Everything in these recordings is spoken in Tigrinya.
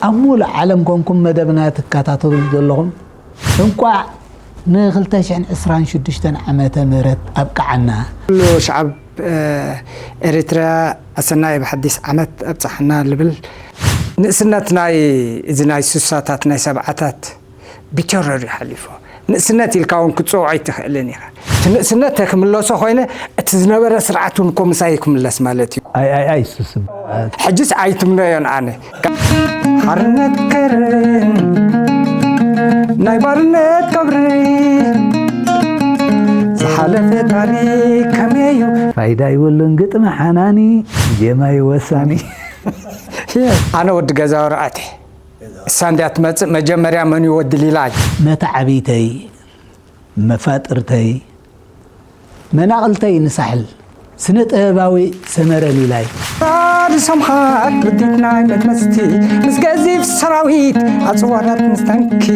ኣብ ሙሉእ ዓለም ኮንኩም መደብና ትከታተሉ ዘለኹም፣ እንቋዕ ን ክልተ ሽሕን ዕስራን ሽዱሽተን ዓመተ ምህረት ኣብቅዓና። ኩሉ ሸዓብ፣ እ፣ ኤሪትራ ኣሰናይ ብሓዲስ ዓመት ኣብጽሓና ልብል። ንእስነት ናይ፣ እዚ ናይ ሱሳታት፣ ናይ ሰብዓታት ብቸረር እዩ ሓሊፉ። ንእስነት ኢልካ እውን ክትጽውዖ ኣይትኽእልን ኢኻ። እቲ ንእስነት ተክምለሶ ኮይነ፣ እቲ ዝነበረ ስርዓት እውን እኮ ምሳይ ክምለስ ማለት እዩ። ኣይ፣ ኣይ፣ ኣይ፣ ሱስ ይበሃል። ሕጅስ ኣይትምነዮን ኣነ። ሓርነት ከርን ናይ ባርነት ቀብሪ ዝሓለፈ ታሪክ ከመይ እዩ? ፋይዳ ይብሉን ግጥሚ ሓናኒ፣ ዜማ እዩ ወሳኒ። ኣነ ወዲ ገዛ ወርዓት እየ። እሳ እንድያ ትመጽእ፣ መጀመርያ መን እዩ ወዲ ሊላይ? መተዓብይተይ፣ መፋጥርተይ፣ መናቕልተይ ንሳሕል፣ ስነ ጥበባዊ ሰመረ ሊላይ። ራዲ ሰምሃር ውዲት ናይ መትመስቲ፣ ምስ ገዚፍ ሰራዊት፣ ኣጽዋራት ምስ ታንኪ።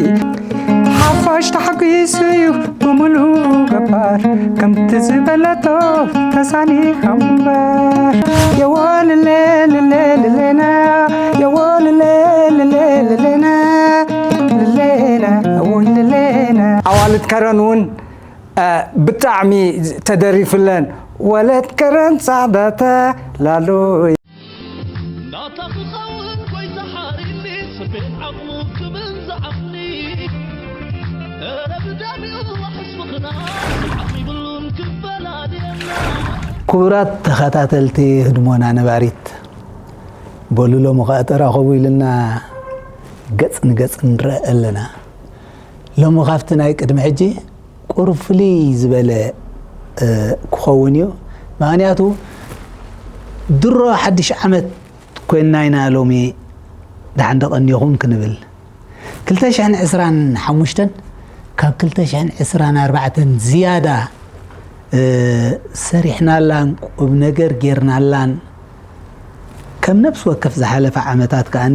ሓፋሽ ተሓጒሱ እዩ ብምሉ ገባር፣ ከምቲ ዝበለቶ ተሳኒኻ እምበር። የወልለ ልለ ልሌና፣ የወልለ ልለ ልሌና፣ ልሌና፣ እውይ ልሌና። ኣዋልድ ከረን እውን፣ እ፣ ብጣዕሚ ተደሪፍለን። ወለት ከረን ጻዕዳታ ላሎይ። ናታ ክኸውን ጎይታ ሓሪኒ፣ ስቤት ዓቕሙ ክብል ዝዓቕኒ። እረ ብደም ይብላሕ ህዝብኽና፣ ስርዓት ይብሉን ክፈላልየና። ክቡራት ተኸታተልቲ ህድሞና ነባሪት፣ በሉ ሎሚ ኸኣ ተራኸቡ ኢልና ገጽ ንገጽ ንረአ ኣለና። ሎሚ ካብቲ ናይ ቅድሚ ሕጂ ቁሩብ ፍልይ ዝበለ፣ እ፣ ክኸውን እዩ። ምኽንያቱ ድሮ ሓድሽ ዓመት ኮይንና ኢና ሎሚ፣ ደሓን ዶ ቀኒኹም ክንብል። ክልተ ሽሕን ዕስራን ሓሙሽተን ካብ ክልተ ሽሕን ዕስራን ኣርባዕተን ዝያዳ፣ እ፣ ሰሪሕናላን ቁም ነገር ጌርናላን፣ ከም ነፍሲ ወከፍ ዝሓለፈ ዓመታት ከኣ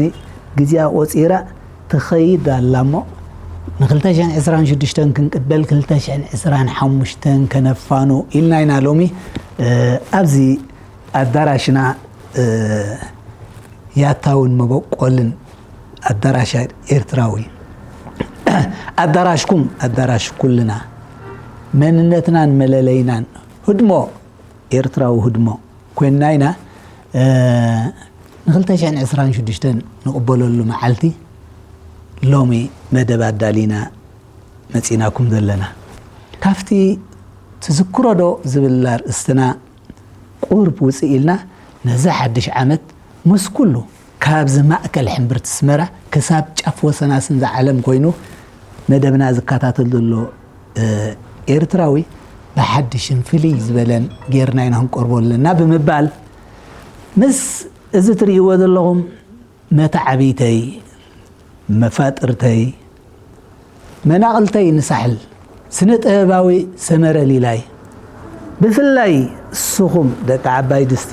ግዜኣ ቆጺራ ትኸይድ ኣላ እሞ፣ ን ክልተ ሽሕን ዕስራን ሽዱሽተን ክንቅበል ክልተ ሽሕን ዕስራን ሓሙሽተን ከነፋኑ ኢልና ኢና ሎሚ፣ እ፣ ኣብዚ ኣዳራሽና፣ እ፣ ያታውን መበቆልን ኣዳራሽ ኤርትራዊ፣ ኣዳራሽኩም ኣዳራሽ ኩልና፣ መንነትናን መለለይናን ህድሞ፣ ኤርትራዊ ህድሞ ኮይንና ኢና፣ እ፣ ን ክልተ ሽሕን ዕስራን ሽዱሽተን ንቕበለሉ መዓልቲ ሎሚ መደብ ኣዳሊና መጺናኩም ዘለና። ካብቲ ትዝክሮ ዶ ዝብል ኣርእስትና ቁሩብ ውጽእ ኢልና፣ ነዚ ሓድሽ ዓመት ምስ ኩሉ ካብዚ ማእከል ሕምብርቲ ኣስመራ ክሳብ ጫፍ ወሰናስን ዝዓለም ኮይኑ መደብና ዝከታተል ዘሎ፣ እ፣ ኤርትራዊ ብሓድሽን ፍልይ ዝበለን ጌርና ኢና ክንቀርቦ ኣለና ብምባል፣ ምስ እዚ ትርእይዎ ዘለኹም መተዓብይተይ፣ መፋጥርተይ፣ መናቕልተይ ንሳሕል ስነ ጥበባዊ ሰመረ ሊላይ፣ ብፍላይ ንስኹም ደቂ ዓባይ ድስቲ፣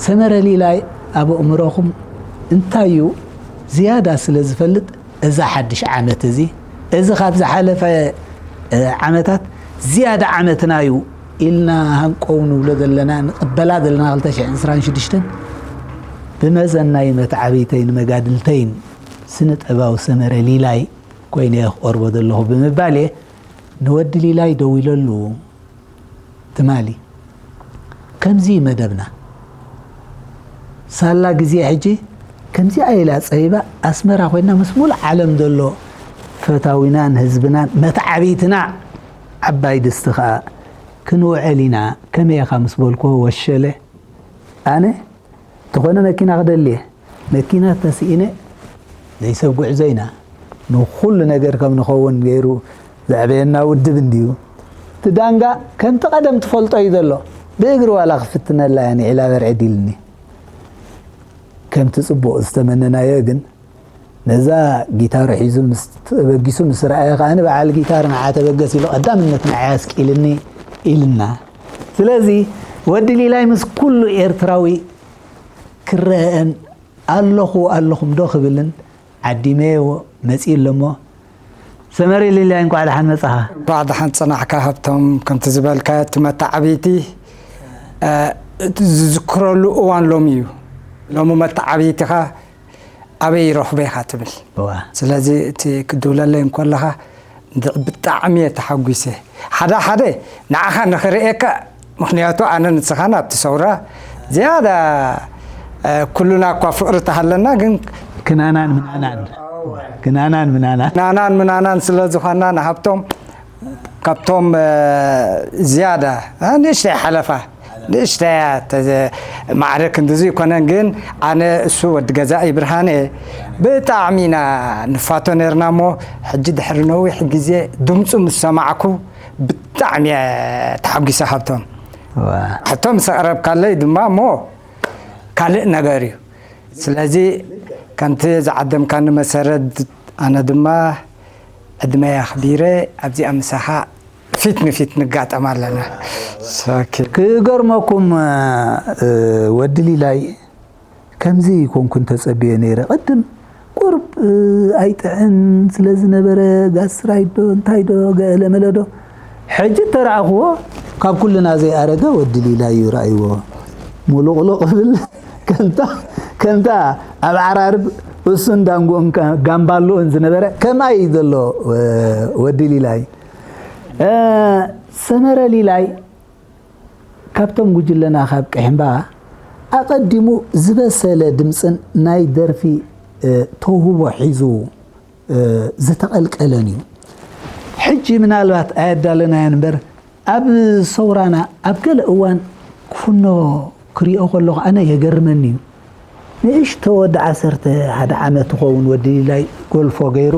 ሰመረ ሊላይ ኣብ ኣእምሮኹም እንታይ እዩ ዝያዳ ስለ ዝፈልጥ፣ እዚ ሓድሽ ዓመት እዚ፣ እዚ ካብ ዝሓለፈ፣ እ፣ ዓመታት ዝያዳ ዓመትና እዩ ኢልና ሃንቀው ንብሎ ዘለና፣ ንቕበላ ዘለና ክልተ ሽሕን ዕስራን ሽዱሽተን ብመዘናይ መተዓብይተይን መጋድልተይን ስነ ጥበባዊ ሰመረ ሊላይ ኮይነ እየ ክቐርቦ ዘለኹ ብምባል እየ ንወዲ ሊላይ ደዊለሉ። ትማሊ ከምዚ እዩ መደብና። ሳላ ግዜ ሕጂ ከምዚኣ ኢላ ጸቢባ ኣስመራ ኮይና ምስ ሙሉእ ዓለም ዘሎ ፈታዊናን ህዝብናን መተዓብይትና ዓባይ ድስቲ ከኣ ክንውዕል ኢና። ከመይ ኢኻ ምስ በልክዎ ወሸለ ኣነ እንተኾነ መኪና ክደሊ እየ። መኪና ተስኢነ ዘይሰብ ጉዕዞ ኢና። ንኹሉ ነገር ከም ንኸውን ገይሩ ዘዕበየና ውድብ እንድዩ። እቲ ዳንጋ ከምቲ ቀደም ትፈልጦ እዩ ዘሎ። ብእግሪ ዋላ ክፍትነላ እያ ንዒላ በርዕድ ኢልኒ። ከምቲ ጽቡቕ ዝተመነናዮ ግን ነዛ ጊታሩ ሒዙ ምስ ተበጊሱ ምስ ረኣየ ከኣ በዓል ጊታር ንዓ ተበገስ ኢሉ ቀዳምነት ንዓ ኣስቂልኒ ኢልና። ስለዚ ወዲ ሊላይ ምስ ኩሉ ኤርትራዊ ክረአን ኣለኹ ኣለኹም ዶ ክብልን ዓዲመዮ መጺኡ ኣሎ እሞ፣ ሰመረ ሊላይ እንቋዕ ደሓን መጻኻ። እንቋዕ ደሓን ጸናሕካ ሃብቶም። ከምቲ ዝበልካዮ እቲ መተዓብይቲ፣ እ፣ እቲ ዝዝክረሉ እዋን ሎሚ እዩ። ሎሚ መተዓብይትኻ ኣበይ ይረኽቦ ኢኻ ትብል። ስለዚ እቲ ክድውለለይ እንከለኻ ብጣዕሚ እየ ተሓጒሰ። ሓደ ሓደ ንዓኻ ንኽርእየካ፣ ምኽንያቱ ኣነ ንስኻን ኣብቲ ሰውራ ዝያዳ ኩሉና እኳ ፍቕሪ ተሃለና ግን ክናናን ምናናን ክናናን ምናናን ናናን ምናናን ስለ ዝኾና ንሃብቶም ካብቶም ዝያዳ ንእሽተይ ሓለፋ ንእሽተያ ማዕረ ክንድዚ ይኮነን ግን ኣነ እሱ ወዲ ገዛኢ ብርሃነ ብጣዕሚ ኢና ንፋቶ ነርና እሞ ሕጂ ድሕሪ ነዊሕ ግዜ ድምፁ ምስ ሰማዕኩ ብጣዕሚ እየ ተሓጒሰ ሃብቶም ሕቶ ምስ ኣቕረብካለይ ድማ እሞ ካልእ ነገር እዩ ስለዚ ከምቲ ዝዓደምካኒ መሰረት ኣነ ድማ ዕድመይ ኣኽቢረ ኣብዚኣ ምሳኻ ፊት ንፊት ንጋጠም ኣለና። ክገርመኩም ወዲ ሊላይ ከምዚ ኮንኩን ተጸብየ ነይረ ቅድም ቁርብ ኣይጥዕን ስለ ዝነበረ ጋስትራይት ዶ እንታይ ዶ ገለ መለ ዶ ሕጂ ተረኣኽዎ ካብ ኩልና ዘይኣረገ ወዲ ሊላይ እዩ ረኣይዎ ሙሉቕሉቕ ብል ከምታ ከምታ ኣብ ዓራርብ እሱን ዳንጎን ጋምባሎን ዝነበረ ከማይ ዘሎ ወዲ ሊላይ ሰመረ ሊላይ ካብቶም ጉጅለና ካብ ቅሕምባ ኣቐዲሙ ዝበሰለ ድምፅን ናይ ደርፊ ተውህቦ ሒዙ ዝተቐልቀለን እዩ። ሕጂ ምናልባት ኣየዳለናዮን እምበር ኣብ ሰውራና ኣብ ገለ እዋን ክፍኖ ክሪኦ ከለኹ ኣነ የገርመኒ እዩ። ንእሽቶ ወዲ ዓሰርተ ሓደ ዓመት ትኸውን ወዲ ሊላይ ጎልፎ ገይሩ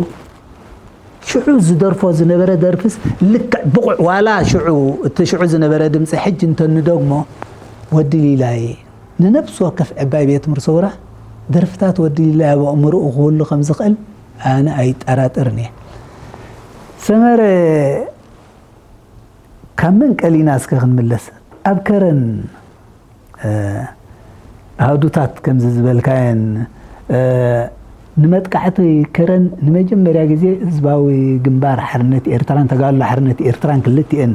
ሽዑ ዝደርፎ ዝነበረ ደርፍስ ልክዕ ብቑዕ ዋላ ሽዑ እቲ ሽዑ ዝነበረ ድምፂ ሕጂ እንተንደግሞ ወዲ ሊላይ ንነብሲ ወከፍ ዕባይ ቤት ትምህርቲ ሰውራ ደርፍታት ወዲ ሊላይ ኣብ ኣእምርኡ ክህሉ ከም ዝኽእል ኣነ ኣይጠራጠርን እየ። ሰመረ ካብ መንቀሊና እስከ ክንምለስ ኣብ ከረን ኣሃዱታት ከምዚ ዝበልካየን ንመጥቃዕቲ ከረን ንመጀመርያ ግዜ ህዝባዊ ግንባር ሓርነት ኤርትራን ተጋድሎ ሓርነት ኤርትራን ክልቲኤን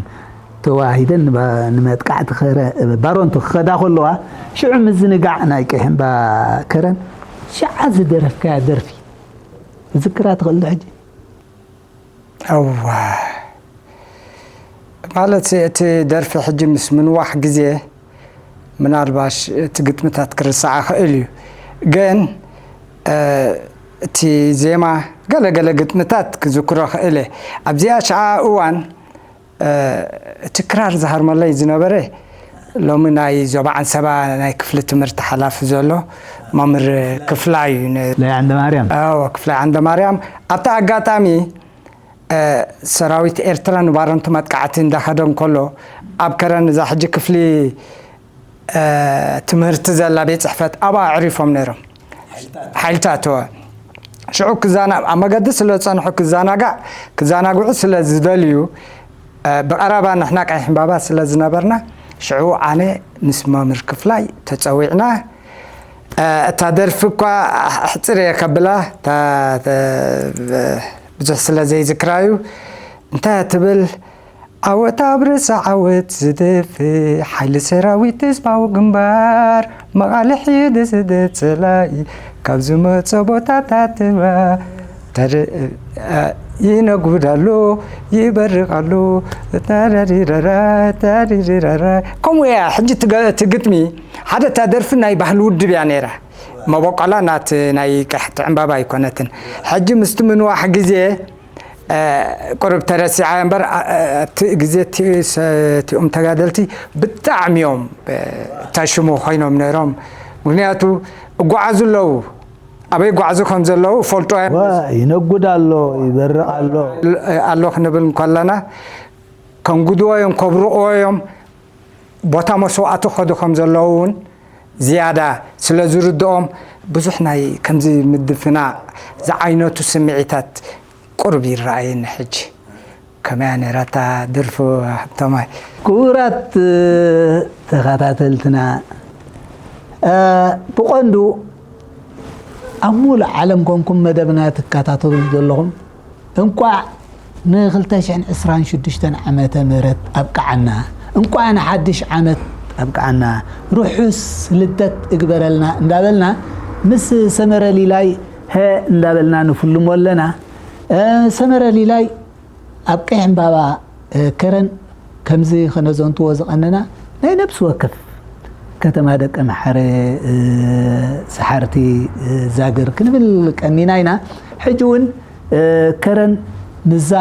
ተዋሂደን ንመጥቃዕቲ ባሮንቱ ክኸዳ ከለዋ ሽዑ ምዝንጋዕ ናይ ቀይሕምባ ከረን ሽዓ ዝደረፍካያ ደርፊ ዝክራ ትኽእል ዶ ሕጂ? እዋ ማለት እቲ ደርፊ ሕጂ ምስ ምንዋሕ ግዜ ምናልባሽ እቲ ግጥምታት ክርሳዕ ክእል እዩ ግን እቲ ዜማ ገለገለ ግጥምታት ክዝክሮ ክእል እየ ኣብዚኣ ሸዓ እዋን እቲ ክራር ዝሃርመለይ ዝነበረ ሎሚ ናይ ዞባ ዓንሰባ ናይ ክፍሊ ትምህርቲ ሓላፊ ዘሎ መምህር ክፍላ እዩ ክፍላይ ዓንደ ማርያም ኣብቲ ኣጋጣሚ ሰራዊት ኤርትራ ንባረንቱ መጥቃዕቲ እንዳኸደ እንከሎ ኣብ ከረን እዛ ሕጂ ክፍሊ ትምህርቲ ዘላ ቤት ፅሕፈት ኣብኣ ኣዕሪፎም ነይሮም ሓይልታት ሽዑ ክዛና ኣብ መገዲ ስለ ዝፀንሑ ክዛናጋዕ ክዛናግዑ ስለ ዝደልዩ ብቐረባ ንሕና ቀይሕ ዕምባባ ስለ ዝነበርና ሽዑ ኣነ ምስ መምህር ክፍላይ ተፀዊዕና እታ ደርፊ እኳ ኣሕፅር እየ ከብላ ብዙሕ ስለ ዘይዝክራ እዩ እንታይ ትብል ዓወት ኣብ ርእሲ ዓወት ዝደፍእ ሓይሊ ሰራዊት ህዝባዊ ግንባር መቓልሕ እዩ ዝደስደት ፀላኢ ካብ ዝመፆ ቦታታት ይነጉድ ኣሎ ይበርቕ ኣሎ ተረሪረራ ተሪሪረራ ከምኡ እያ ሕጂ እቲ ግጥሚ ሓደ እታ ደርፊ ናይ ባህሊ ውድብ እያ ነይራ መበቆላ ናት ናይ ቀሕቲ ዕምባባ ኣይኮነትን ሕጂ ምስቲ ምንዋሕ ግዜ ቁሩብ ተረሲዓ እምበር ኣብቲ ግዜ እቲኦም ተጋደልቲ ብጣዕሚ እዮም ታሽሙ ኮይኖም ነይሮም ምክንያቱ እጓዓዙ ኣለዉ ኣበይ ጓዕዙ ከም ዘለዉ ፈልጦ ይነጉድ ኣሎ ይበርቕ ኣሎ ኣሎ ክንብል እንከለና ከንጉድዎ እዮም ከብርቕዎ እዮም ቦታ መስዋእቲ ከዱ ከም ዘለዉ እውን ዝያዳ ስለ ዝርድኦም ብዙሕ ናይ ከምዚ ምድፍናቕ ዝዓይነቱ ስምዒታት ቁሩብ ይረኣየኒ ሕጂ ከመያ ነይራታ ድርፉ ሃብቶማይ ክቡራት ተኸታተልትና ብቐንዱ ኣብ ሙሉእ ዓለም ኮንኩም መደብና ትከታተሉ ዘለኹም እንቋዕ ን2026 ዓመተ ምህረት ኣብቅዓና እንቋዕ ንሓድሽ ዓመት ኣብቅዓና ርሑስ ልደት እግበረልና እንዳበልና ምስ ሰመረ ሊላይ ሀ እንዳበልና ንፍልሞ ኣለና። ሰመረ ሊላይ ኣብ ቀይሕ ዕምባባ ከረን ከምዚ ከነዘንትዎ ዝቐነና ናይ ነብሲ ወከፍ ከተማ ደቀ መሓረ ሰሓርቲ ዛግር ክንብል ቀኒና ኢና። ሕጂ እውን ከረን ምዛ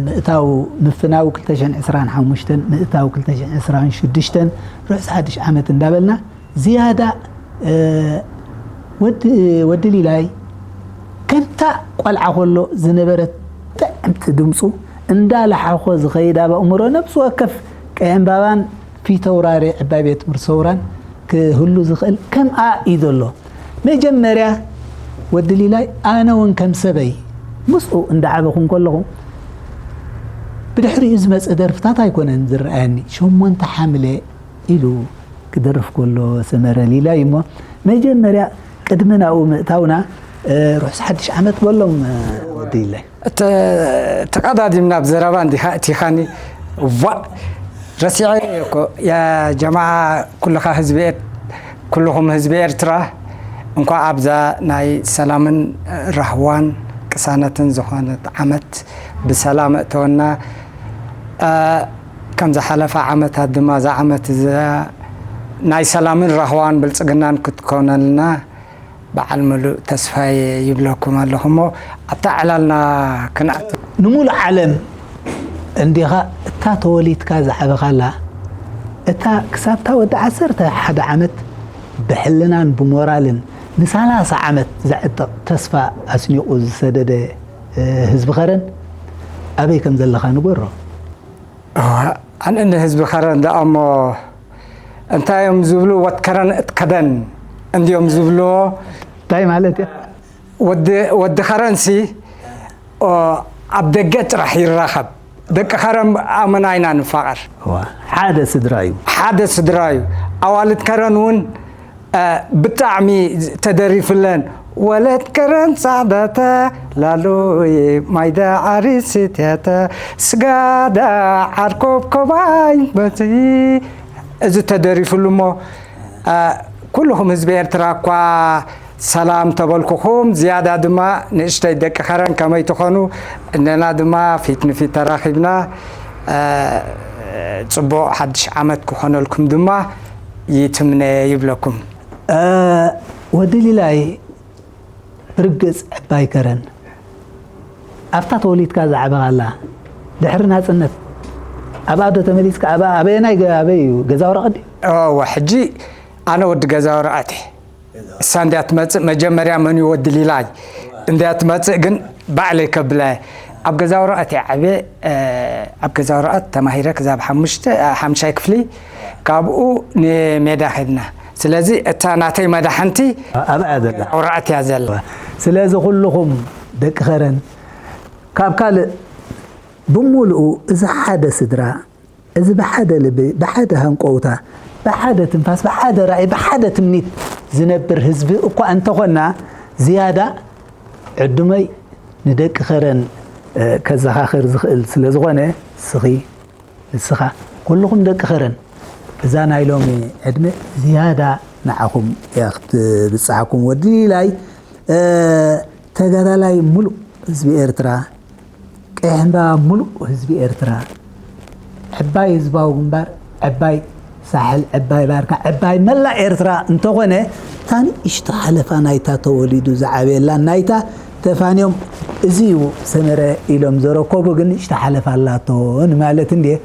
ምእታው ምፍናው ክልተ ሽሕን ዕስራን ሓሙሽተን ምእታው ክልተ ሽሕን ዕስራን ሽዱሽተን ርሑስ ሓድሽ ዓመት እንዳበልና ዝያዳ ወዲ ወዲ ሊላይ ከምታ ቆልዓ ከሎ ዝነበረት ጥዕምቲ ድምፁ እንዳለሓኾ ዝኸይድ ኣብ ኣእምሮ ነብሲ ወከፍ ቀይ ዕምባባን ፊተውራሪ ዕባይ ቤት ትምህርቲ ሰውራን ክህሉ ዝኽእል ከምኣ እዩ ዘሎ። መጀመርያ ወዲ ሊላይ ኣነ እውን ከም ሰበይ ምስኡ እንዳዓበኹ እንከለኹ ብድሕሪኡ ዝመፀ ደርፍታት ኣይኮነን ዝረኣየኒ። ሸሞንተ ሓምለ ኢሉ ክደርፍ ከሎ ሰመረ ሊላይ እሞ መጀመርያ ቅድሚ ናብኡ ምእታውና ርሑስ ሓድሽ ዓመት በሎም ወዲ ሊላይ። ተቐዳዲምና ብዘረባ እንዲኻ እቲኻኒ። ዋ ረሲዐ እኮ ያ ጀማዓ ኩልኻ ህዝቢ ኤር- ኩልኹም ህዝቢ ኤርትራ እንኳዕ ኣብዛ ናይ ሰላምን ራህዋን ቅሳነትን ዝኾነት ዓመት ብሰላም እተወና። እ፣ ከም ዝሓለፋ ዓመታት ድማ እዛ ዓመት እዚኣ ናይ ሰላምን ራህዋን ብልጽግናን ክትኮነልና በዓል ምሉእ ተስፋየ ይብለኩም ኣለኹ። እሞ ኣብታ ዕላልና ክንኣቱ። ንምሉእ ዓለም እንዲኻ እታ ተወሊድካ ዝዓበኻላ፣ እታ ክሳብታ ወዲ ዓሰርተ ሓደ ዓመት ብሕልናን ብሞራልን ንሳላሳ ዓመት ዘዕጥቕ ተስፋ ኣስኒቑ ዝሰደደ፣ እ፣ ህዝቢ ኸረን ኣበይ ከም ዘለኻ ንገሮ። እዋ፣ ኣነ ንህዝቢ ኸረን ደኣ እሞ እንታይ እዮም ዝብሉ? ወትከረን እትከደን እንድዮም ዝብልዎ። እንታይ ማለት እዩ? ወዲ፣ ወዲ ኸረንሲ፣ ኦ፣ ኣብ ደገ ጥራሕ ይራኸብ። ደቂ ኸረን ኣመና ኢና ንፋቐር። እዋ፣ ሓደ ስድራ እዩ። ሓደ ስድራ እዩ። ኣዋልድ ከረን እውን፣ እ፣ ብጣዕሚ ተደሪፍለን። ወለት ከረን ጻዕዳተ ላሎዬ ማይዳ ዓሪስ ስትያተ ስጋዳ ዓርኮብ ኮባይ በቲ እዚ ተደሪፍሉ እሞ፣ እ፣ ኩልኹም ህዝቢ ኤርትራ እኳ ሰላም ተበልኩኹም። ዝያዳ ድማ ንእሽተይ ደቂ ኸረን ከመይ ትኾኑ? እነና ድማ ፊት ንፊት ተራኺብና፣ እ፣ ጽቡቕ ሓድሽ ዓመት ክኾነልኩም ድማ ይትምነ ይብለኩም። እ፣ ወዲ ሊላይ፣ ብርግጽ ዕባይ ከረን ኣብታ ተወሊድካ ዝዓበኻላ ድሕሪ ናጽነት ኣብኣ ዶ ተመሊስካ? ኣብኣ ኣበየናይ ገ-፣ ኣበይ እዩ? ገዛ ወረቐት ድዩ? እወ፣ ሕጂ ኣነ ወዲ ገዛ ወረቐት እየ። እሳ እንድያ ትመጽእ መጀመርያ። መን እዩ ወዲ ሊላይ? እንድያ ትመጽእ ግን ባዕለይ ከብላ እየ። ኣብ ገዛ ወረቐት እየ ዓብየ፣ እ፣ ኣብ ገዛ ወረቐት ተማሂረ ክሳብ ሓሙሽተ፣ እ፣ ሓምሻይ ክፍሊ። ካብኡ ንሜዳ ኸድና። ስለዚ እታ ናተይ መዳሕንቲ ኣብኣ ዘላ። ወረቐት እያ ዘላ። ስለዚ ኩልኹም ደቂ ኸረን ካብ ካልእ ብምሉኡ እዚ ሓደ ስድራ፣ እዚ ብሓደ ልቢ፣ ብሓደ ሃንቀውታ፣ ብሓደ ትንፋስ፣ ብሓደ ራእይ፣ ብሓደ ትምኒት ዝነብር ህዝቢ እኳ እንተኾና፣ ዝያዳ ዕዱመይ ንደቂ ኸረን፣ እ፣ ከዘኻኽር ዝኽእል ስለ ዝኾነ፣ ስኺ፣ ንስኻ፣ ኩልኹም ደቂ ኸረን፣ እዛ ናይ ሎሚ ዕድመ ዝያዳ ንዓኹም እያ ክትብጽሓኩም። ወዲ ሊላይ፣ እ፣ ተጋዳላይ ሙሉእ ህዝቢ ኤርትራ፣ ቀይሕ እምባ ሙሉእ ህዝቢ ኤርትራ፣ ዕባይ ህዝባዊ ግንባር፣ ዕባይ ሳሕል፣ ዕባይ ባርካ፣ ዕባይ መላእ ኤርትራ እንተኾነ፣ እታ ንእሽቶ ሓለፋ ናይታ ተወሊዱ ዝዓበየላ ናይታ ተፋንዮም፣ እዚ እዩ ሰመረ ኢሎም ዘረከቡ፣ ግን ንእሽቶ ሓለፋ ኣላቶ ንማለት እንድየ።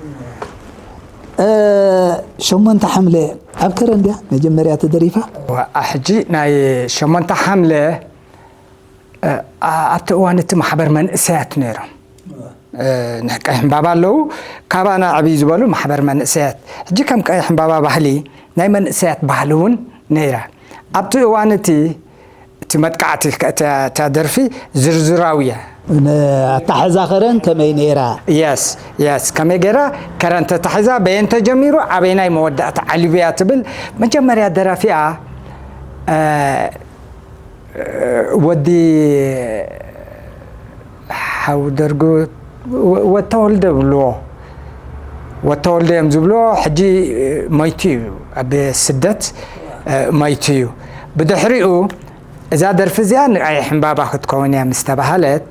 እ፣ ሸሞንተ ሓምለ ኣብ ከረን ድያ መጀመርያ ተደሪፋ? ዋ፣ ሕጂ ናይ ሸሞንተ ሓምለ እ፣ ኣ-፣ ኣብቲ እዋን እቲ ማሕበር መንእሰያት ነይሮም። እ፣ ናይ ቀይሕ ዕምባባ ኣለዉ፣ ካባና ዕብይ ዝበሉ ማሕበር መንእሰያት። ሕጂ ከም ቀይሕ ዕምባባ ባህሊ፣ ናይ መንእሰያት ባህሊ እውን ነይራ። ኣብቲ እዋን እቲ፣ እቲ መጥቃዕቲ ከ-፣ እታ፣ እታ ደርፊ ዝርዝራዊ እያ። ን-፣ ኣታሕዛ ከረን ከመይ ነይራ? የስ፣ የስ፣ ከመይ ገይራ ከረን ተታሒዛ፣ በየን ተጀሚሩ፣ ኣበየናይ መወዳእታ ዓሊቡ እያ ትብል። መጀመርያ ደራፊኣ፣ እ፣ ወዲ ሓው ደርጉ ወ-፣ ወተወልደ ብልዎ። ወተወልደ እዮም ዝብልዎ። ሕጂ መይቱ እዩ፣ ኣብ ስደት መይቱ እዩ። ብድሕሪኡ እዛ ደርፊ እዚኣ ንቀይሕ ዕምባባ ክትከውን እያ ምስ ተባህለት፣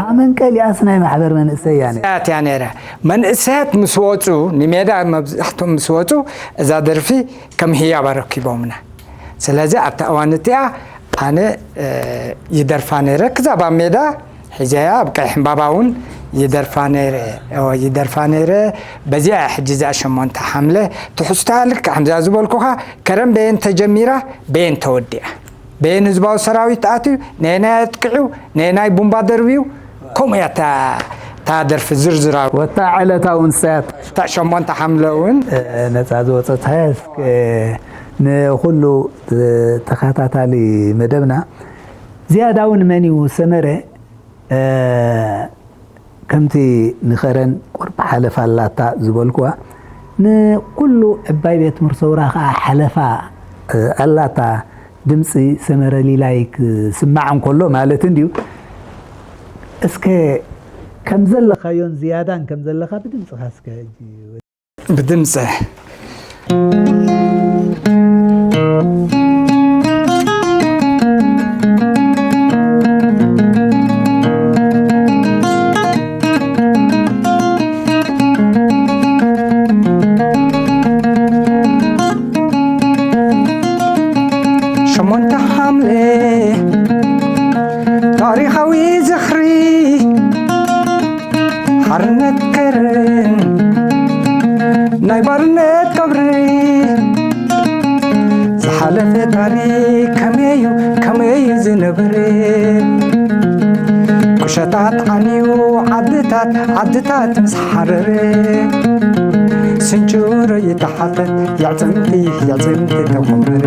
ኣመንቀሊኣስ ናይ ማሕበር መንእሰይ እያ ነይራ። እያ ነይራ። መንእሰያት ምስ ወፁ፣ ንሜዳ መብዛሕትኦም ምስ ወፁ፣ እዛ ደርፊ ከም ህያብ ኣረኪቦምና። ስለዚ ኣብታ እዋን እቲኣ ኣነ ይደርፋ ነይረ። ክዛብ ኣብ ሜዳ ሒዘያ፣ ኣብ ቀይሕ ዕምባባ እውን ይደርፋ ነይረ። ይደርፋ ነይረ። በዚኣ ሕጂ እዚኣ ሸሞንተ ሓምለ ትሕዝቶኣ ልክዕ ከምዚኣ ዝበልኩኻ፣ ከረን በየን ተጀሚራ፣ በየን ተወዲኣ፣ በየን ህዝባዊ ሰራዊት ኣትዩ፣ ነየናይ ኣጥቂዑ፣ ነየናይ ቡምባ ደርብዩ፣ ከምኡ እያ እታ ደርፊ ዝርዝራ። ወታ ዕለታዊ ንሳያት እታ ሸሞንተ ሓምለ እውን ነፃ ዝወፀት ሃያ ንኩሉ ተኸታታሊ መደብና ዝያዳ እውን መን እዩ ሰመረ ከምቲ ንኸረን ቁርብ ሓለፋ ኣላታ ዝበልኩዋ ንኩሉ ዕባይ ቤት ትምህርቲ ሰውራ ከዓ ሓለፋ ኣላታ ድምፂ ሰመረ ሊላይ ክስማዕ እንከሎ ማለት እንድዩ። እስከ ከም ዘለኻዮን ዝያዳን ከም ዘለኻ ብድምፅኻ እስከ ሕጂ ብድምፂ ሸሞንተ ሓምለ ታሪኻዊ ዝኽሪ ሓርነት ከረን ናይ ባርነት ቀብሪ ዝሓለፈ ታሪኽ ከመዩ ከመዩ ዝነብር ቁሸታት ዓንዩ ዓድታት ዓድታት ምስ ሓረረ ስንጭሮ ይተሓፈት የዕፅምቲ የዕፅምቲ ተኾመረ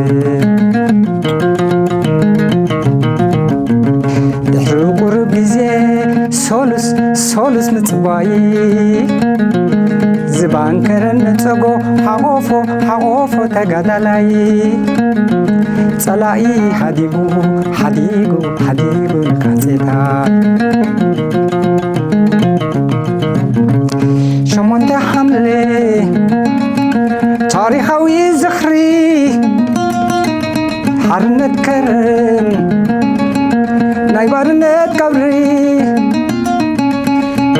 ድሕሪ ቁሩብ ግዜ ሶሉስ ሶሉስ ምፅባይ ዝባን ከረን ነፀጎ ሓቆፎ ሓቆፎ ተጋዳላይ ፀላኢ ሃዲጉ ሓዲጉ ሓዲጉ ንካንሴታ ሸሞንተ ሓምለ ታሪኻዊ ዝኽሪ ሓርነት ከረን ናይ ባርነት ቀብሪ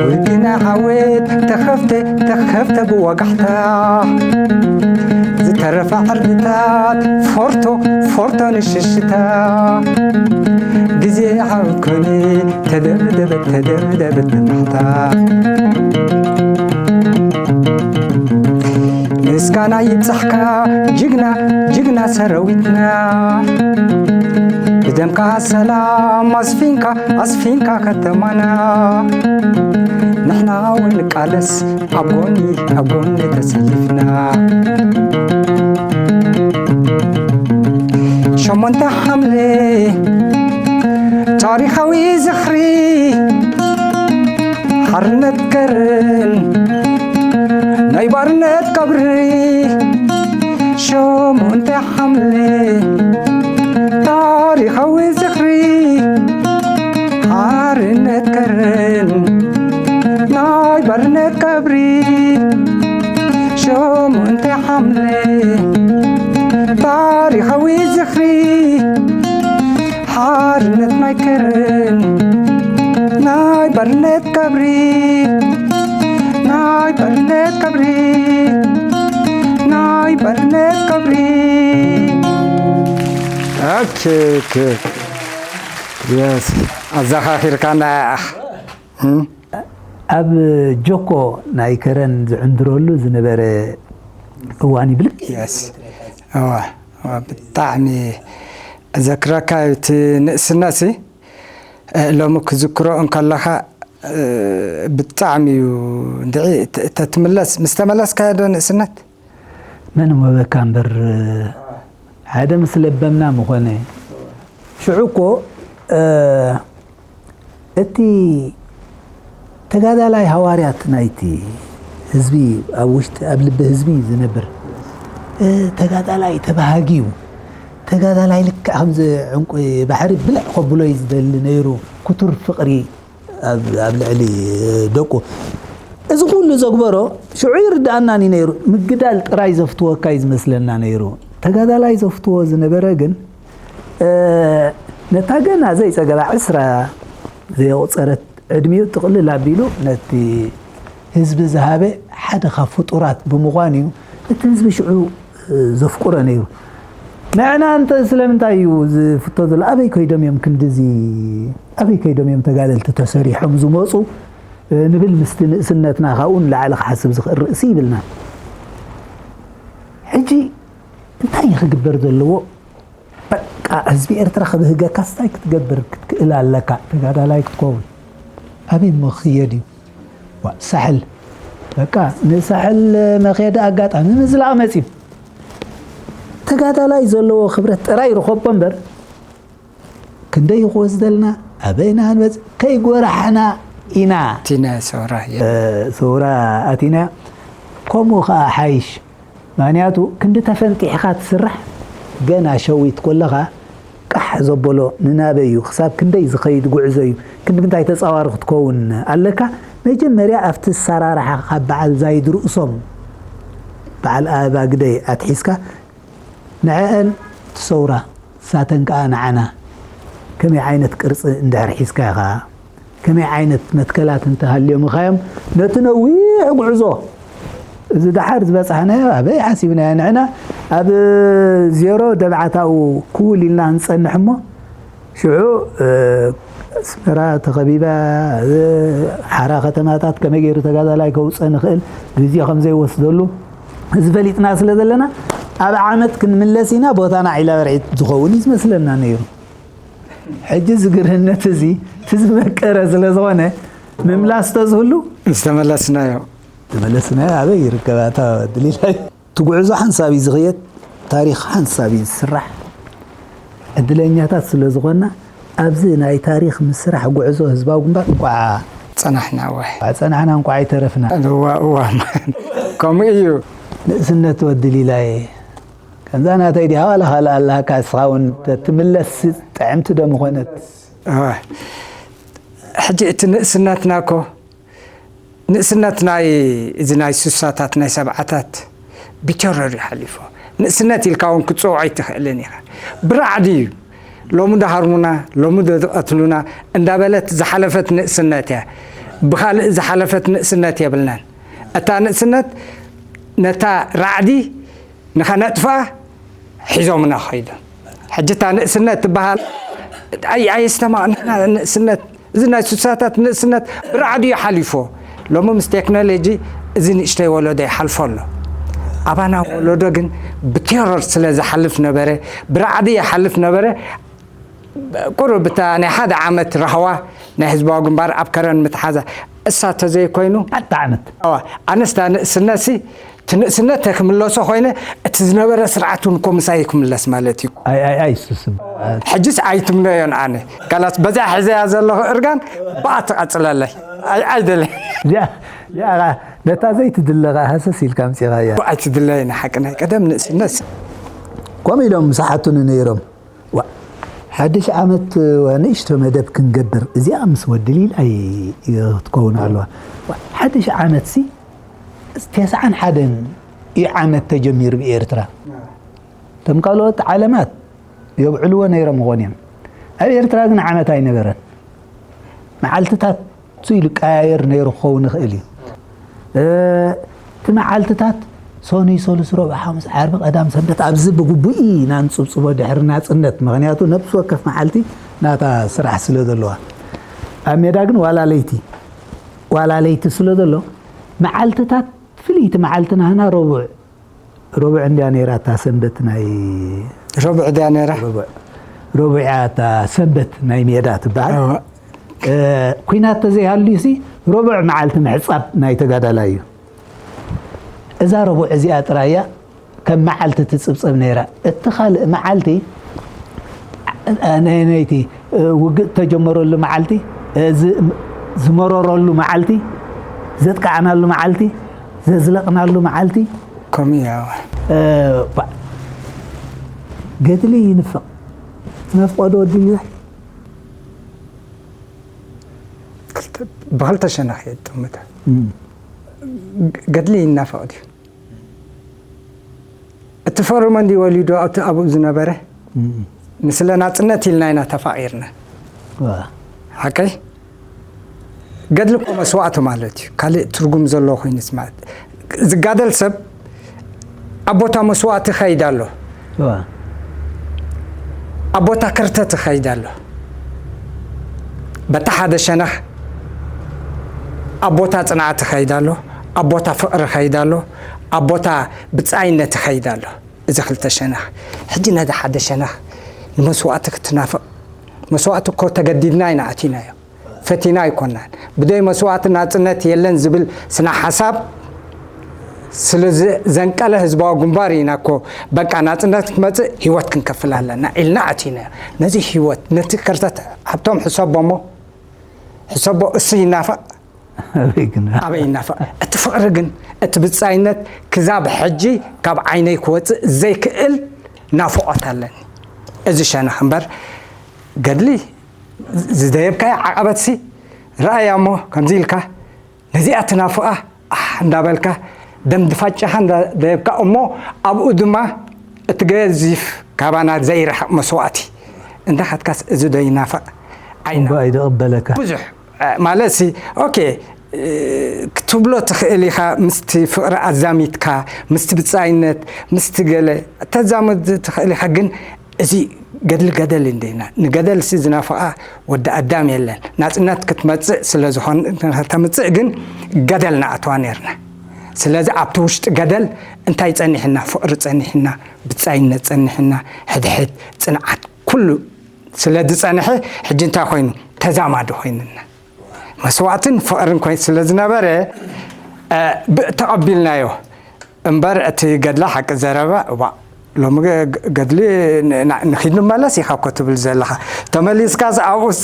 ውግነ ዓወት ተኸፍተ ተኸፍተ ብወጋሕታ ዝተረፈ ዓርድታት ፎርቶ ፎርቶ ንሽሽታ ግዜ ዓብ ኮነ ተደብደበት ተደብደበት ብናሕታ ምስጋና ይብጻሕካ ጅግና ጅግና ሰራዊትና ብደምካ ሰላም ኣስፊንካ ኣስፊንካ ከተማና ንሕና እውን ንቃለስ ኣብ ጎኒ ኣብ ጎኒ ተሰሊፍና ሸሞንተ ሓምለ ታሪኻዊ ዝኽሪ ሓርነት ከረን ናይ ባርነት ቀብሪ ሸሞንተ ሓምለ ታሪኻዊ ዝኽሪ ሓርነት ከረን ናይ ባርነት ቀብሪ ሸሞንተ ሓምለ ታሪኻዊ ዝኽሪ ሓርነት ናይ ከረን ናይ ባርነት ቀብሪ ናይ ባርነት ቀብሪ ናይ ባርነት ቀብሪ ኦኬ ኦኬ የስ ኣዘኻኺርካና ኣብ ጆኮ ናይ ከረን ዝዕንድረሉ ዝነበረ እዋን ይብልክ የስ እዋ እዋ ብጣዕሚ ዘክረካ እቲ ንእስነሲ ሎሚ ክዝክሮ እንከለኻ ብጣዕሚ እዩ እንድዒ ተትምለስ ምስ ተመለስካዮ ዶ ንእስነት መን ወበካ እምበር ሓደ ምስ ለበምና ምኾነ ሽዑ እኮ እቲ ተጋዳላይ ሃዋርያት ናይቲ ህዝቢ ኣብ ውሽጢ ኣብ ልቢ ህዝቢ ዝነብር ተጋዳላይ ተባሃጊ እዩ። ተጋዳላይ ልክዕ ከምዚ ዕንቁ ባሕሪ ብልዕ ከብሎ እዩ ዝደሊ ነይሩ። ክቱር ፍቕሪ ኣብ ልዕሊ ደቁ። እዚ ኩሉ ዘግበሮ ሽዑ ይርድኣናን እዩ ነይሩ። ምግዳል ጥራይ ዘፍትወካ እዩ ዝመስለና ነይሩ። ተጋዳላይ ዘፍትዎ ዝነበረ ግን ነታ ገና ዘይጸገባ ዕስራ ዘየቑጸረት ዕድሚኡ ጥቕልል ኣቢሉ ነቲ ህዝቢ ዝሃበ ሓደ ካብ ፍጡራት ብምዃኑ እዩ እቲ ህዝቢ ሽዑ ዘፍቅሮ ነይሩ። ንዕና እንተ ስለምንታይ እዩ ዝፍቶ ዘሎ? ኣበይ ከይዶም እዮም ክንድዚ፣ ኣበይ ከይዶም እዮም ተጋደልቲ ተሰሪሖም ዝመፁ ንብል፣ ምስቲ ንእስነትና ካብኡ ንላዕሊ ክሓስብ ዝኽእል ርእሲ ይብልና። ሕጂ እንታይ እዩ ክግበር ዘለዎ? በቃ ህዝቢ ኤርትራ ክብህገካስ እንታይ ክትገብር ክትክእል ኣለካ? ተጋዳላይ ክትከውን ኣበይ እሞ ክየድ እዩ? ዋ፣ ሳሕል በቃ ንሳሕል መኸዲ ኣጋጣሚ ምዝላቕ መፅዩ። ተጋዳላይ ዘለዎ ክብረት ጥራይ ይርኸቦ እምበር ክንደይ ክወስደልና ኣበይና ክንበፅ ከይጎራሕና ኢና። ቲና ሰውራ እየ። እ፣ ሰውራ ኣቲና። ከምኡ ከዓ ሓይሽ። ምኽንያቱ ክንዲ ተፈንጢሕካ ትስራሕ። ገና ሸዊት ኮለኻ ቃሕ ዘበሎ ንናበይ እዩ፣ ክሳብ ክንደይ ዝኸይድ ጉዕዞ እዩ፣ ክንዲ ምንታይ ተጻዋሪ ክትከውን ኣለካ። መጀመርያ ኣብቲ ኣሰራርሓ ካብ በዓል ዛይድ ርእሶም፣ በዓል ኣበባ ግደይ ኣትሒዝካ ንዐአን ትሰውራ፣ ንሳተን ከኣ ንዓና። ከመይ ዓይነት ቅርጺ እንድሕር ሒዝካ ኢኻ፣ ከመይ ዓይነት መትከላት እንተሃልዮም ኢኻዮም ነቲ ነዊሕ ጉዕዞ፣ እዚ ደሓር ዝበጻሕናዮ ኣበይ ሓሲብናዮ ንሕና? ኣብ ዜሮ ደብዓታኡ ክውል ኢልና ንጸንሕ እሞ፣ ሽዑ፣ እ፣ ኣስመራ ተኸቢባ፣ እ፣ ሓራ ከተማታት ከመይ ገይሩ ተጋዳላይ ከውጸ ንኽእል ግዜ ከም ዘይወስደሉ እዚ ፈሊጥና ስለ ዘለና፣ ኣብ ዓመት ክንምለስ ኢና፣ ቦታና ዒላ በርዒት ዝኸውን እዩ ዝመስለና ነይሩ። ሕጂ ዝግርህነት እዚ እቲ ዝመቀረ ስለ ዝኾነ፣ ምምላስ ተዝህሉ ዝተመለስናዮ። ተመለስናዮ ኣበይ ይርከብ? ኣታ ድሊላይ። እቲ ጉዕዞ ሓንሳብ እዩ ዝኽየድ፣ ታሪኽ ሓንሳብ እዩ ዝስራሕ። ዕድለኛታት ስለ ዝኾንና፣ ኣብዚ ናይ ታሪኽ ምስራሕ ጉዕዞ ህዝባዊ ግንባር እንቋዕ ጸናሕና፣ እወ። ጸናሕና፣ እንቋዕ ኣይተረፍና። እዋ፣ እዋ። ከምኡ እዩ። ንእስነት ወዲ ሊላየ። ከምዛ ናተይ ዲኻ ዋላ ካልእ ኣላካ፣ እስኻ እውን ተትምለስ ጥዕምቲ ዶ ምኾነት? እወ። ሕጂ እቲ ንእስነትና እኮ ንእስነት ናይ፣ እዚ ናይ ስሳታት፣ ናይ ሰብዓታት ብቸረር እዩ ሓሊፎ። ንእስነት ኢልካ እውን ክትጸውዖ ኣይትኽእልን ኢኻ። ብራዕዲ እዩ። ሎሚ ዶ ሃርሙና፣ ሎሚ ዶ ዝቐትሉና እንዳበለት ዝሓለፈት ንእስነት እያ። ብኻልእ ዝሓለፈት ንእስነት የብልናን። እታ ንእስነት ነታ ራዕዲ ንኸነጥፍኣ ሒዞምና ኸይዶም። ሕጂ እታ ንእስነት ትበሃል ኣይ-፣ ኣየስተማቕንሕና ንእስነት። እዚ ናይ ስሳታት ንእስነት ብራዕዲ እዩ ሓሊፎ። ሎሚ ምስ ቴክኖሎጂ እዚ ንእሽተይ ወለዶ ይሓልፎ ኣሎ። ኣባና ወለዶ ግን ብቴሮር ስለ ዝሓልፍ ነበረ፣ ብራዕዲ ይሓልፍ ነበረ። ቁሩብ እታ ናይ ሓደ ዓመት ራህዋ ናይ ህዝባዊ ግንባር ኣብ ከረን ምትሓዛ እሳ ተዘይኮይኑ፣ ሓንቲ ዓመት። እዋ፣ ኣነስ እታ ንእስነትሲ፣ እቲ ንእስነት ተክምለሶ ኮይነ፣ እቲ ዝነበረ ስርዓት እውን እኮ ምሳይ ክምለስ ማለት እዩ። ኣይ፣ ኣይ፣ ኣይ፣ ሱስም። ሕጅስ ኣይትምነዮን ኣነ። ካላስ በዛ ሕዘያ ዘለኹ እርጋን ብኣ ትቐጽለለይ። ኣይ፣ ኣይደለ። ያ፣ ያ፣ ነታ ዘይትድለኻ ሃሰስ ኢልካ ኣምጺኻያ። ኣይትድለይ፣ ንሓቂ ናይ ቀደም ንእስነት። ከምኡ ኢሎም ዝሓቱኒ ነይሮም። ዋ፣ ሓድሽ ዓመት፣ ዋ፣ ንእሽቶ መደብ ክንገብር፣ እዚኣ ምስ ወዲ ሊላይ ክትከውን ኣለዋ። ዋ፣ ሓድሽ ዓመትሲ፣ ተስዓን ሓደን እዩ ዓመት ተጀሚሩ ብኤርትራ። እቶም ካልኦት ዓለማት የብዕልዎ ነይሮም ይኾን እዮም። ኣብ ኤርትራ ግን ዓመት ኣይነበረን። መዓልትታት እሱ ኢሉ ቀያየር ነይሩ ክኸውን ይኽእል እዩ። እ፣ እቲ መዓልትታት ሰኑይ፣ ሰሉስ፣ ረቡዕ፣ ሓሙስ፣ ዓርቢ፣ ቀዳም፣ ሰንበት ኣብዚ ብግቡእ ኢና ንጽብጽቦ ድሕሪ ናጽነት። ምኽንያቱ ነብሲ ወከፍ መዓልቲ ናታ ስራሕ ስለ ዘለዋ። ኣብ ሜዳ ግን ዋላ ለይቲ፣ ዋላ ለይቲ ስለ ዘሎ መዓልትታት ፍልይቲ መዓልቲ ናህና ረቡዕ፣ ረቡዕ እንድያ ነይራ እታ ሰንበት ናይ ረቡዕ ድያ ነይራ? ረቡዕ፣ ረቡዕ እያ እታ ሰንበት ናይ ሜዳ ትበሃል። እወ። እ፣ ኲናት ተዘይሃልዩሲ ረቡዕ መዓልቲ ምሕጻብ ናይ ተጋዳላይ እዩ። እዛ ረቡዕ እዚኣ ጥራይ እያ ከም መዓልቲ ትጽብጸብ ነይራ። እቲ ካልእ መዓልቲ፣ እ፣ ናይ፣ ናይቲ፣ እ፣ ውግእ ተጀመረሉ መዓልቲ፣ እ፣ ዝ-፣ ዝመረረሉ መዓልቲ፣ ዘጥቃዕናሉ መዓልቲ፣ ዘዝለቕናሉ መዓልቲ፣ ከምኡ እዩ። እ፣ ባ-፣ ገድሊ ይንፈቕ። ትነፍቆ ዶ ወዲ ሊላይ? ክልተ፣ ብኽልተ ሸነኽ እየ ዝጥምቶ። እም። ገድሊ ይናፈቕ ድዩ? እቲ ፈርሞ እንዲ ወሊዶ ኣብቲ ኣብኡ ዝነበረ? እም። ንስለ ናጽነት ኢልና ኢና ተፋቒርና። ሓቀይ? ገድሊ እኮ መስዋእቲ ማለት እዩ። ካልእ ትርጉም ዘለዎ ኮይኑ ስማዕት። ዝጋደል ሰብ ኣብ ቦታ መስዋእቲ ይኸይድ ኣሎ። ኣብ ቦታ ክርተት ይኸይድ ኣሎ። በታ ሓደ ሸነኽ ኣብ ቦታ ጽንዓት ይኸይድ ኣሎ። ኣብ ቦታ ፍቕሪ ይኸይድ ኣሎ። ኣብ ቦታ ብጻይነት ይኸይድ ኣሎ። እዚ ክልተ ሸነኽ። ሕጂ ነዚ ሓደ ሸነኽ ንመስዋእቲ ክትናፍቕ፣ መስዋእቲ እኮ ተገዲድና ኢና ኣቲናዮ። ፈቲና ኣይኮናን። ብደይ መስዋእቲ ናጽነት የለን ዝብል ስነ ሓሳብ ስለ ዝ-፣ ዘንቀለ ህዝባዊ ግንባር ኢና እኮ በቃ ናጽነት ክትመጽእ ህይወት ክንከፍል ኣለና ኢልና ኣቲናዮ። ነዚ ህይወት፣ ነቲ ክርተት ሃብቶም ሕሰቦ እሞ፣ ሕሰቦ እሱ ይናፈቕ፣ ኣበይ ግን? ኣበይ ይናፈቕ? እቲ ፍቕሪ ግን፣ እቲ ብጻይነት ክዛብ ሕጂ ካብ ዓይነይ ክወጽእ ዘይክእል ናፍቖት ኣለኒ። እዚ ሸነኽ እምበር ገድሊ ዝደየብካዮ ዓቐበትሲ ረኣያ እሞ ከምዚ ኢልካ ነዚኣ ትናፍቓ ኣሕ እንዳበልካ ደም ድፋጫኻ እንዳደየብካ እሞ ኣብኡ ድማ እቲ ገዚፍ ካባና ዘይረሕቕ መስዋእቲ እንዳኻትካስ እዚ ዶ ይናፈቕ? ኣይና እምባ ኣይደቕበለካ። ብዙሕ ማለት ሲ ኦኬ ክትብሎ ትኽእል ኢኻ፣ ምስቲ ፍቕሪ ኣዛሚድካ፣ ምስቲ ብጻይነት፣ ምስቲ ገለ ተዛምድ ትኽእል ኢኻ። ግን እዚ ገድሊ ገደል እንዲና ንገደል ሲ ዝናፍቓ ወዲ ኣዳም የለን። ናጽነት ክትመጽእ ስለ ዝኾን፣ ከተምጽእ ግን ገደል ንኣትዋ ነርና። ስለዚ ኣብቲ ውሽጢ ገደል እንታይ ጸኒሕና? ፍቕሪ ጸኒሕና፣ ብጻይነት ጸኒሕና፣ ሕድሕድ፣ ጽንዓት፣ ኩሉ ስለ ዝጸንሐ ሕጂ እንታይ ኮይኑ? ተዛማዲ ኮይንና። መስዋእትን ፍቕርን ኮይኑ ስለ ዝነበረ፣ እ፣ ብ-፣ ተቐቢልናዮ። እምበር እቲ ገድላ ሓቂ ዘረባ፣ እዋእ፣ ሎሚ ገ-፣ ገ-፣ ገድሊ ን-፣ ና-፣ ንኺድ ንመለስ ኢኻ እኮ ትብል ዘለኻ። ተመሊስካስ ኣብኡስ፣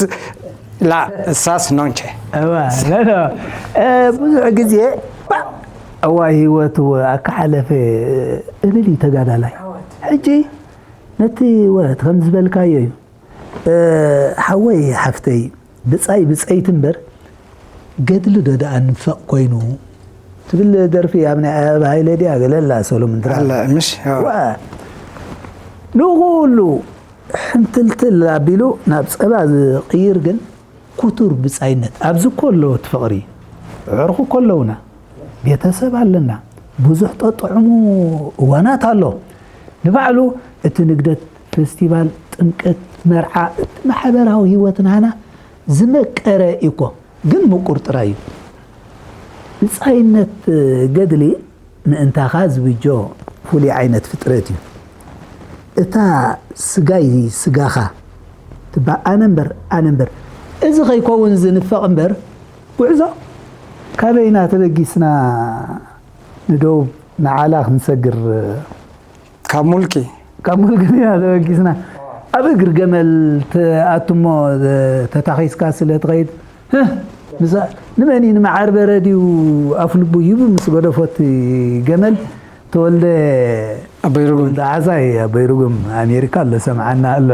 ላ፣ እሳስ ኖንቸ። እዋ፣ ኖ፣ ኖ። እ፣ ብዙሕ ግዜ፣ እዋ፣ ህይወቱ ኣካሓለፈ እብል እዩ ተጋዳላይ። ሕጂ ነቲ ወረት ከም ዝበልካዮ እዩ። እ፣ ሓወይ ሓፍተይ፣ ብጻይ ብጸይቲ እምበር፣ ገድሊ ዶ ደኣ ንፈቕ ኮይኑ? ትብል ደርፊ ኣብ ናይ ኣብ ሃይለ ድያ ገለ ኣላ፣ ሰሎሙን ትራ-፣ ኣላ፣ ምሽ? ኣዎ። ዋ፣ ንኹሉ ሕምትልትል ኣቢሉ ናብ ጸባ ዝቕይር ግን፣ ክቱር ብጻይነት። ኣብዚ እኮ ኣለዎ እቲ ፍቕሪ። ኣዕሩኹ እኮ ኣለዉና። ቤተሰብ ኣለና። ብዙሕ ጠጥዑሙ እዋናት ኣሎ። ንባዕሉ እቲ ንግደት፣ ፌስቲቫል፣ ጥምቀት፣ መርዓ፣ እቲ ማሕበራዊ ህይወት ናህና ዝመቀረ እዩ እኮ። ግን ምቁር ጥራይ እዩ። ብጻይነት ገድሊ ምእንታኻ ዝብጆ ፍሉይ ዓይነት ፍጥረት እዩ። እታ ስጋይ ስጋኻ ትበ-፣ ኣነ እምበር፣ ኣነ እምበር፣ እዚ ከይከውን ዝንፈቕ እምበር፣ ጉዕዞ ካበይና ተበጊስና ንደቡብ ንዓላ ክንሰግር? ካብ ሙልቂ። ካብ ሙልቂ ኢና ተበጊስና። ኣብ እግሪ ገመል ትኣቱ እሞ ተታኺስካ ስለ ትኸይድ፣ ህህ፣ ምሳ-፣ ንመን እዩ ንመዓር በረ ድዩ ኣፍ ልቡ ሂቡ ምስ ገደፎ እቲ ገመል ተወልደ ኣቦይ ርጉም። ተወልደ ዓሳይ ኣቦይ ርጉም ኣሜሪካ ኣሎ ሰምዓና ኣሎ።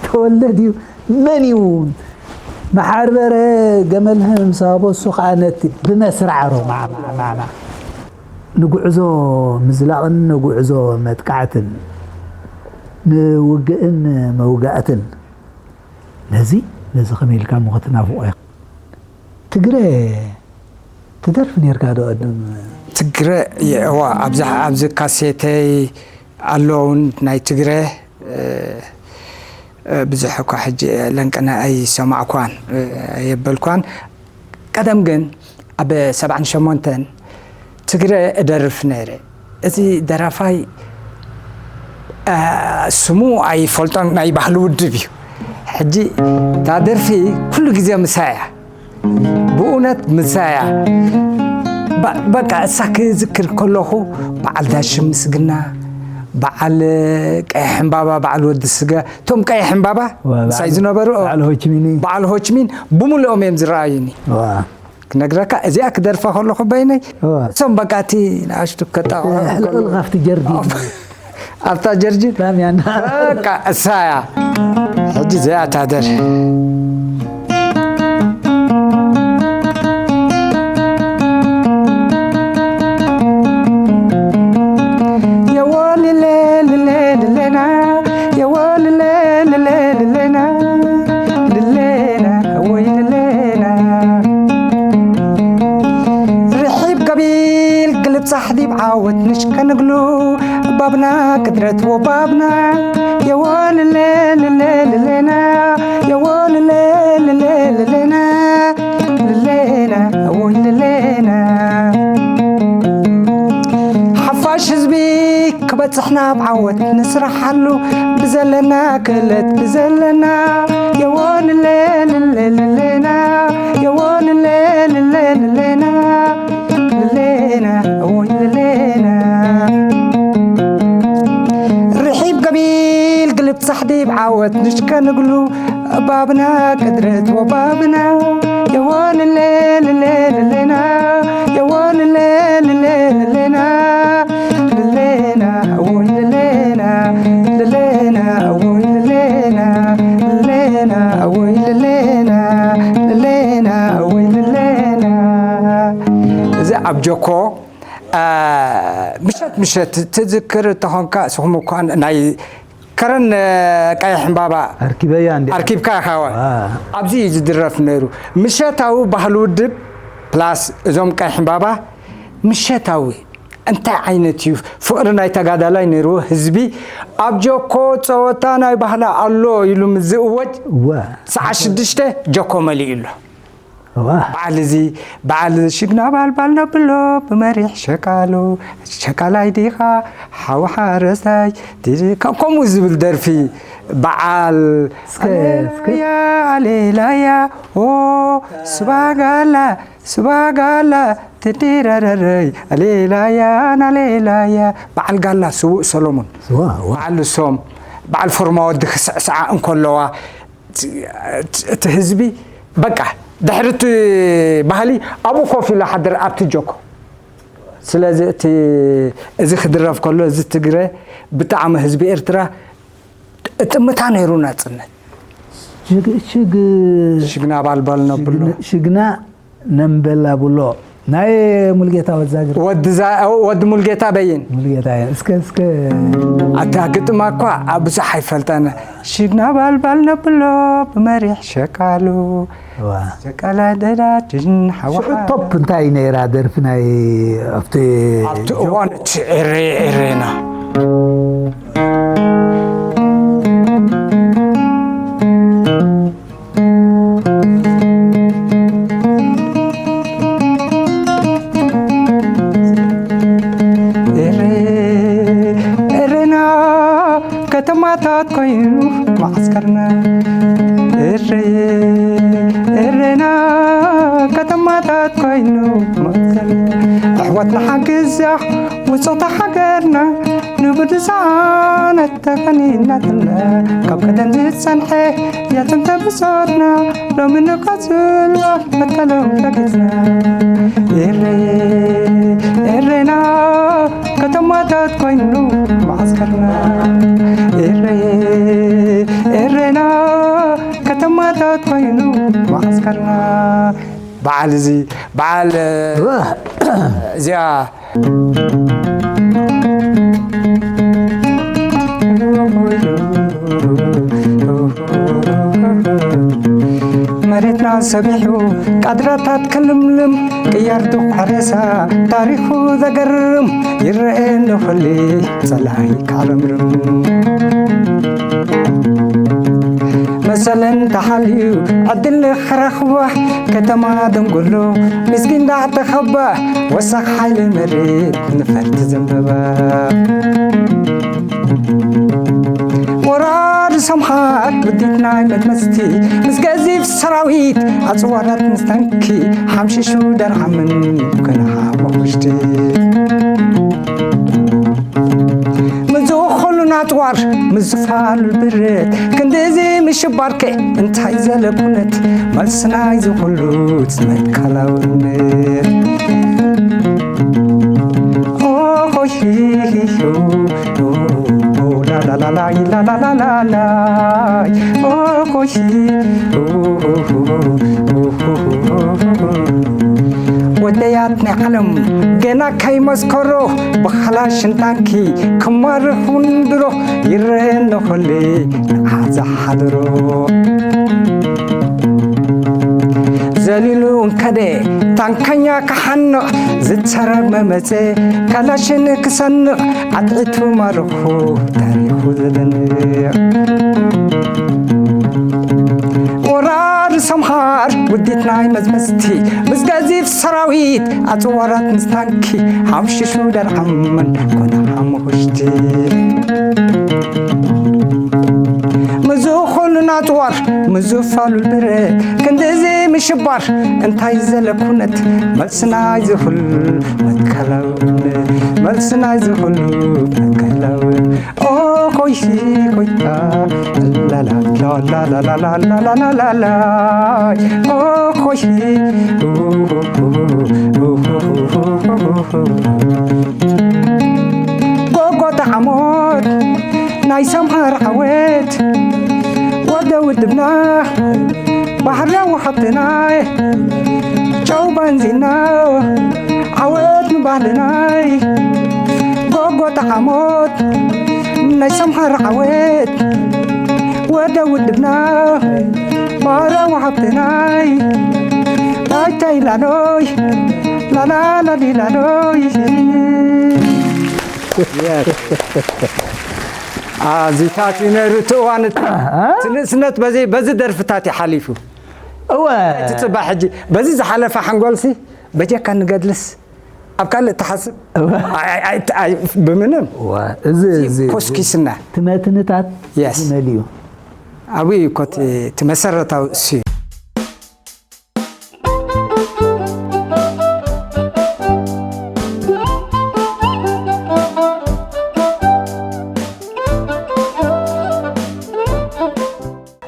ተወልደ ድዩ መን እዩ መሓር በረ ገመል ምስ ሃቦ እሱ ከዓ ነቲ ብመስራዕ ሮ ማዕማዕ ማዕማዕ ንጉዕዞ ምዝላቕን ንጉዕዞ መጥቃዕትን ንውግእን መውጋእትን ነዚ ነዚ ከመይ ኢልካ እሞ ክትናፍቖ ኢኻ? ትግረ ትደርፍ ኔርካ ዶ ቅድም? ትግረ የ-፣ እዋ፣ ኣብዛ፣ ኣብዚ ካሴተይ ኣሎ እውን ናይ ትግረ፣ እ፣ እ፣ ብዙሕ እኳ ሕጂ ለንቅነ ኣይሰማዕኳን፣ እ፣ ኣየበልኳን። ቀደም ግን ኣብ ሰብዓን ሸሞንተን ትግረ እደርፍ ነይረ። እዚ ደራፋይ፣ እ፣ ስሙ ኣይፈልጦን፣ ናይ ባህሊ ውድብ እዩ። ሕጂ እታ ደርፊ ኩሉ ግዜ ምሳያ፣ ብእውነት ምሳያ። በ-፣ በቃ እሳ ክዝክር ከለኹ በዓል ዳሽም ምስግና፣ በዓል ቀይሕ ዕምባባ፣ በዓል ወዲ ስጋ፣ እቶም ቀይሕ ዕምባባ ዋ፣ ምሳይ በዓል፣ ዝነበሩ፣ በዓል ሆችሚኒ። በዓል ሆችሚን ብምልኦም እዮም ዝረኣዩኒ። ዋ። ክነግረካ፣ እዚኣ ክደርፋ ከለኹ በይነይ፣ እዋ። እሶም በቃ እቲ ንኣሽቱ ከጣቕዑ ሕልቕልቕ ኣብቲ ጀርዲን። ኣብታ ጀርዲን። ላምያና። በቃ እሳ እያ። ሕጂ እዚኣ ታደር። የወልለ ልለ ልለና፣ የወልለ ግልብጻሕ ዲብ ዓወት ንሽከ ንግሉ፣ ባብና ቅድረት ወባብና፣ የወልለ ልለ ልለና፣ የወልለ ልለ ልለና፣ ልለና፣ እወይ ልለና። ሓፋሽ ህዝቢ ክበጽሕ ናብ ዓወት ንስራሓሉ፣ ብዘለና ክእለት ብዘለና፣ የወልለ ልለ ልለና፣ የወልለ ልለ ልለና፣ ልለና፣ እወይ ልለና። ርሒብ ገቢል ግልብ ጻሕዲብ ዓወት ንሽከ ንግሉ፣ ባብና ቅድረት ወባብና፣ የወልለ ልለ ልለና፣ የወልለ ልለ ልለና፣ ልለና፣ እወይ ልለና፣ ልለና፣ እወይ ልለና፣ ልለና፣ እወይ ልለና፣ ልለና፣ እወይ ልለና። እዚ ኣብ ጆኮ፣ አ፣ ምሸት ምሸት ትዝክር እንተኾንካ፣ እስኹም እኳ ናይ ከረን፣ አ፣ ቀይሕ ዕምባባ ኣርኪበያ እንዲ ኣርኪብካ ኢኻ። ዋ። ኣብዚ እዩ ዝድረፍ ነይሩ። ምሸታዊ ባህሊ ውድብ ፕላስ እዞም ቀይሕ ዕምባባ ምሸታዊ እንታይ ዓይነት እዩ ፍቕሪ ናይ ተጋዳላይ ነይርዎ ህዝቢ። ኣብ ጆኮ ጸወታ ናይ ባህሊ ኣሎ ኢሉ ምስ ዝእወጅ እወ። ሰዓት ሽዱሽተ ጆኮ መሊኡ ኣሎ። እወ። በዓል እዚ፣ በዓል ሽግና ባልባል ነብሎ ብመሪሕ ሸቃሎ፣ ሸቃላይ ዲኻ ሓው ሓረስታይ፣ ዲዲ-፣ ከም-፣ ከምኡ ዝብል ደርፊ በዓል እስከ፣ እስከ። ኣሌላያ፣ ኣሌላያ፣ ኦ፣ ስባጋላ፣ ስባጋላ፣ ትዲረረረይ፣ ኣሌላያ፣ ናሌላያ። በዓል ጋላ ስዉእ ሰሎሞን። እወ፣ እወ። በዓል ሶም፣ በዓል ፎርማ ወዲ ክስዕስዓ እንከለዋ፣ እቲ ህዝቢ በቃ ድሕሪ እቲ ባህሊ ኣብኡ ኮፍ ኢሉ ሓድር ኣብቲ ጆኮ። ስለዚ እቲ፣ እዚ ክድረፍ ከሎ፣ እዚ ትግረ ብጣዕሚ ህዝቢ ኤርትራ ጥምታ ነይሩ ናጽነት። ሽግ-፣ ሽግ-፣ ሽግና ባልባል ነብሎ። ሽግና፣ ሽግና ነምበላ ብሎ። ናይ ሙልጌታ ወዛግር። ወዲ ዛ-፣ ወዲ ሙልጌታ በይን። ሙልጌታ እየ። እስከ፣ እስከ። ኣታ ግጥማ እኳ ኣብ ብዙሕ ኣይፈልጠን። ሽግና ባልባል ነብሎ ብመሪሕ ሸቃሉ። ዋ። ሸቃላ ደዳጅን ሓዋ ሽዑ ሓዳ። ቶፕ እንታይ ነይራ ደርፊ ናይ ኣብቲ ኣብቲ ጆ-፣ እዋን እቲ ኤሬ፣ ኤሬና። ኤሬ፣ ኤሬና ከተማታት ኮይኑ መዓስከርና። ኤሬ፣ ኤሬና ከተማታት ኮይኑ መዓስከርና። ኣሕዋትና ሓግዛ ውጾታ ሃገርና ንብዙሓት ተፈኒናትና ካብ ቀደም ዝጸንሐ የጥንተ ብጾትና ሎሚ ንቀጽሎ መተሎም ረጊጽና። ኤረ፣ ኤሬና ከተማታት ኮይኑ መዓስከርና። ኤረ፣ ኤሬና ከተማታት ኮይኑ መዓስከርና። በዓል እዚ፣ በዓል፣ እወ። እዚኣ መሬትና ሰቢሑ ቃድራታት ክልምልም ቅያር ዱቕ ሬሳ ታሪኹ ዘገርም ይረኤ ንኹሊ ጸላኢ ካረምርም። መሰለን ተሓልዩ ዕድል ንኽረኽባ ከተማ ደንጎሎ ምስኪን ዳዕተኸባ ወሳኽ ሓይሊ መሬት ንፈርቲ ዘንበባ። ወራር ሰምሃር ብዲት ናይ መድመስቲ ምስ ገዚፍ ሰራዊት ኣጽዋራት ምስ ታንኪ ሓምሽሹ ደርዓምን ከነሓ መኹሽቲ። ምዝኡ ኹሉ ናጽዋር ምዝፋሉ ብረት ክንድዚ ምሽባርከ እንታይ ዘለ ኩነት መልስናይ ዝኹሉ ትመካላውነት። ኦሆይ ላላላላይ ላላላላላይ ኦሆይ ወደያት ናይ ዓለም ገና ከይመስከሮ ብኻላሽን ታንኪ ክማርኹን ድሮ ይረአ ንኹሉ ንዓዛ ሓድሮ ዘሊሉ እንከደ ኣንከኛ ክሓንቕ ዝተረመመጸ ካላሽን ክሰንቕ ኣትዒቱ ማርኹ ታሪኹ ዘደንቕ። ወራር ሰምሃር ውዲት ናይ መዝመዝቲ ምስ ገዚፍ ሰራዊት ኣጽዋራት ምስ ታንኪ ሓምሽሹ ደርዓመን ኮነ ሓሙኽሽቲ። ምዝ ኩሉ ናጽዋር ምዝ ፋሉል ብረት ክንድዚ ምሽባር እንታይ ዘለ ኩነት መልስና ይዝኹል መትከላውን መልስና ይዝኹል መትከላውን ኦኮይሲ ኮይታ ላላላላላላላላላላላ ኦኮይሲ ጎጎ ጣዕሞት ናይ ሰምሃር ዓወት ወደ ውድብና ባህርያዊ ሃብትናይ ጨው ባንዚና ዓወት ንባህልናይ ጎጎ ጣዕሞት ናይ ሰምሃር ዓወት ወደ ውድብና ባህርያዊ ሃብትናይ ታይታይ ላሎይ ላላላሊላሎይ ኣዚታት እዩ ነይሩ እቲ እዋን እቲ ንእስነት በዚ በዚ ደርፍታት እዩ ሓሊፉ እወ እቲ ጽባሕ ሕጂ በዚ ዝሓለፈ ሓንጎልሲ በጀካ ንገድልስ ኣብ ካልእ ትሓስብ ብምንም እዚ ኮስኪስና ትመትንታት መሊዩ ኣብይ ኮ እቲ መሰረታዊ እሱ እዩ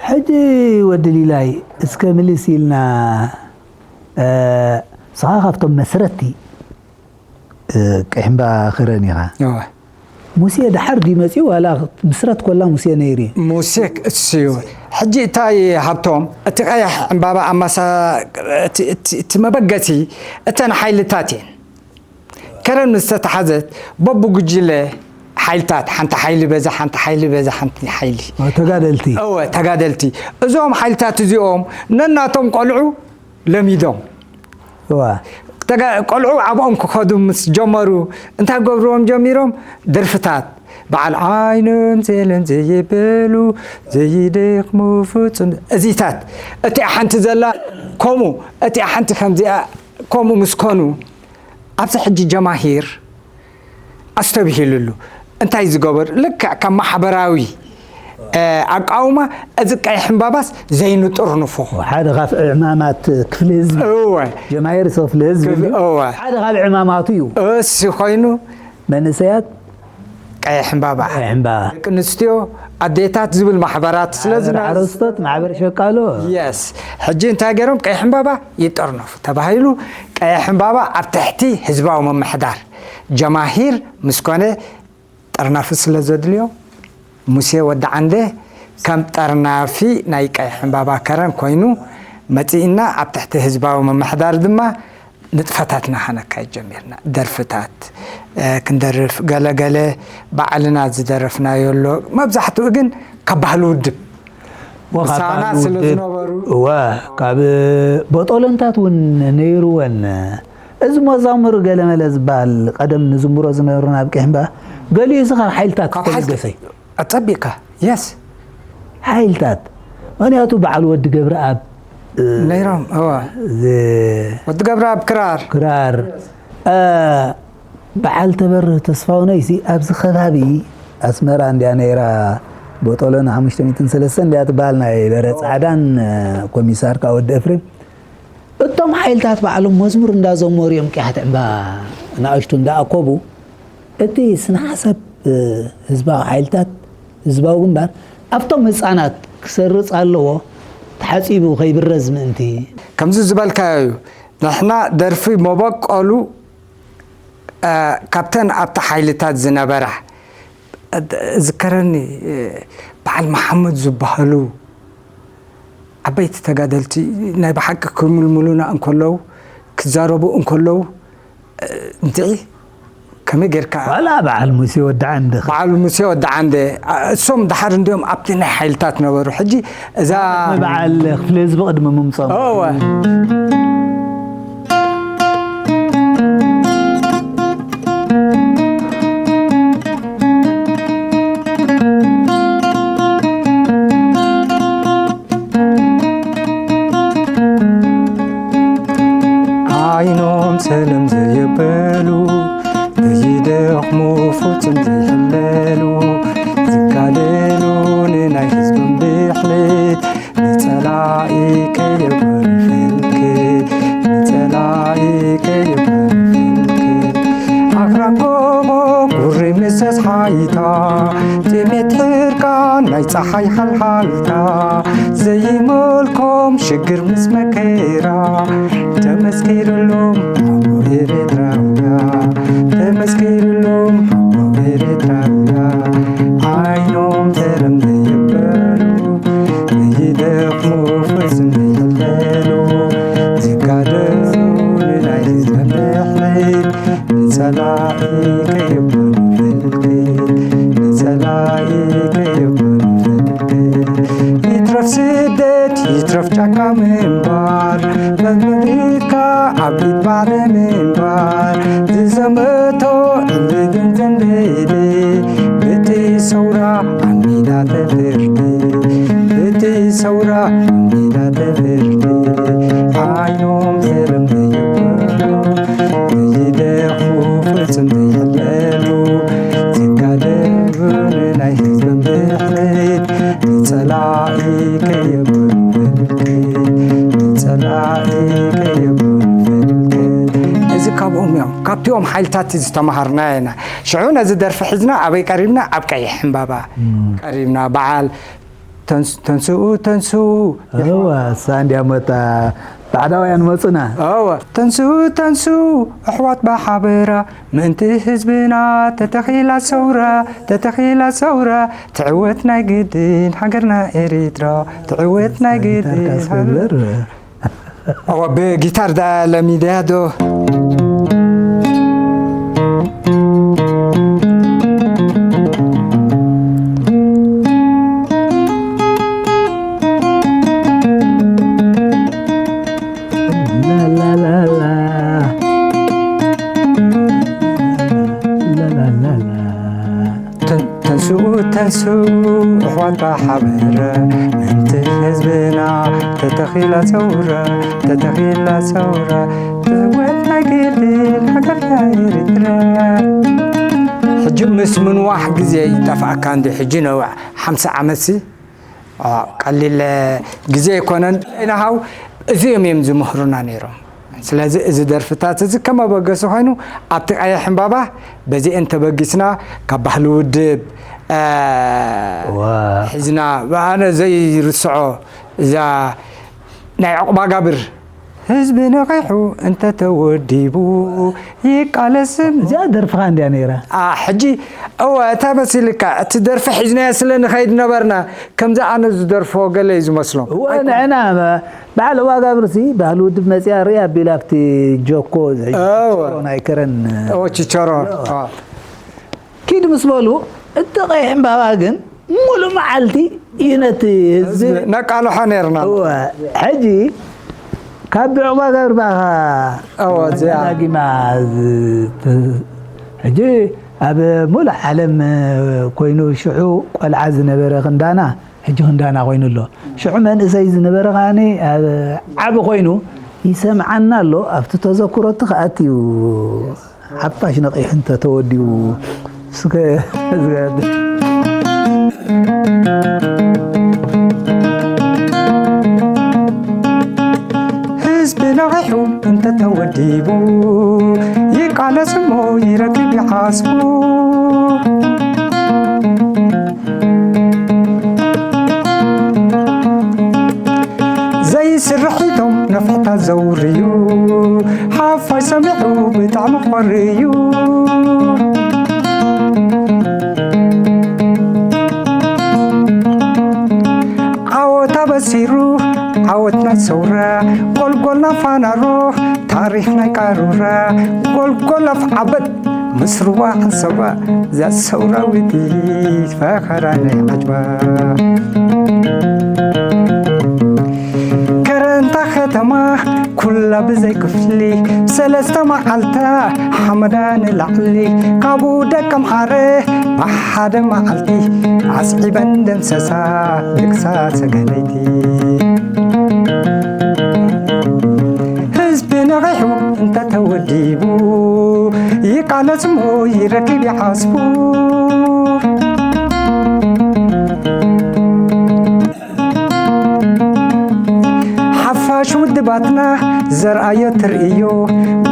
ሕጂ ወዲ ሊላይ እስከ ምልስ ኢልና ንስኻ ካብቶም መስረቲ ቀይሕምባ ክረን ኢኻ ሙሴ ደሓር ድዩ መፅኡ ዋላ ምስረት ኮላ ሙሴ ነይሩ እዩ ሙሴ እሱ እዩ ሕጂ እንታይ ሃብቶም እቲ ቀያሕ ዕምባባ ኣማሳ እቲ መበገሲ እተን ሓይልታት እየን ከረን ምስ ተተሓዘት በብጉጅለ ሓይልታት ሓንቲ ሓይሊ በዛ ሓንቲ ሓይሊ በዛ ሓንቲ ሓይሊ ተጋደልቲ እወ ተጋደልቲ እዞም ሓይልታት እዚኦም ነናቶም ቆልዑ ለሚዶም እዋ ተጋ- ቆልዑ ኣብኦም ክኸዱ ምስ ጀመሩ እንታይ ገብርዎም ጀሚሮም ደርፍታት በዓል ዓይኖም ዘለን ዘይበሉ ዘይደኽሙ ፍጹም እዚታት እቲኣ ሓንቲ ዘላ ከምኡ እቲኣ ሓንቲ ከምዚኣ ከምኡ ምስ ኮኑ ኣብዚ ሕጂ ጀማሂር ኣስተብሂሉሉ እንታይ ዝገበር ልክዕ ከም ማሕበራዊ ኣቃውማ እዚ ቀይሕ ዕምባባስ ዘይንጥርንፎ ሓደ ካብ ዕማማት ክፍሊ ህዝቢ እወ ጀማሂር ሰው ክፍሊ ህዝቢ እወ ሓደ ካብ ዕማማቱ እዩ እሱ ኮይኑ መንእሰያት ቀይሕ ዕምባባ ቀይሕ ዕምባባ ደቂ ኣንስትዮ ኣዴታት ዝብል ማሕበራት ስለ ዝነበረ ሓረስቶት ማሕበር ሸቃሎ የስ ሕጂ እንታይ ገይሮም ቀይሕ ዕምባባ ይጠርነፉ ተባሂሉ ቀይሕ ዕምባባ ኣብ ትሕቲ ህዝባዊ ምምሕዳር ጀማሂር ምስ ኮነ ጠርናፊ ስለ ዘድልዮ ሙሴ ወዲ ዓንደ ከም ጠርናፊ ናይ ቀይሕ ዕምባባ ከረን ኮይኑ መፂእና ኣብ ትሕቲ ህዝባዊ ምምሕዳር ድማ ንጥፈታትና ከነካይድ ጀሚርና። ደርፍታት ክንደርፍ፣ ገለገለ ባዕልና ዝደረፍናዮ ኣሎ። መብዛሕትኡ ግን ካብ ባህሊ ውድብ ምሳና ስለ ዝነበሩ። እወ፣ ካብ ቦጦሎንታት እውን ነይሩወን። እዚ መዛሙር ገለመለ ዝበሃል ቀደም ንዝምሮ ዝነበሩ ናብ ቅሕምባ ገሊኡ እዚ ካብ ሓይልታት ካብ ሓይልታት ዝተበገሰ እዩ። ኣጸቢቕካ። የስ። ሓይልታት ምኽንያቱ በዓል ወዲ ገብረኣብ ነይሮም። እወ። ዝ- ወዲ ገብረኣብ ክራር። ክራር እ፣ በዓል ተበርህ ተስፋውነይሲ ኣብዚ ከባቢ ኣስመራ እንድያ ነይራ። ቦጦሎኒ ሓሙሽተ ሚእትን ሰለስተ እንድያ ትበሃል ናይ በረ ጻዕዳን እ፣ ኮሚሳር ከዓ ወዲ ኤፍሬም እቶም ሓይልታት ባዕሎም መዝሙር እንዳዘመሩ እዮም ቅያሕቲ ዕምባ ንኣሽቱ እንዳኣኮቡ እቲ ስነ ሓሳብ ህዝባዊ ሓይልታት ህዝባዊ ግንባር ኣብቶም ህፃናት ክሰርፅ ኣለዎ ተሓፂቡ ከይብረዝ ምእንቲ ከምዚ ዝበልካዮ እዩ ንሕና ደርፊ መበቆሉ ካብተን ኣብቲ ሓይልታት ዝነበራ እዝከረኒ በዓል መሓመድ ዝበሃሉ ዓበይቲ ተጋደልቲ ናይ ብሓቂ ክምልምሉና እንከለዉ ክዛረቡ እንከለዉ እንትዒ ከመይ ጌርካ ዋላ በዓል ሙሴ ወዲ ዓንደ በዓል ሙሴ ወዲ ዓንደ እሶም ድሓር እንዲኦም ኣብቲ ናይ ሓይልታት ነበሩ ሕጂ እዛ በዓል ክፍለ ህዝቢ ቅድሚ ምምፀኦም እወ ፍጹም ዘይሕለሉ ዝጋደሉ ንናይ ህዝቦም ድሕነት ንጸላኢ ከየብሉ ፍልክት ንጸላኢ ከየብሉ ፍልክት ኣኽራን ጎቦ ቁሪ ምስ ኣስሓይታ ጥሜት ሕርቃን ናይ ጸሓይ ሓልሓልታ ዘይመልኮም ሽግር ምስ መከራ ተመስኪሩሎም ሓቦ ኤርትራውያ ተመስኪሩሎም ሓቦ ኤርትራውያ ዓይኖም ተረም ዘየበሉ ዘይደኽሙ ፍጹም ዘይሕለሉ ዝጋደሉ ንናይ ህዝቢ ምሕረት ንጸላኢ ከየብሉ ፍልክት ንጸላኢ ከየብሉ ፍልክት ይትረፍ ስደት ይትረፍ ጫካ ምንባር መመሪካ ኣብ ኢድ ባዕሪ ምንባር ዝዘመቶ ዕብድን ዘንበደ ብቲ ሰውራ ኣብ ሜዳ ተፍርዲ ብቲ ሰውራ ኣብ ሜዳ ተፍርዲ ዓይኖም ዘረም ዘየብሉ ዘይደኽሙ ፍጹም ዘይሕለሉ ዝጋደሉ ንናይ ህዝቦም ድሕነት ንጸላኢ ከየብሉ ፍልክት ንጸላኢ ከየብሉ ፍልክት እዚ ካብኦም እዮም ካብቲኦም ሓይልታት ዝተማሃርና ኢና ሽዑ ነዚ ደርፊ ሒዝና ኣበይ ቀሪብና ኣብ ቀይሕ ዕምባባ ቀሪብና በዓል ተንስ- ተንስኡ ተንስኡ እዋ እሳ እንዲያ መጣ ባዕዳውያን መፁና እወ ተንስኡ ተንስኡ ኣሕዋት ብሓበራ ምእንቲ ህዝብና ተተኺላ ሰውራ ተተኺላ ሰውራ ትዕወት ናይ ግድን ሃገርና ኤሪትራ ትዕወት ናይ ግድን ሃገር ኣስገብር እወ ብጊታር ዳ ለሚደያ ዶ ተንስኡ ተንስኡ ኣሕዋት ብሓበረ ምእንቲ ህዝብና ተተኺላ ሰውራ ተተኺላ ሰውራ ትዕወት ናይ ግድን ሃገርና ኤርትራ ሕጂ ምስ ምንዋሕ ግዜ ይጠፍኣካ እንዲ ሕጂ ነውዕ ሓምሳ ዓመትሲ ቀሊል ግዜ ኣይኮነን። ንሃው እዚኦም እዮም ዝምህሩና ነይሮም። ስለዚ እዚ ደርፍታት እዚ ከመበገሲ ኮይኑ ኣብቲ ቀይሕ ዕምባባ በዚአን ተበጊስና ካብ ባህሊ ውድብ ሒዝና ኣነ ዘይርስዖ እዛ ናይ ዕቑባ ጋብር ህዝቢ ነቒሑ እንተተወዲቡ ይቃለስም እዚኣ ደርፍኻ እንድያ ነይራ ሕጂ እወ እታ መሲልካ እቲ ደርፊ ሒዝናዮ ስለ ንኸይድ ነበርና ከምዚ ኣነ ዝደርፎ ገለ እዩ ዝመስሎም እወ ንዕና በዓል ዋጋብርሲ ባህሊ ውድብ መፅያ ርኢ ኣቢላ ኣብቲ ጆኮ ናይ ከረን ችቸሮ ኪድ ምስ በሉ እቲ ቀይሕ ዕምባባ ግን ሙሉእ መዓልቲ እዩ ነቲ ህዝቢ ነቃልሖ ነርና እወ ሕጂ ካብ ብዕቑባ ጋብር በኣኻ እወ እዚኣ ዳጊማ ሕጂ ኣብ ሙሉእ ዓለም ኮይኑ ሽዑ ቆልዓ ዝነበረ ክንዳና ሕጂ ክንዳና ኮይኑ ኣሎ ሽዑ መንእሰይ ዝነበረ ከዓኒ ዓቢ ኮይኑ ይሰምዓና ኣሎ ኣብቲ ተዘክሮቲ ከኣትዩ ሓፋሽ ነቒሑ እንተተወዲኡ ስከ ህዝቢ ነቒሑ እንተተወዲቡ ይቃለስ እሞ ይረክብ ይሓስቡ ዘይስርሒቶም ነፍሕታት ዘውርዩ ሓፋሽ ሰሚዑ ብጣዕሚ ኾርዩ ዓወት ኣበሲሩ ዓወት ናይ ሰውራ ጎልጎልና ፋናሮ ታሪኽ ናይ ቃሩራ ጎልጎል ኣፍ ዓበት ምስ ሩባ ዓንሰባ እዛ ሰውራዊት ፈኸራ ናይ ዓጅባ ከረንታ ከተማ ኩላ ብዘይ ክፍሊ ሰለስተ መዓልታ ሓመዳ ንላዕሊ ካብኡ ደቀምሓረ ብሓደ መዓልቲ ኣስዒበን ደምሰሳ ድቅሳ ሰገነይቲ ህዝቢ ነቒሑ እንተተወዲቡ ይቃ ኣለጽሞ ይረክብ ይዓስቡ። ሓፋሽ ውድባትና ዘርኣዮ ትርእዮ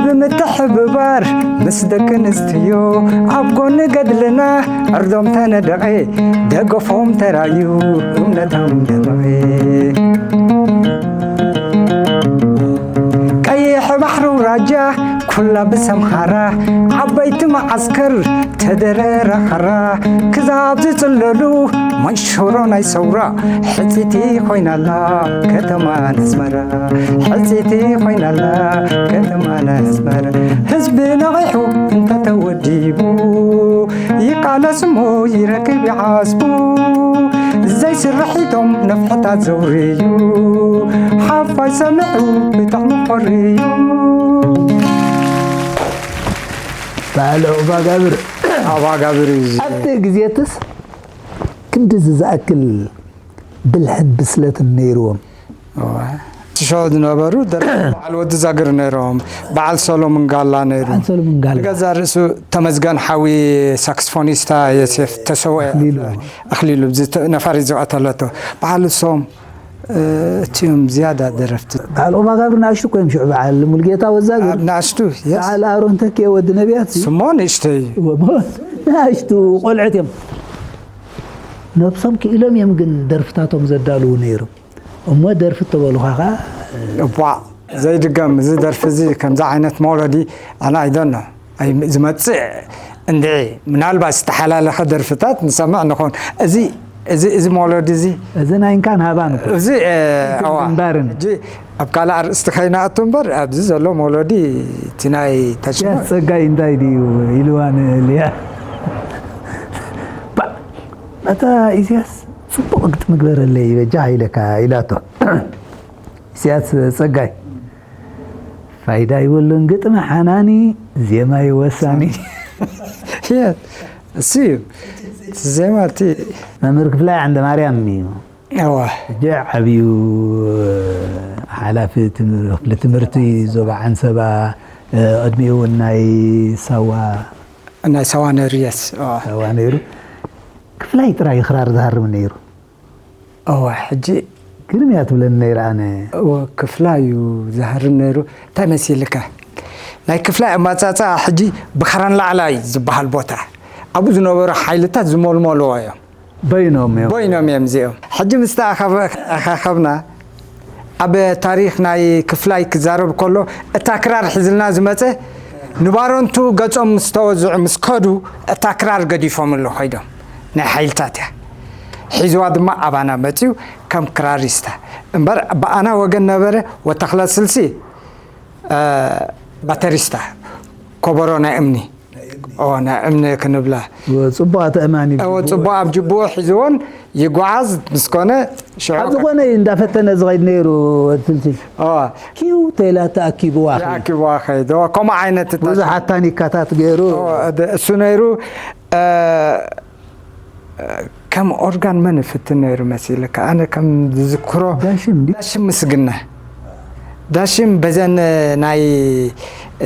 ብምትሕብባር ምስ ደቂ ኣንስትዮ ኣብ ጎኒ ገድልና ዕርዶም ተነደቐ ደገፎም ተራዩ እምነቶም ደመቐ። ቀይሕ ባሕሪ ኣውራጃ ኩላ ብሰምሃራ ዓበይቲ መዓስከር ተደረራኸራ ክዛብ ዝጽለሉ መንሽሮ ናይ ሰውራ ሕጽይቲ ኮይናላ ከተማ ኣስመራ። ሕጽይቲ ኮይናላ ከተማ ኣስመራ። ህዝቢ ነቒሑ እንተተወዲቡ ይቃለስ እሞ ይረክብ ይዓስቡ። ዘይስርሒቶም ነፍሕታት ዘውርዩ ሓፋሽ ሰሚዑ ብጣዕሚ ኮርዩ። በዓል ዑቕባጋብር ዑቕባጋብር እዩ እዚ። ኣብቲ ግዜትስ ክንድዚ ዝኣክል ብልሕን ብስለትን ነይርዎም። እዋ። እቲ ሸው ዝነበሩ ደረፍቲ በዓል ወዲ ዛግር ነይሮም። በዓል ሰሎሙን ጋላ ነይሩ። በዓል ሰሎሙን ጋላ። ንገዛእ ርእሱ ተመስገን ሓዊ ሳክስፎኒስታ ዮሴፍ ተሰወ ኣኽሊሉ። ኣኽሊሉ ብዚ ተ- ነፋሪት ዝቐተለቶ። በዓል እሶም እ፣ እቲኦም ዝያዳ ደረፍቲ። በዓል ዑቕባጋብር ንኣሽቱ እኮ እዮም ሽዑ በዓል ሙልጌታ ወዛግር። ኣብ ንኣሽቱ፣ የስ። በዓል ኣሮን ተኪኤ ወዲ ነቢያት ሲ። ስሞ ንእሽተይ እዩ። እሞ ንኣሽቱ ቆልዑት እዮም። ነብሶም ክኢሎም እዮም ግን ደርፍታቶም ዘዳልዉ ነይሮም። እሞ ደርፊ እተበሉኻ ኸዓ እቧ ዘይድገም እዚ ደርፊ እዚ ከምዚ ዓይነት መውለዲ ኣነ ኣይደኖ ኣይ ዝመጽእ እንድዒ ምናልባት ዝተሓላለኸ ደርፍታት ንሰምዕ ንኾን። እዚ እዚ እዚ መውለዲ እዚ እዚ ናይ እንካን ሃባን እኮ። እዚ እ፣ እዋን ግንባርን። ሕጂ ኣብ ካልእ ኣርእስቲ ከይንኣቱ እምበር ኣብዚ ዘሎ መውለዲ እቲ ናይ ተሽሞ ያስ ጸጋይ እንታይ ድዩ ኢልዋ ንልያ። ባ- ኣታ ኢሳያስ ጽቡቕ ግጥሚ ግበረለይ በጃ ኢለካ ኢላቶ። ኢሳያስ ጸጋይ ፋይዳ ይበሉን ግጥሚ ሓናኒ ዜማ ይወሳኒ። እሱ እዩ እቲ ዜማ እቲ መምህር ክፍላይ ዓንደ ማርያም እዩ። እዋ ሕጂ ዓብዩ ሓላፊ ትም- ክፍሊ ትምህርቲ ዞባ ዓንሰባ፣ ቅድሚኡ እውን ናይ ሳዋ ናይ ሳዋ ነርየስ እዋ። ሳዋ ነይሩ። ክፍላይ ጥራይ ክራር ዝሃርም ነይሩ። እዋ ሕጂ ግርም እያ ትብለኒ ነይራ ኣነ። እወ ክፍላ እዩ ዝሃርም ነይሩ። እንታይ መሲልካ ናይ ክፍላ ኣማፃፃ ሕጂ ብኸረን ላዕላይ ዝበሃል ቦታ ኣብኡ ዝነበሩ ሓይልታት ዝመልመልዎ እዮም። በይኖም እዮም። በይኖም እዮም እዚኦም። ሕጂ ምስ ተኣኻኸብና ኣብ ታሪኽ ናይ ክፍላይ ክዛረብ ከሎ እታ ክራር ሒዝልና ዝመፀ ንባረንቱ ገጾም ምስ ተወዝዑ ምስ ከዱ እታ ክራር ገዲፎምሉ ኸይዶም ናይ ሓይልታት እያ ሒዝዋ ድማ ኣባና መፅዩ ከም ክራሪስታ እምበር ብኣና ወገን ነበረ ወተኽለ ስልሲ ባተሪስታ ኮበሮ ናይ እምኒ ናይ እምኒ ክንብላ ፅቡቕ ተእማኒ ፅቡቕ ኣብ ጅብኡ ሒዝዎን ይጓዓዝ ምስ ኮነ ሽዑ ኣብ ዝኾነ እዩ እንዳፈተነ ዝኸይድ ነይሩ ወትልቲ እዋ ኪው ተይላ ተኣኪብዋ ኸይድ። ተኣኪብዋ ኸይድ እዋ ከምኡ ዓይነት እታ ብዙሓት ታኒካታት ገይሩ እዋ፣ ደ- እሱ ነይሩ እ፣ ከም ኦርጋን መን ይፍትን ነይሩ መሲልካ ኣነ ከም ዝዝክሮ ዳሽም ድዩ? ዳሽም ምስግና ዳሽም በዘን ናይ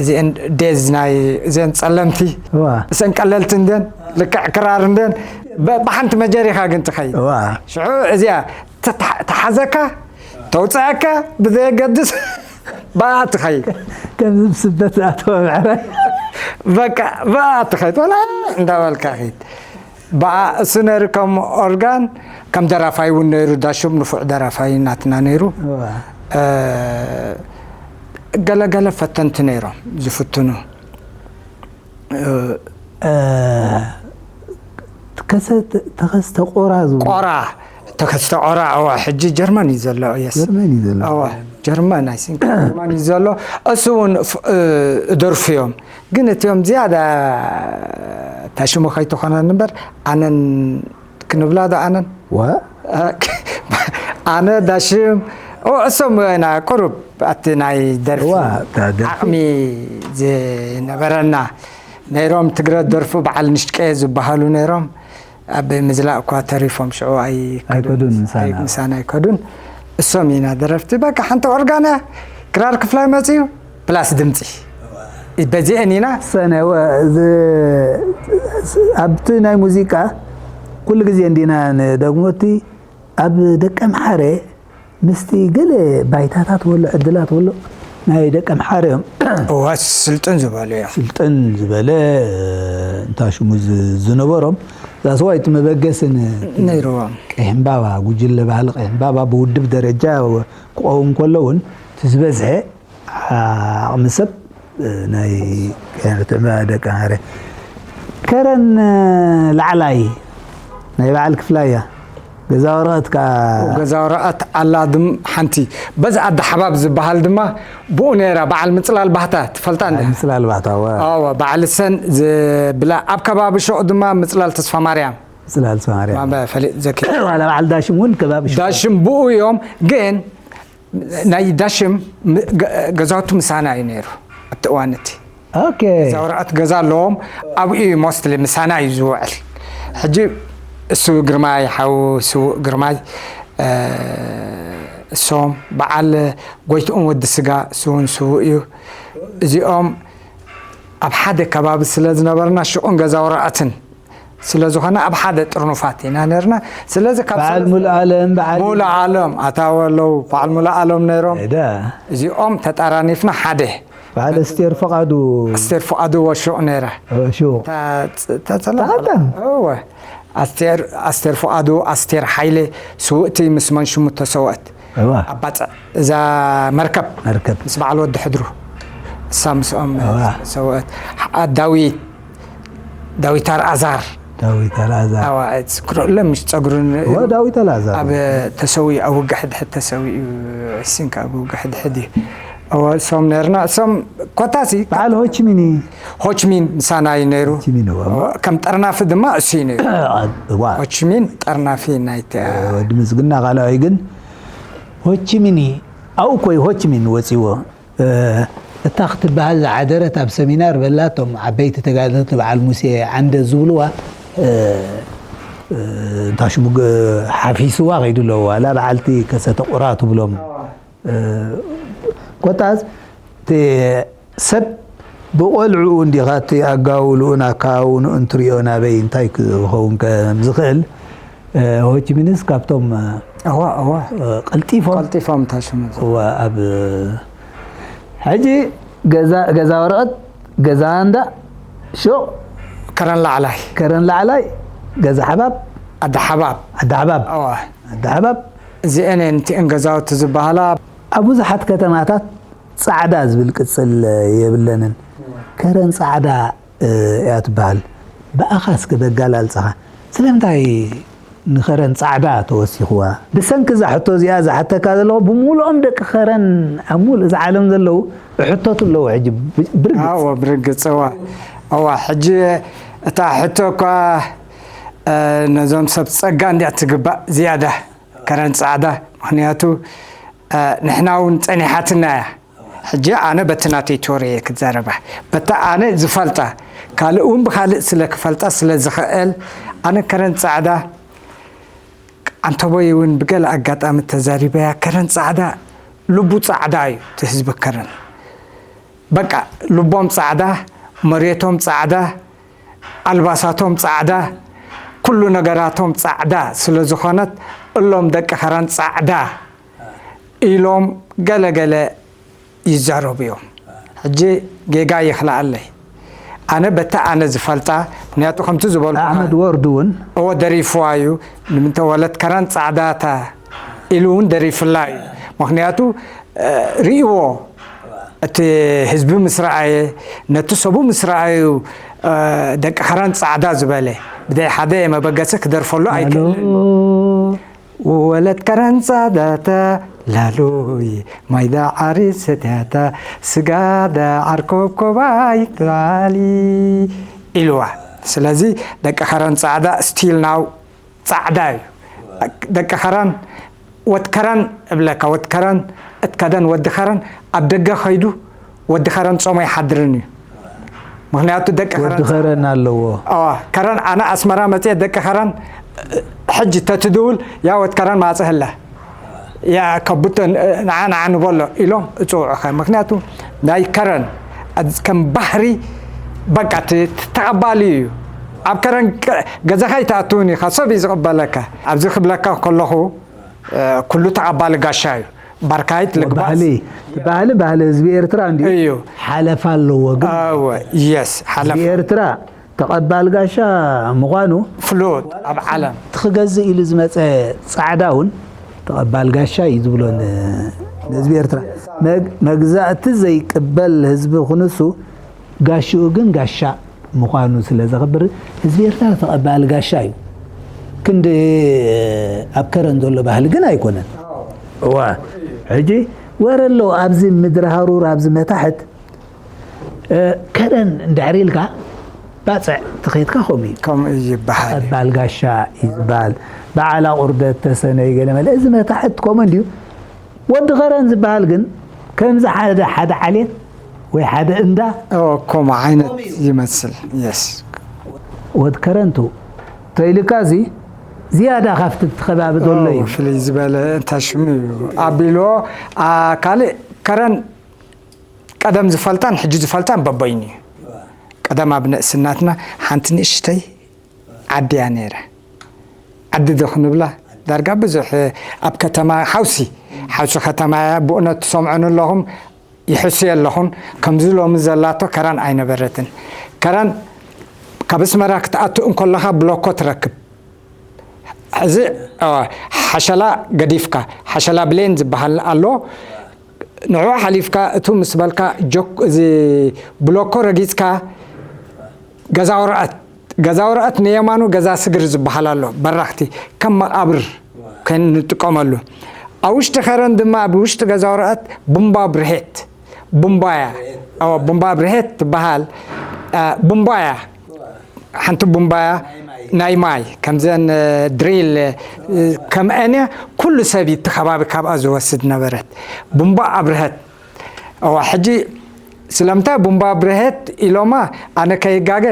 እዚአን ዴዝ ናይ እዚአን ጸለምቲ እዋ እሰን ቀለልቲ እንደን ልክዕ ክራር እንደን በ- ብሓንቲ መጀሪኻ ግን ትኸይድ እዋ ሽዑ እዚኣ ተታ- ተሓዘካ ተውፅኣካ ብዘየገድስ ብኣ ትኸይድ ከምዚ ብስበት ዝኣተወ ምዕራይ በቃ ብኣ ትኸይድ ወላ እንዳበልካ ኸይድ ብኣ እሱ ነይሩ ከም ኦርጋን ከም ደራፋይ እውን ነይሩ ዳሹም ንፉዕ ደራፋይ ናትና ነይሩ እዋ እ፣ ገለገለ ፈተንቲ ነይሮም ዝፍትኑ እ፣ እ፣ ከሰ ተኸስተ ቆራ ዝብሉ ቆራ ተኸስተ ቆራ እዋ ሕጂ ጀርመን እዩ ዘሎ የስ ጀርመን እዩ ዘሎ እዋ ጀርመን ኣይ ቲንክ ጀርመን እዩ ዘሎ እሱ እውን ፍ- እ፣ እደርፉ እዮም ግን እቲኦም ዝያዳ ታሽሙ ከይትኾነን እምበር ኣነን ክንብላ ዶ ኣነን ዋ እ፣ ኣነ ዳሽም ኦ፣ እሶም ኢና ቁሩብ ኣብቲ ናይ ደርፊ እዋ፣ እታ ደርፊ። ዓቕሚ ዝነበረና ነይሮም ትግረ ደርፉ በዓል ንሽቀየ ዝበሃሉ ነይሮም ኣብ ምዝላእ እኳ ተሪፎም ሽዑ ኣይ- ኣይከዱን ምሳና። ኣይ- ምሳና ኣይከዱን እሶም ኢና ደረፍቲ በቃ ሓንቲ ኦርጋና ክራር ክፍላይ መፅዩ ፕላስ ድምፂ በዚአን ኢና። ሰነ ወ- ዝ- ኣብቲ ናይ ሙዚቃ ኩሉ ግዜ እንዲና ንደግሞ እቲ ኣብ ደቀምሓረ ምስቲ ገለ ባይታታት ወሎ ዕድላት ወሎ ናይ ደቀምሓረ እዮም እዋ ስልጥን ዝበሉ እዮም። ስልጥን ዝበለ እንታ ሽሙ ዝ- ዝነበሮም ዛስዋ እቲ መበገስን ነይርዎም። ቀይሕምባባ ጉጅለ ባህሊ ቀይሕምባባ ብውድብ ደረጃ ክኸውን ከሎ እውን እቲ ዝበዝሐ ዓቕሚ ሰብ ናይ ደቂ ኣንሃረ ከረን ላዕላይ ናይ በዓል ክፍላያ ገዛ ወረቐት ከዓ ገዛ ወረቐት ኣላ ድም ሓንቲ በዚ ኣደ ሓባብ ዝበሃል ድማ ብኡ ነይራ በዓል ምፅላል ባህታ ትፈልጣ እንዲ ምፅላል ባህታ ወ ኣዎ በዓል ሰን ዝብላ ኣብ ከባቢ ሸቕ ድማ ምፅላል ተስፋ ማርያም ምፅላል ሰማርያ ማበ ፈሊጥ ዘኪ ዋላ በዓል ዳሽም እውን ከባቢ ሸ ዳሽም ብኡ እዮም ግን ናይ ዳሽም ም- ገ- ገዛውቱ ምሳና እዩ ነይሩ ኣብቲ እዋን እቲ ኦኬ እዛ ወረቐት ገዛ ኣለዎም ኣብኡ እዩ ሞስትሊ ምሳና እዩ ዝውዕል ሕጂ እሱ ግርማይ ሓው ስውእ ግርማይ እ፣ እሶም በዓል ጎይትኦም ወዲ ስጋ እሱ እውን ስውእ እዩ እዚኦም ኣብ ሓደ ከባቢ ስለ ዝነበርና ሽቑን ገዛ ወረቐትን ስለ ዝኾነ ኣብ ሓደ ጥርኑፋት ኢና ነርና ስለዚ ካብ በዓል ሰለስተ- ሙሉ ኣለም በዓል ሙሉ ኣለም ኣታወ ኣለዉ በዓል ሙሉ ኣለም ነይሮም ዳ እዚኦም ተጣራኒፍና ሓደ በዓል ኣስቴር ፈቓዱ ኣስቴር ፍቓዱ ወሹቕ ነይራ ሽው ተጸላ ተቐጠን? እወ ኣስቴር ኣስቴር ፍቓዱ ኣስቴር ሓይለ ስውእቲ ምስ መን ሽሙ ተሰውአት እዋ ኣባፅዕ እዛ መርከብ መርከብ ምስ በዓል ወዲ ሕድሩ እሳ ምስኦም እዋ። ሰውአት ዳዊት ዳዊት ኣርኣዛር ዳዊት ኣልኣዛር ኣዋ ዝክረለ ምስ ፀጉርን እዋ ዳዊት ኣልኣዛር ኣብ ተሰዊኡ ኣብ ውግሕ ድሕድ ተሰዊኡ ሲንካ ኣብ ውግሕ ድሕድ እዩ እዋ እሶም ነርና እሶም ኮታሲ በዓል ሆችሚኒ ሆችሚን ምሳና እዩ ነይሩ ሆችሚን እዋ ከም ጠርናፊ ድማ እሱ እዩ ነይሩ እዋ ሆችሚን ጠርናፊ ናይቲ ወዲ ምስግና ካልኣይ ግን ሆችሚኒ ኣብኡ ኮይ ሆችሚን ወፂዎ እታ ክትበሃል ዝዓደረት ኣብ ሰሚናር በላቶም ዓበይቲ ተጋደልቲ በዓል ሙሴ ዓንደ ዝብልዋ እንታ ሽሙ ሓፊስዋ ከይዱ ኣለዎ ዋላ በዓልቲ ከሰተ ቁራ ትብሎም ኮታስ እቲ ሰብ ብቆልዕኡ እንዲኻ እቲ ኣጋውልኡን ኣካውንኡን ትሪኦ ናበይ እንታይ ክኸውን ከም ዝኽእል ሆችሚንስ ካብቶም እዋ እዋ ቀልጢፎም ቀልጢፎም ታሽሙ እዋ ኣብ ሕጂ ገዛ ገዛ ወረቐት ገዛ እንዳ ሹቕ ከረን ላዕላይ ከረን ላዕላይ ገዛ ሓባብ ኣደ ሓባብ ዓዲ ሓባብ እዋ ዓዲ ሓባብ እዚአን እየን እቲአን ገዛውቲ ዝበሃላ ኣብ ብዙሓት ከተማታት ጻዕዳ ዝብል ቅጽል የብለንን። ከረን ጻዕዳ እያ ትበሃል። ብኣኻ እስከ በጋላልጻኻ ስለምንታይ ንኸረን ጻዕዳ ተወሲኽዋ? ብሰንኪ እዛ ሕቶ እዚኣ ዝሓተካ ዘለኹ ብምሉኦም ደቂ ከረን ኣብ ሙሉእ እዛ ዓለም ዘለዉ እሕተቱ ኣለዉ ሕጂ ብ- ብርግጽ። ኣዎ ብርግጽ እዋ እዋ ሕጂ እታ ሕቶ እኳ እ፣ ነዞም ሰብ ጸጋ እንዲያ ትግባእ ዝያዳ ከረን ጻዕዳ ምክንያቱ እ፣ ንሕና እውን ጸኒሓትና እያ ሕጂ ኣነ በቲ ናተይ ቶሪ እየ ክዛረባ በታ ኣነ ዝፈልጣ ካልእ እውን ብካልእ ስለ ክፈልጣ ስለ ዝኽእል ኣነ ከረን ጻዕዳ ኣንተቦይ እውን ብገለ ኣጋጣሚ ተዛሪበያ ከረን ጻዕዳ ልቡ ጻዕዳ እዩ እቲ ህዝቢ ከረን በቃ ልቦም ጻዕዳ መሬቶም ጻዕዳ ኣልባሳቶም ጻዕዳ ኩሉ ነገራቶም ጻዕዳ ስለ ዝኾነት እሎም ደቂ ከረን ጻዕዳ ኢሎም ገለ ገለ ይዛረቡ እዮም ሕጂ ጌጋ ይኽልኣለይ ኣነ በታ ኣነ ዝፈልጣ ምክንያቱ ከምቲ ዝበልኩ ኣሕመድ ወርዱ እውን እወ ደሪፍዋ እዩ ንምንተ ወለት ከረን ጻዕዳታ ኢሉ እውን ደሪፍላ እዩ ምክንያቱ እ፣ ርእይዎ እቲ ህዝቢ ምስ ረኣየ ነቲ ሰቡ ምስ ረኣዩ እ፣ ደቂ ከረን ጻዕዳ ዝበለ ብደይ ሓደ መበገሲ ክደርፈሉ ኣይክእልን ወለት ከረን ጻዕዳታ ላሉይ ማይዳ ዓሪ ሰትያታ ስጋዳ ዓርኮብኮባይ ትባሊ ኢልዋ ስለዚ ደቂ ከረን ጻዕዳ ስቲል ናው ጻዕዳ እዩ ደቂ ከረን ወትከረን እብለካ ወትከረን እትከደን ወዲ ከረን ኣብ ደገ ከይዱ ወዲ ከረን ጾሞ ይሓድርን እዩ ምክንያቱ ደቂ ወዲ ከረን ኣለዎ ከረን ኣነ ኣስመራ መፅየ ደቂ ከረን ሕጂ ተትድውል ያ ወትከረን ማፅህላ ያ ከቡተ ንዓ ንዓ ንበሎ ኢሎም እፅውዑኸ ምክንያቱ ናይ ከረን ኣዝ-፣ ከም ባህሪ በቃ ት-፣ ት-፣ ተቐባሊ እዩ። ኣብ ከረን ቀ-፣ ገዛኻ ይትኣትውን ኢኻ፣ ሰብ እዩ ዝቕበለካ። ኣብዚ ክብለካ ከለኹ፣ እ፣ ኩሉ ተቐባሊ ጋሻ እዩ። ባርካይት ልግባስ። ባህሊ፣ እቲ ባህሊ፣ ባህሊ ህዝቢ ኤርትራ እንድዩ። እዩ። ሓለፋ ኣለዎ ግን። ኣወ፣ የስ፣ ሓለፋ። ህዝቢ ኤርትራ ተቐባል ጋሻ ምዃኑ ፍሉጥ ኣብ ዓለም። እቲ ክገዝእ ኢሉ ዝመጸ ጻዕዳ እውን ተቐባል ጋሻ እዩ ዝብሎ ን-፣ ንህዝቢ ኤርትራ። መግ-፣ መግዛእቲ ዘይቅበል ህዝቢ ክንሱ ጋሽኡ ግን ጋሻ ምዃኑ ስለ ዘኽብር ህዝቢ ኤርትራ ተቐባል ጋሻ እዩ። ክንዲ ኣብ ከረን ዘሎ ባህሊ ግን ኣይኮነን። እዋ፣ ሕጂ ወረ ኣሎ ኣብዚ ምድሪ ሃሩር ኣብዚ መታሕት እ፣ ከረን እንድሕር ኢልካ ባጽዕ ተኸይድካ ከምኡ እዩ። ከምኡ እዩ ዝበሃል። ቀባል ጋሻ እዩ ዝበሃል። በዓል ኣቑርደት ተሰነይ ገለ መለ፣ እዚ መታሕት ኮመን ድዩ? ወዲ ከረን ዝበሃል ግን ከምዚ ሓደ፣ ሓደ ዓሌት ወይ ሓደ እንዳ ኦ፣ ከምኡ ዓይነት ይመስል። የስ። ወድ ከረንቱ ተይልካ እዚ ዝያዳ ካብቲ እቲ ከባቢ ዘሎ ኦ፣ እዩ። ፍልይ ዝበለ እንታይ ሽሙ እዩ? ኣቢሎ፣ ኣ፣ ካልእ ከረን ቀደም ዝፈልጣን ሕጂ ዝፈልጣን በበይኑ እዩ። ቀደም ኣብ ንእስናትና ሓንቲ ንእሽተይ ዓዲ እያ ነይራ። ዓዲ ዶ ክንብላ? ዳርጋ ብዙሕ ኣብ ከተማ ሓውሲ፣ ሓውሲ ከተማ እያ። ብእውነት ትሰምዑኒ ኣለኹም፣ ይሕሱ ኣለኹን። ከምዚ ሎሚ ዘላቶ ከረን ኣይነበረትን። ከረን ካብ ኣስመራ ክትኣቱ እንከለኻ ብሎኮ ትረክብ። እዚ፣ አ፣ ሓሸላ ገዲፍካ፣ ሓሸላ ብሌን ዝበሃል ኣሎ። ንዕኡ ሓሊፍካ፣ እቱ ምስ በልካ፣ ጆክ-፣ እዚ ብሎኮ ረጊጽካ፣ ገዛ ወረቐት፣ ገዛ ወረቐት ንየማኑ ገዛ ስግር ዝበሃል ኣሎ። በራኽቲ፣ ከም መቓብር ኮይኑ ንጥቀመሉ። ኣብ ውሽጢ ከረን ድማ፣ ኣብ ውሽጢ ገዛ ወረቐት ቡምባ ብርሄት፣ ቡምባያ፣ ኦ፣ ቡምባ ብርሄት ትበሃል፣ አ፣ ቡምባያ። ሓንቲ ቡምባያ ናይ ማይ፣ ከምዘን፣ እ፣ ድሪል፣ እ፣ ከምአን እያ። ኩሉ ሰብ እቲ ከባቢ ካብኣ ዝወስድ ነበረት። ቡምባ ኣብርሀት። እዋ፣ ሕጂ ስለምንታይ ቡምባ ኣብርሀት ኢሎማ? ኣነ ከይጋገ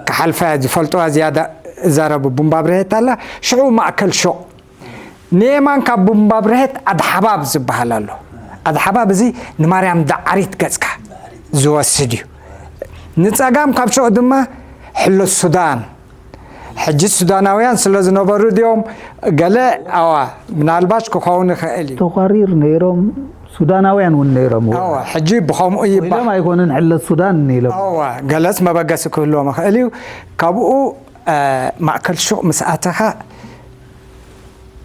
ክሓልፋ እያ ዝፈልጥዋ ዝያዳ እዛረቡ። ቡምባ ኣብርሀት ኣላ፣ ሽዑ ማእከል ሹቕ። ንየማን ካብ ቡምባ ኣብርሀት ኣድሓባብ ዝበሃል ኣሎ። ኣድሓባብ እዚ ንማርያም ዳዓሪት ገጽካ ዝወስድ እዩ። ንጸጋም ካብ ሹቕ ድማ ሕሎ ሱዳን። ሕጂ ሱዳናውያን ስለ ዝነበሩ ድዮም ገለ፣ ኣዋ፣ ምናልባሽ ክኸውን ይኽእል እዩ። ተዃሪር ነይሮም፣ ሱዳናውያን እውን ነይሮም። ኣዋ፣ ሕጂ ብኸምኡ ይባ- ኢሎም ኣይኮኑን ሕለት ሱዳን ኢሎም። ኣዋ፣ ገለስ መበገሲ ክህልዎም ይኽእል እዩ። ካብኡ፣ እ፣ ማእከል ሹቕ ምስ ኣተኻ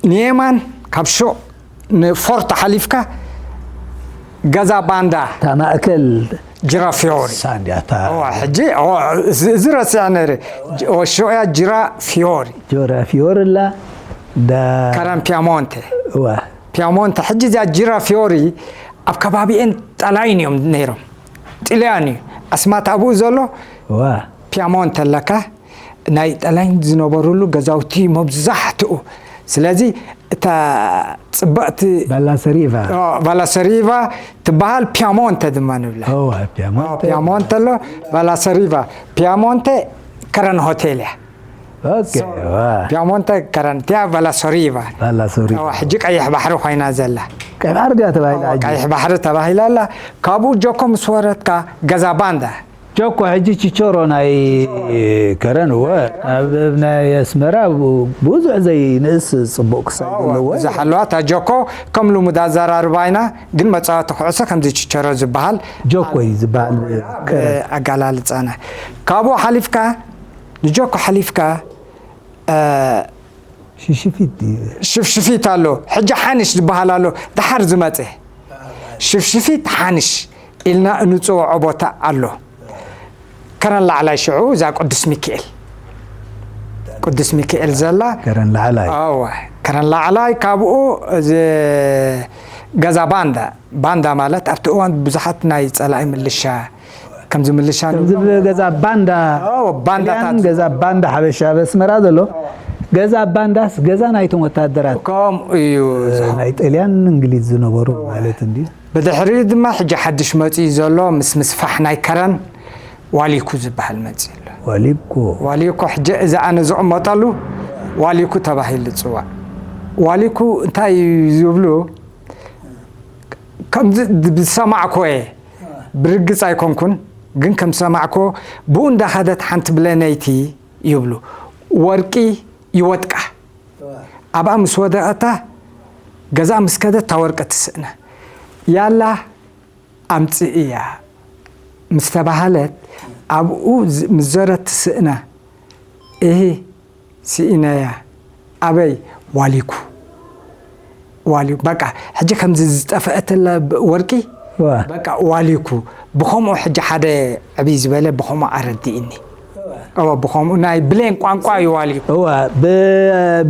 ንየማን ካብ ሹቕ ንፎርቶ ሓሊፍካ ገዛ ባንዳ። እታ ማእከል ጅራ ፊዮሪ። ሳንድያ እታ እዋ፣ ሕጂ፣ እዋ፣ እዚ፣ እዚ ረሲዐ ነይረ። ጅ-፣ እዋ፣ ሽዑ እያ ጅራ ፊዮሪ። ጆራ ፊዮሪ ኣላ። ዳ ከረን ፒያሞንቴ። እዋ። ፒያሞንተ፣ ሕጂ እዚኣ ጅራ ፊዮሪ ኣብ ከባቢኤን ጣላይን እዮም ነይሮም። ጥልያን እዩ። ኣስማት ኣብኡ ዘሎ እዋ። ፒያሞንተ ኣለካ። ናይ ጠላይን ዝነበሩሉ ገዛውቲ መብዛሕትኡ። ስለዚ እታ ጽብቕቲ ባላሰሪቫ። ኦ፣ ባላሰሪቫ ትበሃል፣ ፒያሞንተ ድማ ንብላ። ኦ፣ ፒያሞንተ። ኦ፣ ፒያሞንተ ኣሎ፣ ባላሰሪቫ። ፒያሞንተ ከረን ሆቴል እያ። ኦኬ፣ ሶ፣ ዋ። ፒያሞንተ ከረን፣ እቲኣ ባላሶሪቫ። ባላሶሪቫ። ኦ፣ ሕጂ ቀይሕ ባሕሪ ኮይና ዘላ። ቀይሕ ባሕሪ ድያ ተባሂላ ኦ፣ ሕጂ? ቀይሕ ባሕሪ ተባሂላ ኣላ። ካብኡ ጆኮ ምስ ወረድካ ገዛ ባንዳ። ጆኮ፣ ሕጂ ቺቾሮ ናይ ከረን፣ እወ፣ ኣብ፣ ኣብ ናይ ኣስመራ ብ-፣ ብዙሕ ዘይንእስ ጽቡቕ ክሳብ እወ፣ ዘለዎ። ብዙሕ ኣለዋ። እታ ጆኮ ከም ልሙድ ኣዘራርባ ኢና፣ ግን መጻወቲ ኩዕሶ ከምዚ ቺቾሮ ዝበሃል ጆኮ እዩ ዝበሃል ኣብ ከረን። ኣገላልጻና። ካብኡ ሓሊፍካ፣ ንጆኮ ሓሊፍካ፣ እ፣ ሽሽፊት ድዩ? ሽፍሽፊት ኣሎ። ሕጂ ሓንሽ ዝበሃል ኣሎ። ደሓር ዝመጸ። ሽፍሽፊት ሓንሽ ኢልና እንጽውዖ ቦታ ኣሎ። ከረን ላዕላይ ሽዑ እዛ ቅዱስ ሚካኤል። ቅዱስ ሚካኤል ዘላ። ከረን ላዕላይ። ኣወ። ከረን ላዕላይ ካብኡ እዚ ገዛ ባንዳ። ባንዳ ማለት ኣብቲ እዋን ብዙሓት ናይ ጸላኢ ምልሻ ከምዚ ምልሻ ከምዚ ንብሎ። ገዛ ባንዳ ኣዎ፣ ባንዳታት። ጥልያን ገዛ ባንዳ ሓበሻ ኣብ ኣስመራ ዘሎ ገዛ ባንዳስ ገዛ ናይቶም ወታደራት ከምኡ እዩ። እ፣ ናይ ጥልያን እንግሊዝ ዝነበሩ ማለት እንድዩ። ብድሕሪኡ ድማ ሕጂ ሓድሽ መጺኡ ዘሎ ምስ ምስፋሕ ናይ ከረን ዋሊኩ ዝበሃል መጺኡ ኣሎ። ዋሊኩ። ዋሊኩ ሕጂ እዚ ኣነ ዝቕመጠሉ ዋሊኩ ተባሂሉ ዝጽዋዕ። ዋሊኩ እንታይ እዩ ዝብሉ? ከምዚ ዝሰማዕኩዎ እየ። ብርግጽ ኣይኮንኩን፣ ግን ከም ሰማዕኮ ብኡ እንዳኸደት ሓንቲ ብለነይቲ ይብሉ፣ ወርቂ ይወድቃ። ኣብኣ ምስ ወደቐታ፣ ገዛ ምስ ከደት፣ እታ ወርቂ ትስእና። ያላ ኣምጽእያ ምስ ተባሃለት፣ ኣብኡ ዝ-፣ ምስ ዘረት ትስእና። እሂ፣ ስኢነያ። ኣበይ? ዋሊኩ። ዋሊኩ። በቃ፣ ሕጂ ከምዚ ዝጠፍአትለ ብ-፣ ወርቂ፣ ዋ። በቃ፣ ዋሊኩ። ብኸምኡ ሕጂ ሓደ ዕብይ ዝበለ ብኸምኡ ኣረድእኒ። እወ፣ ብኸምኡ ናይ ብሌን ቋንቋ እዩ ዋሊኩ። እወ፣ ብ-፣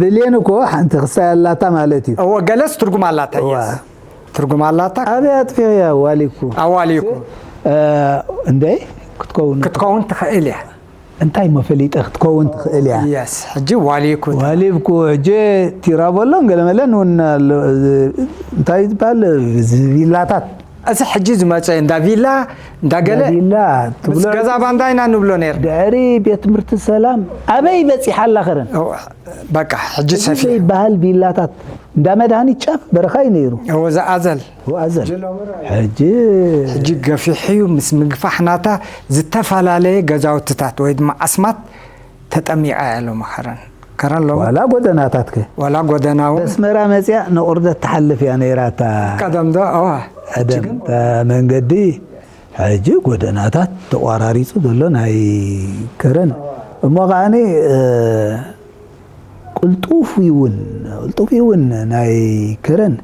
ብሌን እኮ ሓንቲ ክሳይ ኣላታ ማለት እዩ። እወ፣ ገለስ ትርጉም ኣላታ፣ እወ። የስ። ትርጉም ኣላታ። ኣበይ ኣጥፊእያ ዋሊኩ? ኣዋሊኩ። እ፣ እንዴ፣ ክትከውን ክትከውን ትኽእል እያ። እንታይ እሞ ፈሊጠ ክትከውን ትኽእል እያ? የስ፣ ሕጂ ዋሊኩ። ዋሊብኩ፣ ሕጂ ቲራቦሎን ገለመለን እውን ኣሎ። እዚ እንታይ ዝበሃል? እዚ ቪላታት። እዚ ሕጂ ዝመጸ እንዳ ቪላ፣ እንዳ ገለ፣ እንዳ ቪላ ምስ ትብሎ። ገዛ ባንዳ ኢና ንብሎ ነይርና። ድሕሪ ቤት ትምህርቲ ሰላም ኣበይ በጺሓ ኣላ ከረን? ኦ፣ በቃ፣ ሕጂ እዚ ሰፊሕ። ዘይበሃል ቪላታት፣ እንዳ መድሃኒት ጫፍ በረኻ እዩ ነይሩ። እዎ፣ ዝኣዘል። ወኣዘል። ሕጂ ሕጂ ገፊሑ እዩ፣ ምስ ምግፋሕ ናታ ዝተፈላለየ ገዛውትታት ወይ ድማ ኣስማት ተጠሚቓ እያ ሎሚ ከረን። ከረን ሎሚ ዋላ ጎደናታት ከ? ዋላ ጎደና እውን። ኣስመራ መጽያ ንቑርደት ትሓልፍ እያ ነይራታ። ቀደም ዶ? እዋ። ቀደም፣ ሕጂ ግን እታ መንገዲ ሕጂ ጎደናታት ተቋራሪጹ ዘሎ ናይ ከረን። እሞ ከዓኒ፣ እ፣ ቅልጡፍ ይውን፣ ቅልጡፍ ይውን ናይ ከረን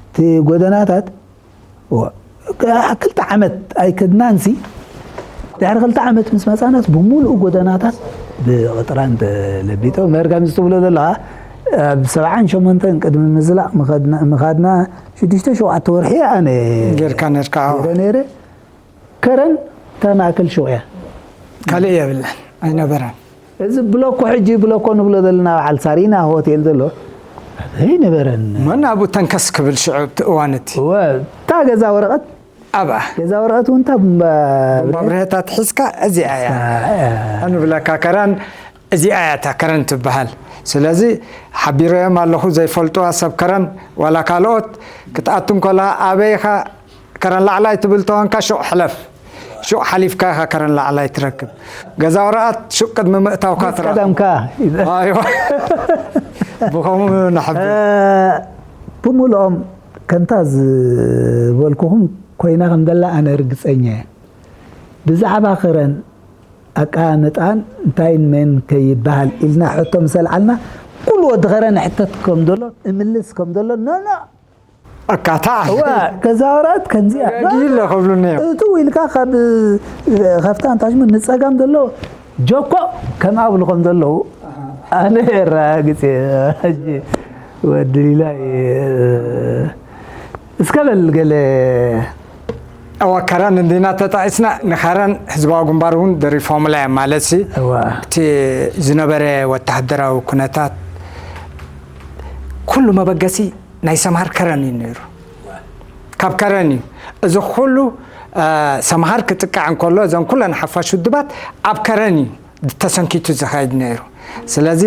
እቲ ጎደናታት። ዋ፣ ክልተ ዓመት ኣይከድናንሲ፣ ድሕሪ ክልተ ዓመት ምስ መጻናስ ብምሉኡ ጎደናታት ብቕጥራን ተለቢጠው። መርጋም ዝትብሎ ዘለኻ፣ ኣብ ሰብዓን ሸሞንተን ቅድሚ ምዝላቕ ምኸድና፣ ምኻድና ሽዱሽተ ሸውዓተ ወርሒ ኣነ ጌርካ ነርካ፣ ኣዎ። ገይረ ነይረ። ከረን እታ ማእከል ሹቕ እያ። ካልእ የብለን፣ ኣይነበረን። እዚ ብሎኮ፣ ሕጂ ብሎኮ ንብሎ ዘለና በዓል ሳሪና ሆቴል ዘሎ ኣይነበረን። መን ኣብኡ ተንከስ ክብል ሽዑ እቲ እዋን እቲ? እወ፣ እታ ገዛ ወረቐት፣ ኣብኣ። ገዛ ወረቐት እውን እታ ቡምባ መብርህታት ሒዝካ እዚኣ እያ። እያ። እንብለካ ከረን እዚኣ እያ እታ ከረን ትበሃል። ስለዚ ሓቢረዮም ኣለኹ ዘይፈልጡዋ ሰብ ከረን ዋላ ካልኦት ክትኣቱ እንከላ ኣበይኻ ከረን ላዕላይ ትብል ተኾንካ ሹቕ ሕለፍ። ሹቕ ሓሊፍካ ኢኻ ከረን ላዕላይ ትረክብ። ገዛ ወረቐት ሹቕ ቅድሚ ምእታውካ ምስ ትረክብ። ቀደምካ። ኣይዋ። ብኸምኡ ንሕብር። እ፣ ብምልኦም ከምታ ዝበልኩኹም ኮይና ከም ዘላ ኣነ ርግጸኛ እየ። ብዛዕባ ከረን ኣቀማምጣን እንታይን መን ከይበሃል ኢልና ሕቶ ምስ ኣልዓልና፣ ኩሉ ወዲ ከረን ሕተት ከም ዘሎ፣ እምልስ ከም ዘሎ፣ ኖ፣ ኖ። ኣካታ። እዋ፣ ገዛ ወረቐት ከምዚኣ። ገጊለ ክብሉኒ እዮም። እቱ ኢልካ ካብ፣ ካብታ እንታሽሙ ንጸጋም ዘሎ ጆኮ ከም ኣብሉ ከም ዘለዉ ኣነ የረጋግጽ እየ። ሕጂ ወዲ ሊላይ፣ እስከ በል ገለ። እዋ፣ ከረን እንዲና ተጣቂስና፣ ንኸረን ህዝባዊ ግንባር እውን ደሪፎምላ እዮም ማለት ሲ። እዋ። እቲ ዝነበረ ወተሃደራዊ ኩነታት ኩሉ መበገሲ ናይ ሰምሃር ከረን እዩ ነይሩ። ካብ ከረን እዩ። እዚ ኩሉ፣ እ፣ ሰምሃር ክጥቃዕ እንከሎ፣ እዘን ኩለን ሓፋሽ ውድባት ኣብ ከረን እዩ ተሰንኪቱ ዝኸይድ ነይሩ። ስለዚ፣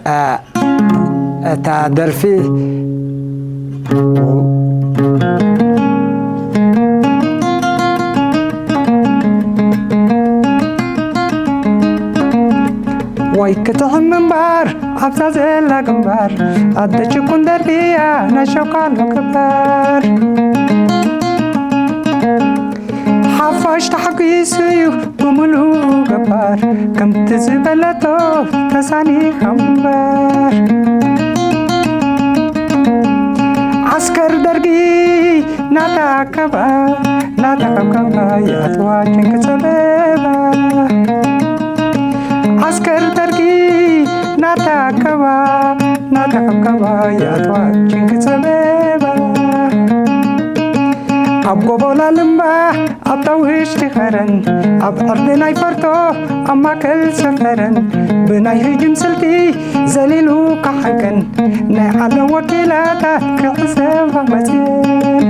እ፣ እታ ደርፊ ወይ ክትዕም እምበር ኣብዛ ዘላ ግንባር፣ ኣደ ጭቁን ደርብያ ናይ ሸቃሎ ክባር። ሓፋሽ ተሓጒሱ እዩ ብምሉእ ገባር፣ ከምቲ ዝበለቶ ተሳኒኻ እምበር። ዓስከር ደርጊ ናታ ኣከባ፣ ናታ ከብከባ የእትዋ ጭንቂ ጸበባ። ዓስከር ደርጊ ናታ ኣከባ፣ ናታ ከብከባ የእትዋ ጭንቂ ጸበባ። ኣብ ጎቦ ላልምባ፣ ኣብ ታውሽቲ ኸረን፣ ኣብ ዕርዲ ናይ ፈርቶ፣ ኣብ ማእከል ሰፈረን፣ ብናይ ህጅም ስልቲ ዘሊሉ ክሓንቀን፣ ናይ ዓለም ወኪላታት ክዕዘባ መጽየን።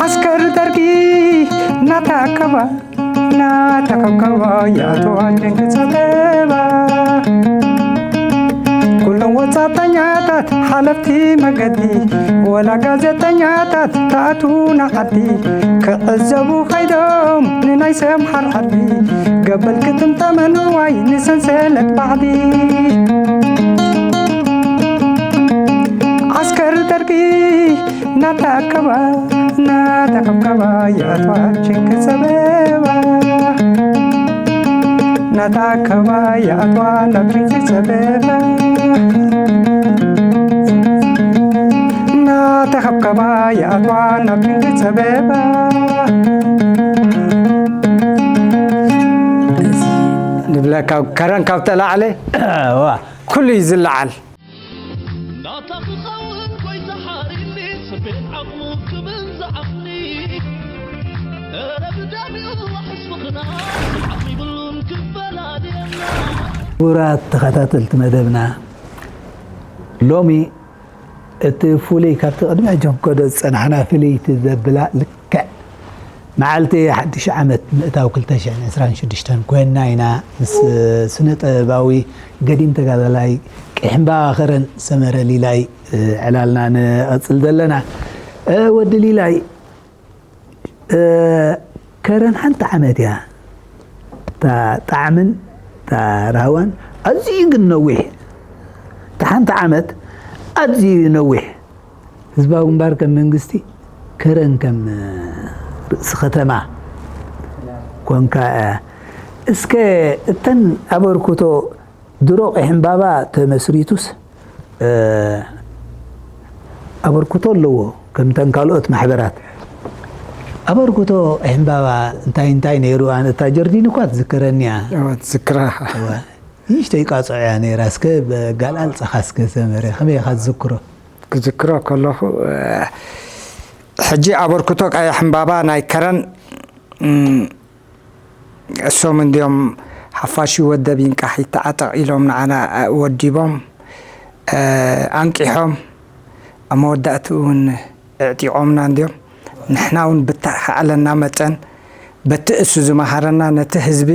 ዓስከር ደርጊ ናታ ኣከባ፣ ናታ ከብከባ የእትዋ ጭንቂ ጸበባ። ኩሎም ወጻ ጋዜጠኛታት ሓለፍቲ መገዲ፣ ወላ ጋዜጠኛታት ተኣትዉ ንዓዲ፣ ክዕዘቡ ከይዶም ንናይ ሰምሓር ዓዲ፣ ገበል ክትምጠመን ዋይ ንሰንሰለት ባዕዲ። ዓስከር ደርጊ ናተኣከባ፣ ናተኸብከባ፣ የኣትዋ ችንኪ ጸበባ። ናተኣከባ፣ የኣትዋ ናብ ችንኪ ጸበባ። ናተኸብከባ፣ የኣትዋ ናብ ችንኪ ጸበባ። ንብለካ፣ ከረን ካብ ተላዕለ፣ ዋ፣ ኩሉ እዩ ዝለዓል። ናታ ክኸውን ጎይታ ሓሪኒ፣ ስፔን ዓቕሙ ክብል ዝዓቕኒ። እረ ብደሚኡ ሕስብኽና፣ ዓቕሚ ይብሉን ክፈላልየና። ክቡራት ተኸታተልቲ መደብና፣ ሎሚ እቲ ፍሉይ ካብቲ ቅድሚ ሕጂ ክንከዶ ዝጸናሕና ፍልይቲ ዘብላ ልክዕ መዓልቲ ሓድሽ ዓመት ምእታው ክልተ ሽሕን ዕስራን ሽዱሽተን ኮይንና ኢና። ምስ ስነ ጥበባዊ ገዲም ተጋዳላይ ቀይሕምባባ ከረን ሰመረ ሊላይ፣ እ፣ ዕላልና ንቐጽል ዘለና። እ፣ ወዲ ሊላይ፣ እ፣ ከረን ሓንቲ ዓመት እያ። እታ ጣዕምን እታ ራህዋን ኣዝዩ ግን ነዊሕ። እታ ሓንቲ ዓመት ኣዝዩ ነዊሕ። ህዝባዊ ግንባር ከም መንግስቲ፣ ከረን ከም ርእሲ ከተማ ኮንካ። እስከ እተን ኣበርክቶ ድሮ ቀይሕምባባ ተመስሪቱስ፣ እ፣ ኣበርክቶ ኣለዎ፣ ከምተን ካልኦት ማሕበራት። ኣበርክቶ ቀይሕምባባ እንታይ እንታይ ነይሩ? ኣነ እታ ጀርዲን እኳ ትዝክረኒ እያ። እዋ፣ ትዝክራ። እዋ። ንእሽተይ ቃጽዖ እያ ነይራ። እስከ ብጋል ኣልጸኻ እስከ ሰመረ፣ ከመይ ኢኻ ትዝክሮ? ክዝክሮ ከለኹ፣ እ፣ ሕጂ ኣበርክቶ ቀይሕምባባ ናይ ከረን፣ እም፣ እሶም እንዲዮም ሓፋሽ ይወደብ ይንቃሕ ይተዓጠቕ ኢሎም ንዓና፣ እ፣ ወዲቦም፣ እ፣ ኣንቂሖም፣ ኣብ መወዳእትኡ እውን ኣዕጢቖምና እንዲዮም። ንሕና እውን ብተኻእለና መጠን በቲ እሱ ዝመሃረና ነቲ ህዝቢ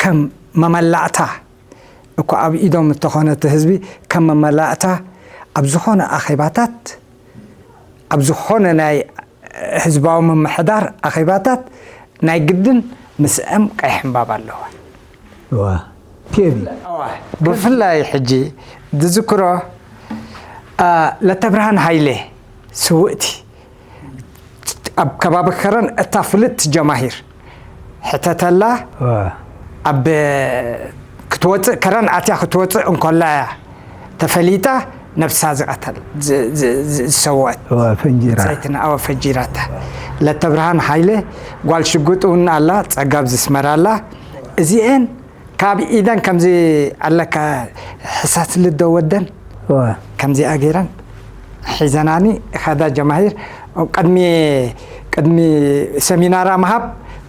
ከም መመላእታ እኳ ኣብ ኢዶም እንተኾነ እቲ ህዝቢ ከም መመላእታ ኣብ ዝኾነ ኣኼባታት፣ ኣብ ዝኾነ ናይ ህዝባዊ ምምሕዳር ኣኼባታት ናይ ግድን ምስኦም ቀይሕ ዕምባባ ኣለዋ። እዋ፣ ኬቢ። እዋ፣ ብፍላይ ሕጂ ዝዝክሮ፣ አ፣ ለተብርሃን ሃይለ ስውእቲ ኣብ ከባቢ ከረን እታ ፍልጥቲ ጀማሂር ሕተተላ። እዋ። ኣብ ክትወፅእ፣ ከረን ኣትያ ክትወፅእ እንከላ እያ ተፈሊጣ ነብሳ ዝቐተል፣ ዝ-፣ ዝ-፣ ዝ-፣ ዝሰወአት። እዋ፣ ፈንጂራ። ብፀይትና፣ ኣወ፣ ፈንጂራታ። ለተብርሃን ሃይለ ጓል ሽጉጥ እውን ኣላ፣ ፀጋብ ዝስመራ ኣላ። እዚኤን ካብ ኢደን ከምዚ ኣለካ ሕሳስ ልዶ ወደን እዋ። ከምዚኣ ገይረን ሒዘናኒ ኸዳ ጀማሂር ቅድሚ፣ ቅድሚ ሰሚናራ ምሃብ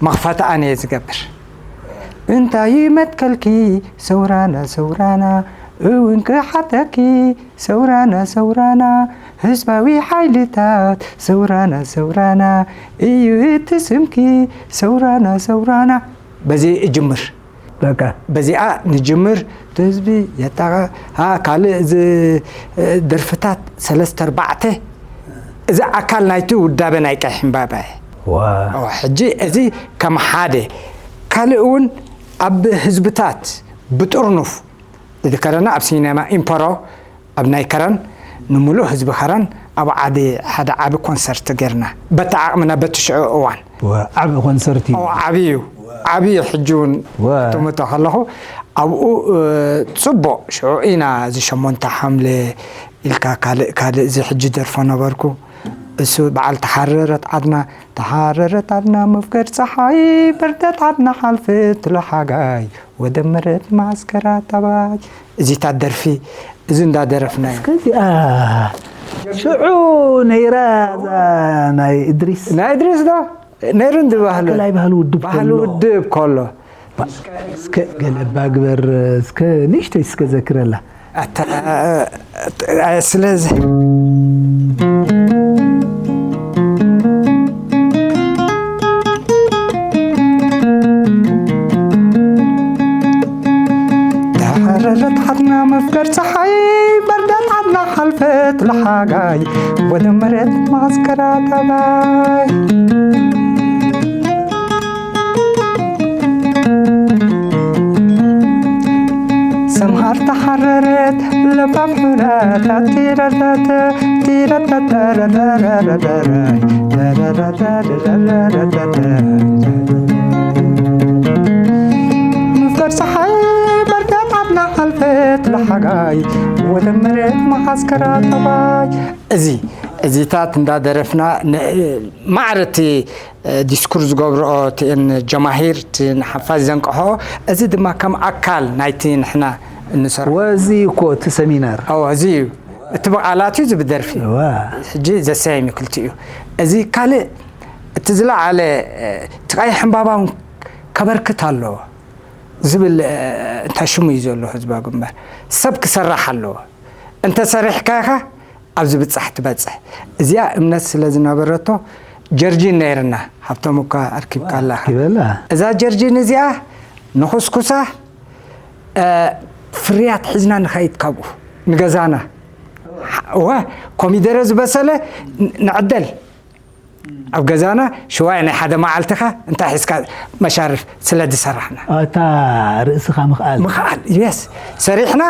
መኽፈትኣን እየ ዝገብር። እንታይ መትከልኪ ሰውራና፣ ሰውራና፣ እውን ክሓተኪ ሰውራና፣ ሰውራና፣ ህዝባዊ ሓይልታት ሰውራና፣ ሰውራና፣ እዩ እቲ ስምኪ ሰውራና፣ ሰውራና። በዚ እጅምር። በቃ። በዚኣ ንጅምር፣ እቲ ህዝቢ የጣቓ-፣ ሃ፣ ካልእ እዚ፣ እ፣ ደርፍታት ሰለስተ ኣርባዕተ፣ እዚ ኣካል ናይቲ ውዳበ ናይ ቀይሕ ዕምባባ እየ። ዋ። ኦ፣ ሕጂ እዚ ከም ሓደ፣ ካልእ እውን ኣብ ህዝብታት ብጥርኑፍ፣ እዚ ከረና ኣብ ሲኔማ ኢምፐሮ ኣብ ናይ ከረን ንምሉእ ህዝቢ ከረን ኣብ ዓዲ ሓደ ዓቢ ኮንሰርት ጌርና። በቲ ዓቕምና፣ በቲ ሽዑ እዋን። ዋ፣ ዓቢ ኮንሰርት እዩ። ኦ፣ ዓቢ እዩ። ዓቢ እዩ። ሕጂ እውን ዋ። ትምቶ ከለኹ ኣብኡ፣ እ፣ ጽቡቕ ሽዑ ኢና እዚ ሸሞንተ ሓምለ ኢልካ ካልእ፣ ካልእ እዚ ሕጂ ደርፎ ነበርኩ። እሱ በዓል ተሓረረት ዓድና፣ ተሓረረት ዓድና መፍገር ፀሓይ፣ በርደት ዓድና ሓልፍት ሎ ሓጋይ፣ ወደመረት ማስከራ ታባይ። እዚታት ደርፊ፣ እዚ እንዳደረፍና እዩ። እስከዚኣ ሽዑ ነይራ እዛ ናይ እድሪስ። ናይ እድሪስ ዶ? ነይሩ እንዲ ባህሉ። ማእከላይ ባህሊ ውድብ ባህሊ ከሎ። ውድብ ከሎ። እስከ ገለ እባ ግበር፣ እስከ ንእሽተይ እስከ ዘክረላ። ኣታ፣ ስለዚ ተሓረረት ሓትና መፍቀር ፀሓይ ፈትሉ ሓጋይ ወደ መሬት ማስከራ ጠባይ ሰምሃር ተሓረረት ለባም ሑረታት ቲረተተ ቲረተተረተረተረይ ተረተተረተረተረይ ምፍቃር ፀሓይ በርዳድ ኣብና ኣልፈት ለሓጋይ ወደ መሬት መዓስከራ ጠባይ እዚ እዚታት እንዳደረፍና ማዕረ እቲ ዲስኩር ዝገብርኦ እቲኤን ጀማሂር እቲ ንሓፋሽ ዘንቀሖ እዚ ድማ ከም ኣካል ናይቲ ንሕና እንሰርሖ ወዚ እኮ እቲ ሰሚናር ኣዎ እዚ እዩ እቲ ብቓላት እዩ እዚ ብደርፊ እዩ ዋ ሕጂ ዘሰያይም እዩ ክልቲኡ እዚ ካልእ እቲ ዝለዓለ እቲ ቀይሕ ዕምባባ እውን ከበርክት ኣለዎ ዝብል እንታይ ሽሙ እዩ ዘሎ ህዝባዊ ግንባር ሰብ ክሰርሕ ኣለዎ እንተሰሪሕካ ኢኻ ኣብ ዝብጻሕ ትበጽሕ። እዚኣ እምነት ስለ ዝነበረቶ ጀርጂን ነይርና። ሃብቶም እኳ ኣርኪብካ ኣለኻ። ይበላ። እዛ ጀርጂን እዚኣ ንኹስኩሳ እ፣ ፍርያት ሒዝና ንኸይድ ካብኡ ንገዛና። እወ ኮሚደረ ዝበሰለ ን- ንዕደል ኣብ ገዛና ሽዋይ ናይ ሓደ መዓልትኻ እንታይ ሒዝካ መሻርፍ ስለ ዝሰራሕና ኣታ ርእስኻ ምኽኣል ምኽኣል የስ ሰሪሕና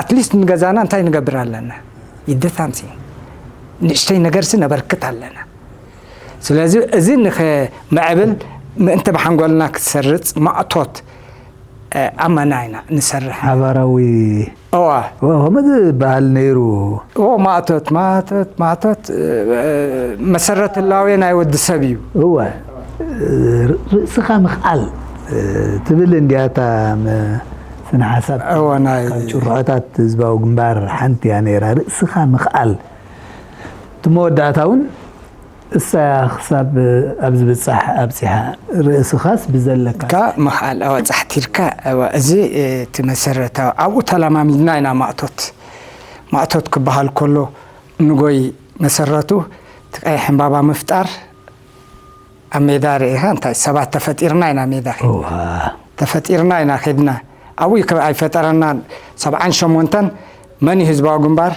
ኣትሊስት ንገዛና እንታይ ንገብር ኣለና ይደታምሲ ንእሽተይ ነገርሲ ነበርክት ኣለና ስለዚ እዚ ንኸምዕብል ምእንቲ ብሓንጎልና ክትሰርፅ ማእቶት ኣመና ኢና ንሰርሕ ሓባራዊ እዋ እዋ ከምኡ ዝበሃል ነይሩ እዎ ማእቶት ማእቶት ማእቶት መሰረት ህላዌ ናይ ወዲ ሰብ እዩ እወ ርእስኻ ምኽኣል ትብል እንዲያታ ስነ ሓሳብ እዎ ናይ ካብ ጭርሖታት ህዝባዊ ግንባር ሓንቲ እያ ነይራ ርእስኻ ምኽኣል እቲ መወዳእታ እውን እሳ ክሳብ ኣብ ዝብጻሕ ኣብጺሓ ርእስኻስ ብዘለካ ካ ምኽኣል ኣዋ ጻሕቲርካ ኣዋ እዚ እቲ መሰረታዊ ኣብኡ ተላማሚድና ኢና ማእቶት ማእቶት ክበሃል ከሎ ንጎይ መሰረቱ እቲ ቀይሕ ዕምባባ ምፍጣር ኣብ ሜዳ ርኢኻ እንታይ ሰባት ተፈጢርና ኢና ሜዳ ኸድና ተፈጢርና ኢና ኸድና ኣብኡ ኣይፈጠረናን ሰብዓን ሸሞንተን መን እዩ ህዝባዊ ግንባር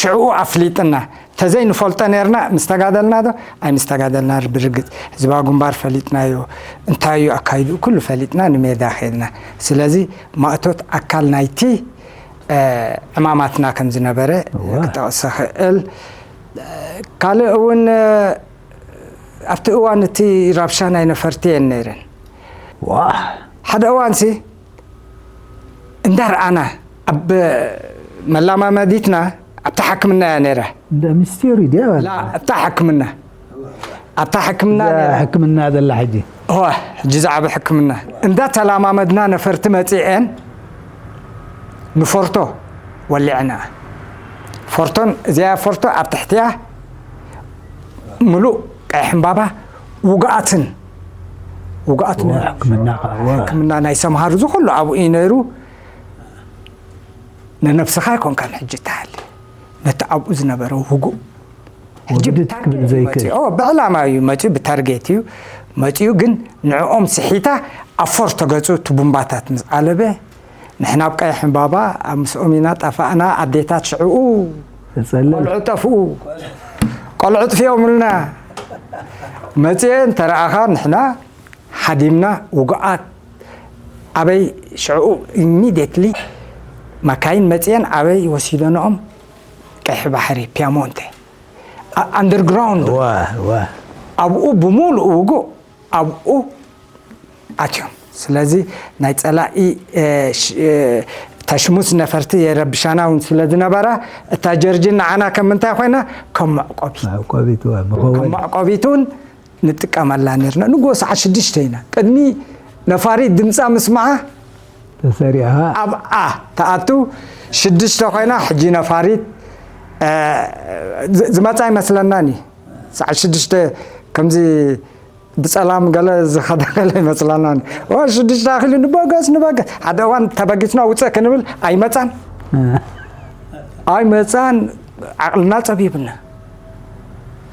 ሽዕኡ ኣፍሊጥና ተዘይንፈልጦ ነርና ምስ ተጋደልና ዶ ኣይ ምስ ተጋደልና ብርግፅ ህዝባዊ ግንባር ፈሊጥናዮ እንታይ እዩ ኣካይድኡ ኩሉ ፈሊጥና ንሜዳ ከድና ስለዚ ማእቶት ኣካል ናይቲ ዕማማትና ከም ዝነበረ ክጠቕስ ኽእል ካልእ እውን ኣብቲ እዋን እቲ ራብሻ ናይ ነፈርቲ እየን ነይረን ሓደ እዋን ሲ እንዳ ረኣና ኣብ መላማመዲትና ኣብታ ሕክምና እያ ነይራ። እንዳ ሚስቴሪ ድያ? ላ ኣብታ ሕክምና ኣብታ ሕክምና እዛ ነይራ። ሕክምና ዘላ ሕጂ። እዋ ሕጂ ዝዓበ ሕክምና እንዳ ተላማመድና ነፈርቲ መፂኤን ንፎርቶ ወሊዐና። ፎርቶን እዚኣ ፎርቶ ኣብ ትሕቲያ ምሉእ ቀይሕ ዕምባባ ውጉኣትን ውጉኣት ሕክምና ናይ ሰምሃር እዚ ኩሉ ኣብኡ እዩ ነይሩ ነነብስኻ ኣይኮንካን ሕጂ ትሃሊ ነቲ ኣብኡ ዝነበረ ውጉእ ሕጂ ብታርጌት እዩ መፂኡ ብዕላማ እዩ መፂኡ ብታርጌት እዩ መፂኡ ግን ንዕኦም ስሒታ ኣፎር ተገፁ እቲ ቡምባታት ምስ ዓለበ ንሕና ኣብ ቀይሕ ዕምባባ ኣብ ምስኦም ኢና ጠፋእና ኣዴታት ሽዕኡ ተጸለል ቆልዑ ጠፍኡ ቆልዑ ጥፊኦምልና መጽኤ እንተረኣኻ ንሕና ሓዲምና ውጉኣት ኣበይ ሽዕኡ ኢሚድየትሊ መካይን መጽኤን ኣበይ ወሲደንኦም ቀይሕ ባሕሪ ፒያሞንቴ ኣንደርግራውንድ ኣብኡ ብምሉእ ውጉእ ኣብኡ ኣትዮም ስለዚ ናይ ጸላኢ ተሽሙስ ነፈርቲ የረብሻና እውን ስለ ዝነበራ እታ ጀርጂን ንዓና ከም ምንታይ ኮይና ከም መዕቆቢት መዕቆቢት እውን ንጥቀመላ ነርና ንጎ ሰዓት ሽዱሽተ ኢና ቅድሚ ነፋሪት ድምፃ ምስማዓ ተሰሪዕኻ ኣብኣ ተኣቱ ሽዱሽተ ኮይና ሕጂ ነፋሪት ዝመፃ ይመስለናኒ ሰዓት ሽዱሽተ ከምዚ ብጸላም ገለ ዝኸደ ገለ ይመስለና ሽዱሽተ ኣኺሉ ንበገስ ንበገስ ሓደ እዋን ተበጊስና ውፅእ ክንብል ኣይመፃን ኣይመፃን ዓቕልና ፀቢብና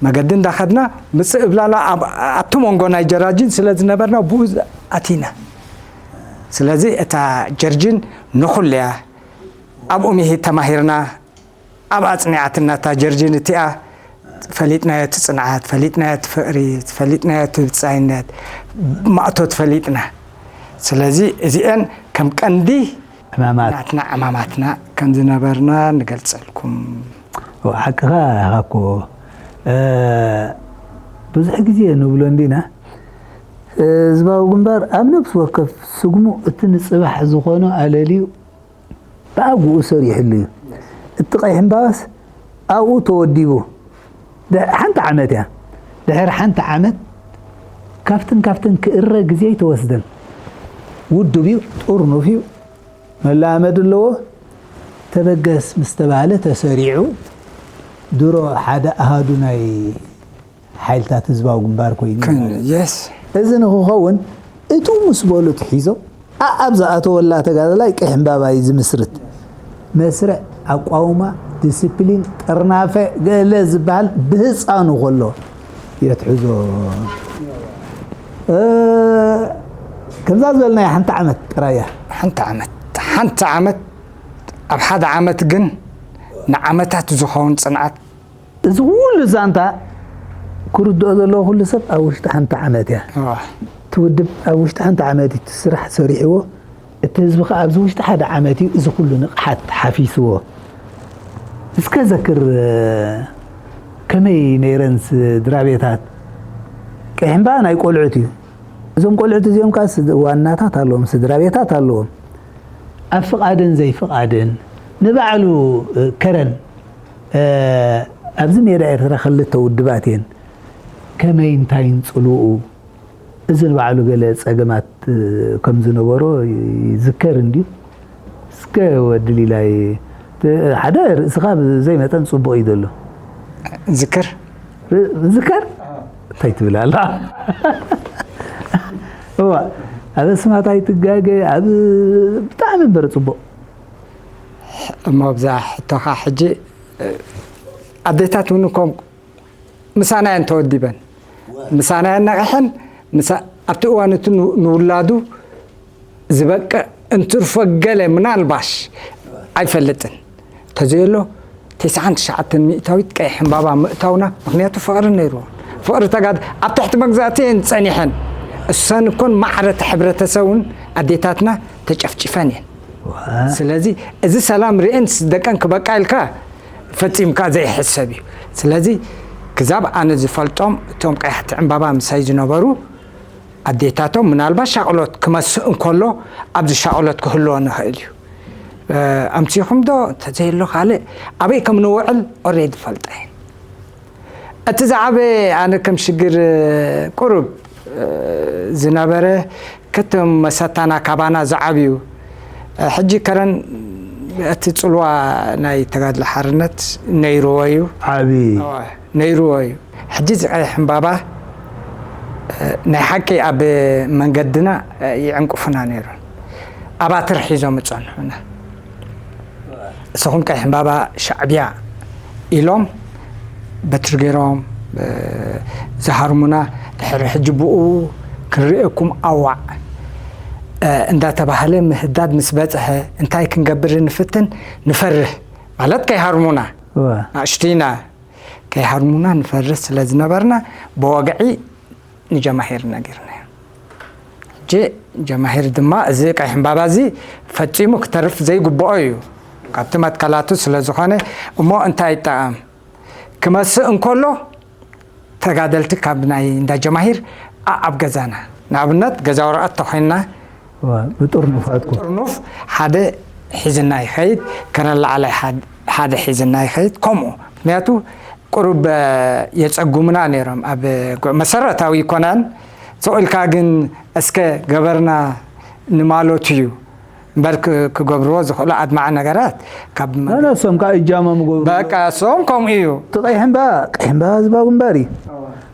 መገዲ እንዳኸድና ምፅእ እብላና ኣብቲ መንጎ ናይ ጀራጂን ስለ ዝነበርና ብኡ ኣቲና ስለዚ እታ ጀርጂን ንኹልያ ኣብኡ ምሂ ተማሂርና ኣብ ኣጽኒዓትና እታ ጀርጂን እቲኣ፣ ፈሊጥናዮ እቲ ጽንዓት፣ ፈሊጥናዮ እቲ ፍቕሪ፣ ፈሊጥናዮ እቲ ብጻይነት፣ ማእቶት ፈሊጥና። ስለዚ እዚኤን ከም ቀንዲ ዕማማት። ናትና ዕማማትና ከም ዝነበርና ንገልጸልኩም። ሓቅኻ ኢኻ እኮ። እ፣ ብዙሕ ግዜ ንብሎ እንዲና፣ ህዝባዊ ግንባር ኣብ ነፍሲ ወከፍ ስጉሙ እቲ ንጽባሕ ዝኾኖ ኣለልዩ ብኣግኡ ሰሪሕሉ እዩ። እቲ ቀይሕ እምባባስ ኣብኡ ተወዲቡ። ድሕ-፣ ሓንቲ ዓመት እያ። ድሕሪ ሓንቲ ዓመት ካብትን ካብትን ክእረ ግዜ ኣይተወስደን። ውዱብ እዩ፣ ጥርኑፍ እዩ፣ መለማመዲ ኣለዎ። ተበገስ ምስ ተባህለ ተሰሪዑ ድሮ ሓደ ኣሃዱ ናይ ሓይልታት ህዝባዊ ግንባር ኮይኑ። ክን-፣ ማለት እዩ። የስ። እዚ ንክኸውን እቱ ምስ በሉ ትሒዞም ኣኣብ ዝኣተወላ ተጋዳላይ ቀይሕ እምባባ እዩ ዝምስርት። መስርዕ፣ ኣቋውማ፣ ዲስፕሊን፣ ጥርናፈ ገለ ዝበሃል ብህፃኑ ከሎ የትሕዞ። እ፣ ከምዛ ዝበልናዮ ሓንቲ ዓመት ጥራይ እያ። ሓንቲ ዓመት፣ ሓንቲ ዓመት፣ ኣብ ሓደ ዓመት ግን ንዓመታት ዝኸውን ጽንዓት። እዚ ኩሉ ዛንታ ክርድኦ ዘለዎ ኩሉ ሰብ ኣብ ውሽጢ ሓንቲ ዓመት እያ። እዋ። እቲ ውድብ ኣብ ውሽጢ ሓንቲ ዓመት እዩ እቲ ስራሕ ሰሪሕዎ። እቲ ህዝቢ ከኣ ኣብዚ ውሽጢ ሓደ ዓመት እዩ እዚ ኩሉ ንቕሓት ሓፊስዎ። እስከ ዘክር፣ ከመይ ነይረን ስድራ ቤታት? ቀይሕ እምባ ናይ ቆልዑት እዩ። እዞም ቆልዑት እዚኦም ከኣ ስድ-፣ ዋናታት ኣለዎም፣ ስድራ ቤታት ኣለዎም። ኣብ ፍቓድን ዘይፍቓድን ንባዕሉ፣ እ፣ ከረን፣ እ፣ ኣብዚ ሜዳ ኤርትራ ክልተ ውድባት እየን። ከመይ እንታይን ጽልውኡ፣ እዚ ንባዕሉ ገለ ጸገማት፣ እ፣ ከም ዝነበሮ ይዝከር እንድዩ። እስከ ወዲ ሊላይ፣ እ፣ ሓደ ርእስኻ ብዘይ መጠን ጽቡቕ እዩ ዘሎ። ዝክር? ር-፣ ዝከር? እንታይ ትብል ኣላ? እዋ፣ ኣብ ኣስማት ኣይትጋገ፣ ኣብ ብጣዕሚ እምበር ጽቡቕ። እሞ ኣብዛ ሕቶኻ ሕጂ፣ ኣዴታት እውን እኮ ምሳና እየን ተወዲበን። ምሳና እየን ነቒሐን፣ ምሳ-፣ ኣብቲ እዋን እቲ ን-፣ ንውላዱ ዝበቅዕ እንትርፎ ገለ ምናልባሽ ኣይፈልጥን። ተዘየሎ ተስዓን ትሽዓተን ሚእታዊት ቀይሕ ዕምባባ ምእታውና፣ ምኽንያቱ ፍቕሪ ነይርዎ። ፍቕሪ ተጋድ-፣ ኣብ ትሕቲ መግዛእቲ እየን ጸኒሐን። እሰን እኮን ማዕረ እቲ ሕብረተሰብን ኣዴታትና ተጨፍጭፈን እየን። ዋ። ስለዚ እዚ ሰላም ርኤን ስ-፣ ደቀን ክበቃ ኢልካ ፈጺምካ ዘይሕሰብ እዩ። ስለዚ ክዛብ ኣነ ዝፈልጦም እቶም ቀያሕቲ ዕምባባ ምሳይ ዝነበሩ ኣዴታቶም ምናልባት ሻቕሎት ክመስእ እንከሎ ኣብዚ ሻቕሎት ክህልዎ ንኽእል እዩ። እ፣ ኣምሲኹም ዶ እንተዘየሎ ካልእ ኣበይ ከም ንውዕል ኦሬዲ ፈልጠ እየ። እቲ ዝዓበየ ኣነ ከም ሽግር ቁሩብ ዝነበረ፣ ከቶም መሳታና ካባና ዝዓብዩ፣ ሕጂ ከረን እቲ ጽልዋ ናይ ተጋድሎ ሓርነት ነይርዎ እዩ። ዓቢ። እወ፣ ነይርዎ እዩ። ሕጂ እዚ ቀይሕ ዕምባባ ናይ ሓቂ ኣብ መንገድና ይዕንቅፉና ነይሮም። ኣባትር ሒዞም ይጸንሑና። ንስኹም ቀይሕ ዕምባባ ሻዕብያ ኢሎም በትሪ ገይሮም፣ እ፣ ዝሃርሙና፣ ድሕሪ ሕጂ ብኡ ክንርእየኩም ኣዋዕ፣ እ፣ እንዳተባህለ ምህዳድ ምስ በጽሐ፣ እንታይ ክንገብር ንፍትን? ንፈርህ ማለት ከይሃርሙና፣ እወ። ናእሽቱ ኢና፣ ከይሃርሙና ንፈርህ ስለ ዝነበርና፣ ብወግዒ ንጀማሂር ነጊርናዮ። ሕጂ ጀማሂር ድማ እዚ ቀይሕ ዕምባባ እዚ ፈጺሙ ክተርፍ ዘይግብኦ እዩ፣ ካብቲ መትከላቱ ስለ ዝኾነ። እሞ እንታይ ይጠቐም? ክመስእ እንከሎ ተጋደልቲ ካብ ናይ እንዳ ጀማሂር ኣኣብ ገዛና፣ ንኣብነት ገዛ ወረቐት ተኾይንና፣ ዋ፣ ብጥርኑፍ ኣትኩ። ጥርኑፍ ሓደ ሒዝና ይኸይድ፣ ከረን ላዕላይ ሓድ-፣ ሓደ ሒዝና ይኸይድ። ከምኡ፣ ምኽንያቱ ቁሩብ የጸጉሙና ነይሮም። ኣብ ጎ-፣ መሰረታዊ ይኮናን፣ ስቕ ኢልካ ግን እስከ ገበርና ንማለቱ እዩ እምበር ክ-፣ ክገብርዎ ዝኽእሉ ኣድማዒ ነገራት ካብ መ-፣ ነሶም ከዓ እጃሞም ገብሩ። በቃ፣ እሶም ከምኡ እዩ። እቲ ቀይሕ እምባ፣ ቀይሕ እምባ ህዝባዊ ግንባር እዩ።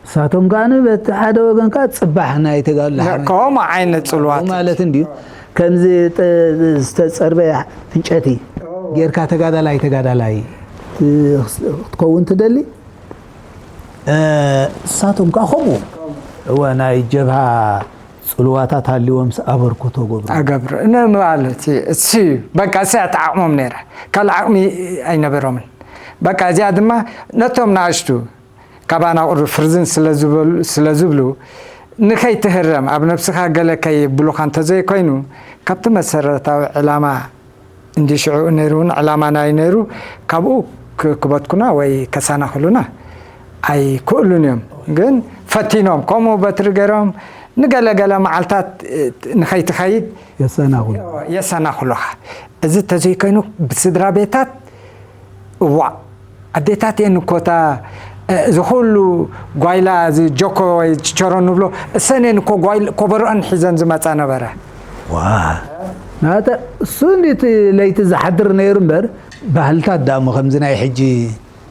ንሳቶም ከዓ በቲ ሓደ ወገን ከዓ ጽባሕ ናይ ተጋድሎ ሓመድ ከምኡ ዓይነት ጽልዋት። ማለት እንድዩ። ከምዚ ጥ-፣ ዝተጸርበ ዕንጨቲ ጌርካ ተጋዳላይ፣ ተጋዳላይ ት-፣ ክትከውን ትደሊ? እ፣ ንሳቶም ከዓ ከምኡ። እወ፣ ናይ ጀብሃ ጽልዋታት ሃልዎምስ ኣበርክቶ ገብሩ። ኣገብሩ። ን-፣ ማለት እዩ። እሱ እዩ። በቃ፣ እሱ እያ ተዓቕሞም ነይራ። ካልእ ዓቕሚ ኣይነበሮምን። በቃ እዚኣ ድማ ነቶም ንኣሽቱ ካባና ቁሩብ ፍርዝን ስለ ዝበሉ- ስለ ዝብሉ ንኸይትህረም ኣብ ነብስኻ ገለ ከይብሉኻ እንተዘይኮይኑ ካብቲ መሰረታዊ ዕላማ እንዲ ሽዑ ነይሩ እውን ዕላማና እዩ ነይሩ። ካብኡ ክ- ክበትኩና ወይ ከሰናኽሉና ኣይክእሉን እዮም። ግን ፈቲኖም ከምኡ በትሪ ገይሮም ንገለገለ መዓልታት ንኸይትኸይድ የሰናኽሉ። የሰናኽሉኻ። እዚ ተዘይኮይኑ ብስድራ ቤታት እዋእ ኣዴታት እየን እኮ እታ እዚ ኩሉ ጓይላ እዚ ጆኮ ወይ ችቸሮ ንብሎ እሰን እየን እኮ ጓይል ኮበሮአን ሒዘን ዝመፃ ነበረ። ዋ ናተ እሱ እንዴት ለይቲ ዝሓድር ነይሩ እምበር ባህልታት ዳሞ ከምዚ ናይ ሕጂ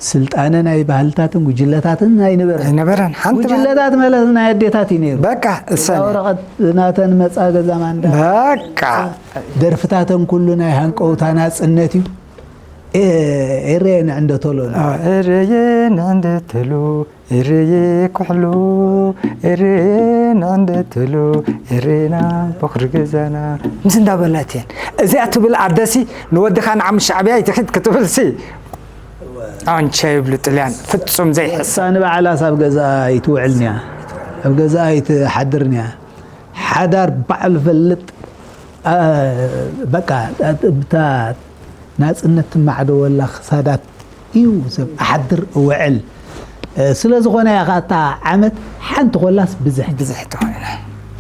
ስልጣነ ናይ ባህልታትን ጉጅለታትን ኣይነበረን። ኣይነበረን። ሓንቲ ባህሊ- ጉጅለታት ማለት ናይ ኣዴታት እዩ ነይሩ። በቃ እሰን እየን። ወረቐት ናተን መፃ ገዛ ማንዳ በቃ ደርፍታተን ኩሉ ናይ ሃንቀውታ ናፅነት እዩ። ኤ- ኤሬ ንዕንደተሎ ኤረየ ንዕንደተሉ ኤረየ ኩሕሉ ኤረየ ንዕንደተሉ ኤሬና በኹሪ ገዛና ምስ እንዳበላት እየን። እዚኣ ትብል ኣደሲ ንወድኻ ንዓም ሻዕብያ ይትኺድ ክትብል ሲ ኣንቸ ይብሉ ጥልያን ፍጹም ዘይሕሰብ። እሳ ንባዕላስ ኣብ ገዛ ኣይትውዕልን እያ። ኣብ ገዛ ኣይትሓድርን እያ። ሓዳር ባዕሉ ፈልጥ ኣ- በቃ እታ ናፅነት ትማዕደወላ ክሳዳት እዩ ሰብ ኣሓድር እውዕል። እ፣ ስለ ዝኾነ እያ ከዓ እታ ዓመት ሓንቲ ኮላስ ብዝሕ ብዝሕ ተኾይነ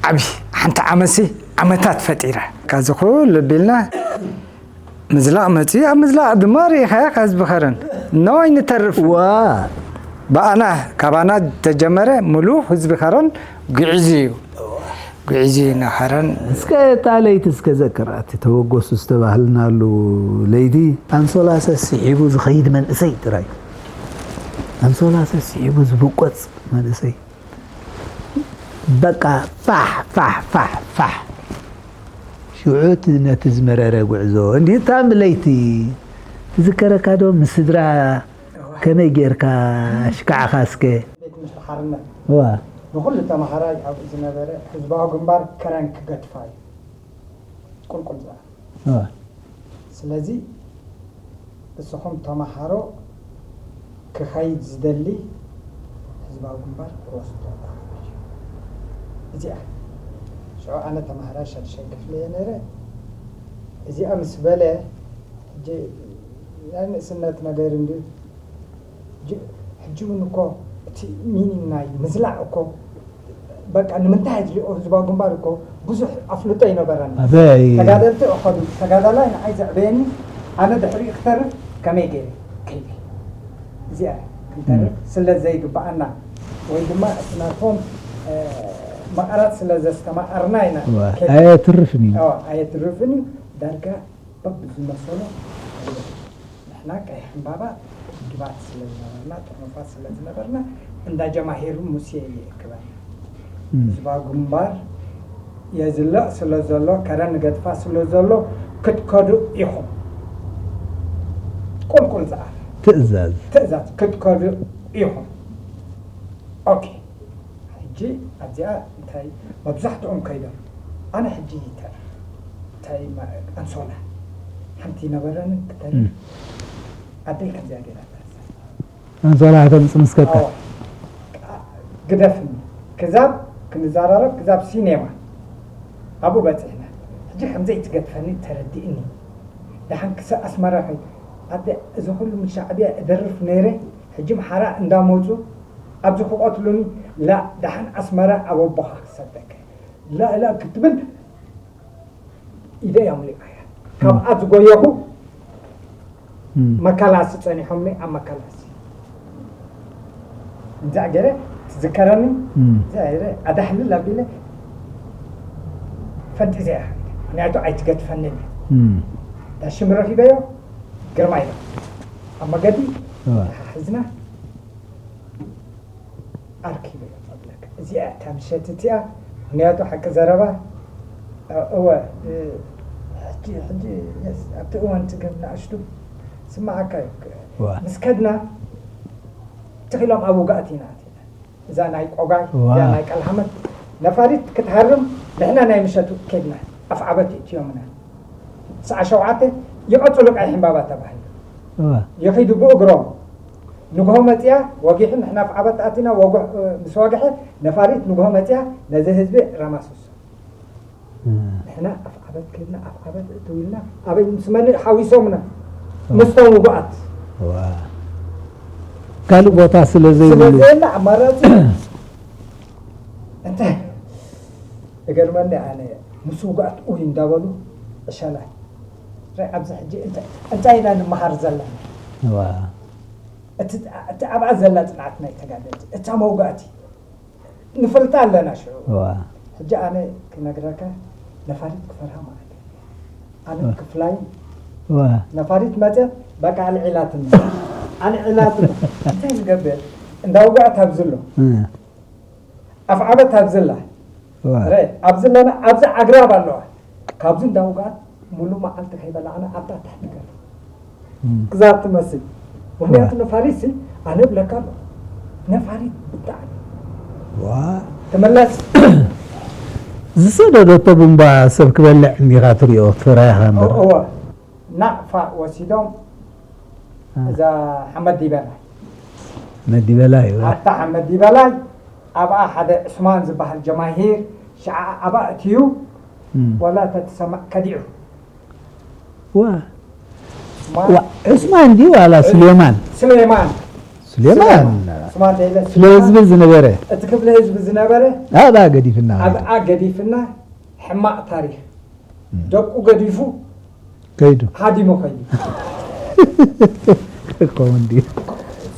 ዓብዪ ሓንቲ ዓመትሲ ዓመታት ፈጢራ ካብዚ ኩሉ ቢልና ምዝላቕ መፅኡ ኣብ ምዝላቕ ድማ ርኢኻያ ካብ ህዝቢ ከረን ነዋይ ንተርፍ ዋ ብኣና ካባና ተጀመረ ሙሉ ህዝቢ ከረን ጉዕዙ እዩ ጉዕዙ እዩ ንኸረን እስከ እታ ለይቲ እስከ ዘክር ኣቲ ተበገሱ ዝተባህልናሉ ለይቲ ኣንሶላ ሰሲሒቡ ዝኸይድ መንእሰይ ጥራይ ኣንሶላ ሰሲሒቡ ዝበቆፅ መንእሰይ በቃ ፋሕ ፋሕ ፋሕ ፋሕ ሽዑ እቲ ነቲ ዝመረረ ጉዕዞ እንዲ እታ ለይቲ ትዝከረካ ዶ ምስ ስድራ ከመይ ጌርካ ሽካዕኻ እስከ ቤት ምኽሪ ሓርነት ዋ ንኹሉ ተምሃራይ ኣብኡ ዝነበረ ህዝባዊ ግንባር ከረን ክገድፋ እዩ ቁልቁል ዝኣ ዋ ስለዚ ንስኹም ተምሃሮ ክኸይድ ዝደሊ ህዝባዊ ግንባር ክወስዶ እዚኣ ሽዑ ኣነ ተምሃራይ ሻድሻይ ክፍሊ እየ ነይረ እዚኣ ምስ በለ ሕጂ ናይ ንእስነት ነገር እንድዩ ሕጂ እውን እኮ እቲ ሚኒንግ ናይ ምዝላዕ እኮ በቃ ንምንታይ ዝሪኦ ህዝባዊ ግንባር እኮ ብዙሕ ኣፍልጦ ይነበረና ኣበይ ተጋደልቲ እኸዱ ተጋዳላይ ንዓይ ዘዕበየኒ ኣነ ድሕሪኡ ክተርፍ ከመይ ገይረ ከይደ እዚኣ ክንተርፍ ስለ ዘይግበኣና ወይ ድማ እቲ ናቶም መቐረት ስለ ዘስተማቐርና ኢና ኣየትርፍን እዩ ኣየትርፍን እዩ ዳርጋ በብዝመሰሎ ንሕና ቀይሕ ዕምባባ ድባት ስለ ዝነበርና ጥርኑፋት ስለ ዝነበርና እንዳ ጀማሂሩ ሙሴ ይእክበና ህዝባዊ ግንባር የዝለቕ ስለ ዘሎ ከረን ንገድፋ ስለ ዘሎ ክትከዱ ኢኹም ቁልቁል ዝኣፍ ትእዛዝ ትእዛዝ ክትከዱ ኢኹም ኦኬ ሕጂ ኣብዚኣ እንታይ መብዛሕትኦም ከይዶም ኣነ ሕጂ ይተርፍ እንታይ ኣንሶላ ሓንቲ ነበረኒ ክተርፍ ኣደይ ከምዚኣ ገይራ ኣንሶላ ከተምፅ ምስከታ ግደፍኒ ክዛብ ክንዘራረብ ክዛብ ሲኔማ ኣብኡ በፂሕና ሕጂ ከምዘይ ትገድፈኒ ተረዲእኒ ደሓን ክሳብ ኣስመራ ከይድ ኣደ እዚ ኩሉ ምስ ሻዕብያ እደርፍ ነይረ ሕጂ ምሓራ እንዳመፁ ኣብዚ ክቐትሉኒ ላ ደሓን ኣስመራ ኣብ ኣቦኻ ክሰደከ ላ ላ ክትብል ኢደይ ኣምሊቓያ ካብኣ ዝጎየኹ መከላሲ ጸኒሖምኒ ኣብ መከላሲ እንዛዕ ገይረ ትዝከረኒ እንዛዕ ገይረ ኣዳሕልል ኣቢለ ፈንጢዘ እያ ምክንያቱ ኣይትገድፈንን እያ ዳሽም ረኺበዮ ግርማ ኢለ ኣብ መገዲ ተሓሕዝና ኣርኪበ እዚኣ እታ ምሸት እቲኣ ምክንያቱ ሓቂ ዘረባ እወ ሕጂ ሕጂ ኣብቲ እዋን ትግብ ንኣሽቱ ስማዓካ እዩ ምስ ከድና ትኺሎም ኣብ ውጋእት ኢና እዛ ናይ ቆጋይ እዛ ናይ ቀልሃመት ነፋሪት ክትሃርም ንሕና ናይ ምሸቱ ከድና ኣፍ ዓበት እትዮምና ሰዓ ሸውዓተ ይቐፅሉ ቀይሕ ዕምባባ ተባሂሉ እዋ። ይኺዱ ብእግሮም። ንግሆ መጽያ ወጊሑ፣ ንሕና ኣፍዓበት ኣቲና፣ ወጉሕ፣ እ፣ ምስ ወግሐ፣ ነፋሪት ንግሆ መጽያ ነዚ ህዝቢ ረማስሶ። እ። ንሕና ኣፍዓበት ከይድና፣ ኣፍዓበት እትው ኢልና፣ ኣበይ ምስ መን ሓዊሶምና? እዋ። ምስቶም ውጉኣት። እዋ። ካልእ ቦታ ስለ ስለ ዘይብሉ። ዘየለ ኣማራጺ። እንታይ? እገርመኒ ኣነ፣ ምስ ውጉኣት ኡይ እንዳበሉ፣ ዕሸላ። ረ-፣ ኣብዚ ሕጂ እንታይ፣ እንታይ ኢና ንመሃር ዘለና? እዋ። እቲ፣ እቲ ኣብኣ ዘላ ጽንዓት ናይ ተጋደልቲ፣ እታ መውጋእቲ፣ ንፈልጣ ኣለና ሽዑ። እዋ። ሕጂ ኣነ ክነግረካ፣ ነፋሪት ክፈርሃ ማለት እዩ። ኣነ እዋ። ክፍላይ እዋ። ነፋሪት መጸ፣ በቃ ኣልዒላትኒ። ኣልዒላትኒ። እንታይ ንገብር? እንዳ ውጉኣት ኣብዚ ኣሎ። እ። ኣፍዓበት ኣብዚ ኣላ። እዋ። ረ-፣ ኣብዚ ኣለና፣ ኣብዚ ኣግራብ ኣለዋ። ካብዚ እንዳ ውጉኣት ሙሉ መዓልቲ ከይበላዕና ኣብታ ታሕቲ ገለ። እም። ክዛብ ትመስል። ምኽንያቱ እዋ። ነፋሪት ሲ፣ ኣነ እብለካ ኣለኹ። ነፋሪት ብጣዕሚ። ዋ። ተመለስ። ዝሰደደቶ ቡምባ ሰብ ክበልዕ እንዲኻ ትሪኦ፣ ክትፈርሃ ኢኻ እምበር። እወ። ናቕፋ ወሲዶም እ። እዛ ሓመድ ዲበላይ። ሓመድ ዲበላይ፣ እወ። ኣብታ ሓመድ ዲበላይ ኣብኣ ሓደ ዑስማን ዝበሃል ጀማሂር ሽዓ ኣብኣ እትዩ እም። ዋላ ተትሰማዕ ከዲዑ። ዋ። ዑስማን ዋ፣ ዑስማን ድዩ ዋላ ዑ-፣ ስሌማን? ስሌማን። ስሌማን። ስሌማን። ዑስማን ደይለ ስለ ስሌማን። ህዝቢ ዝነበረ። እቲ ክፍለ ህዝቢ ዝነበረ ኣብኣ ገዲፍና። ኣብኣ ገዲፍና ሕማቕ ታሪኽ። እም። ደቁ ገዲፉ ከይዱ። ሃዲሙ ከይዱ። ክኸውን ድዩ?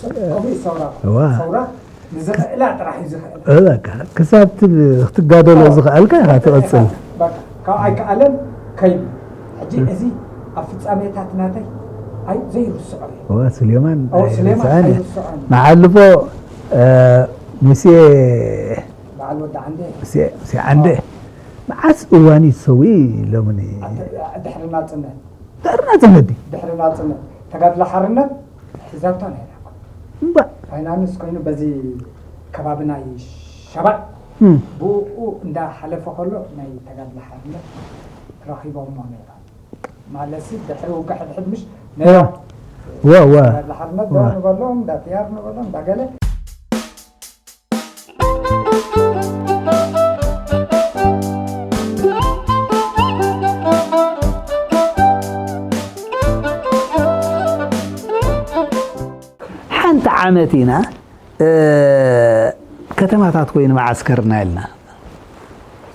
ከምኡ እዩ ሰውራ። እዋ። ሰውራ ንዝኽእላ ጥራሕ እዩ ዝኽእል። እ፣ በቃ፣ ክሳብ ት-፣ ክትጋደሎ እዋ። ዝኽኣልካ ኢኻ ትቐጽል። በቃ፣ ካብ ኣይከኣለን ከይዱ። ሕጂ እም። እዚ ኣብ ፍጻሜታት ናተይ ኣይ ዘይርስዖ እዩ። እዋ፣ ስሌማን እዋ፣ ስሌማን ኣይርስዓን እየ። ኣይርስዖን። መሓልፎ፣ እ፣ ሙሴ በዓል ወዲ ዓንደ። ሙሴ፣ ሙሴ ዓንደ። እዋ። መዓስ እዋን እዩ ዝሰውኢ ኢሎምኒ። ኣተ-፣ ድሕሪ ናጽነት። ድሕሪ ናጽነት ድዩ? ድሕሪ ናጽነት። ተጋድሎ ሓርነት ሒዛቶ ነይራ እኮ። እምባ። ፋይናንስ ኮይኑ በዚ ከባቢ ናይ ሸባእ እም። ብኡ እንዳሓለፈ ከሎ ናይ ተጋድሎ ሓርነት ረኺቦሞ ነይሮም። ማለትሲ ድሕሪ ውግእ ሕድሕድ ምሽ ነይሮም። እዋ፣ እዋ። ተጋድሎ ሓርነት እዋ። ንበሎም፣ እንዳ ፒኣር ንበሎም፣ እንዳ ገለ። ሓንቲ ዓመት ኢና፣ እ፣ ከተማታት ኮይኑ መዓስከርና ኢልና።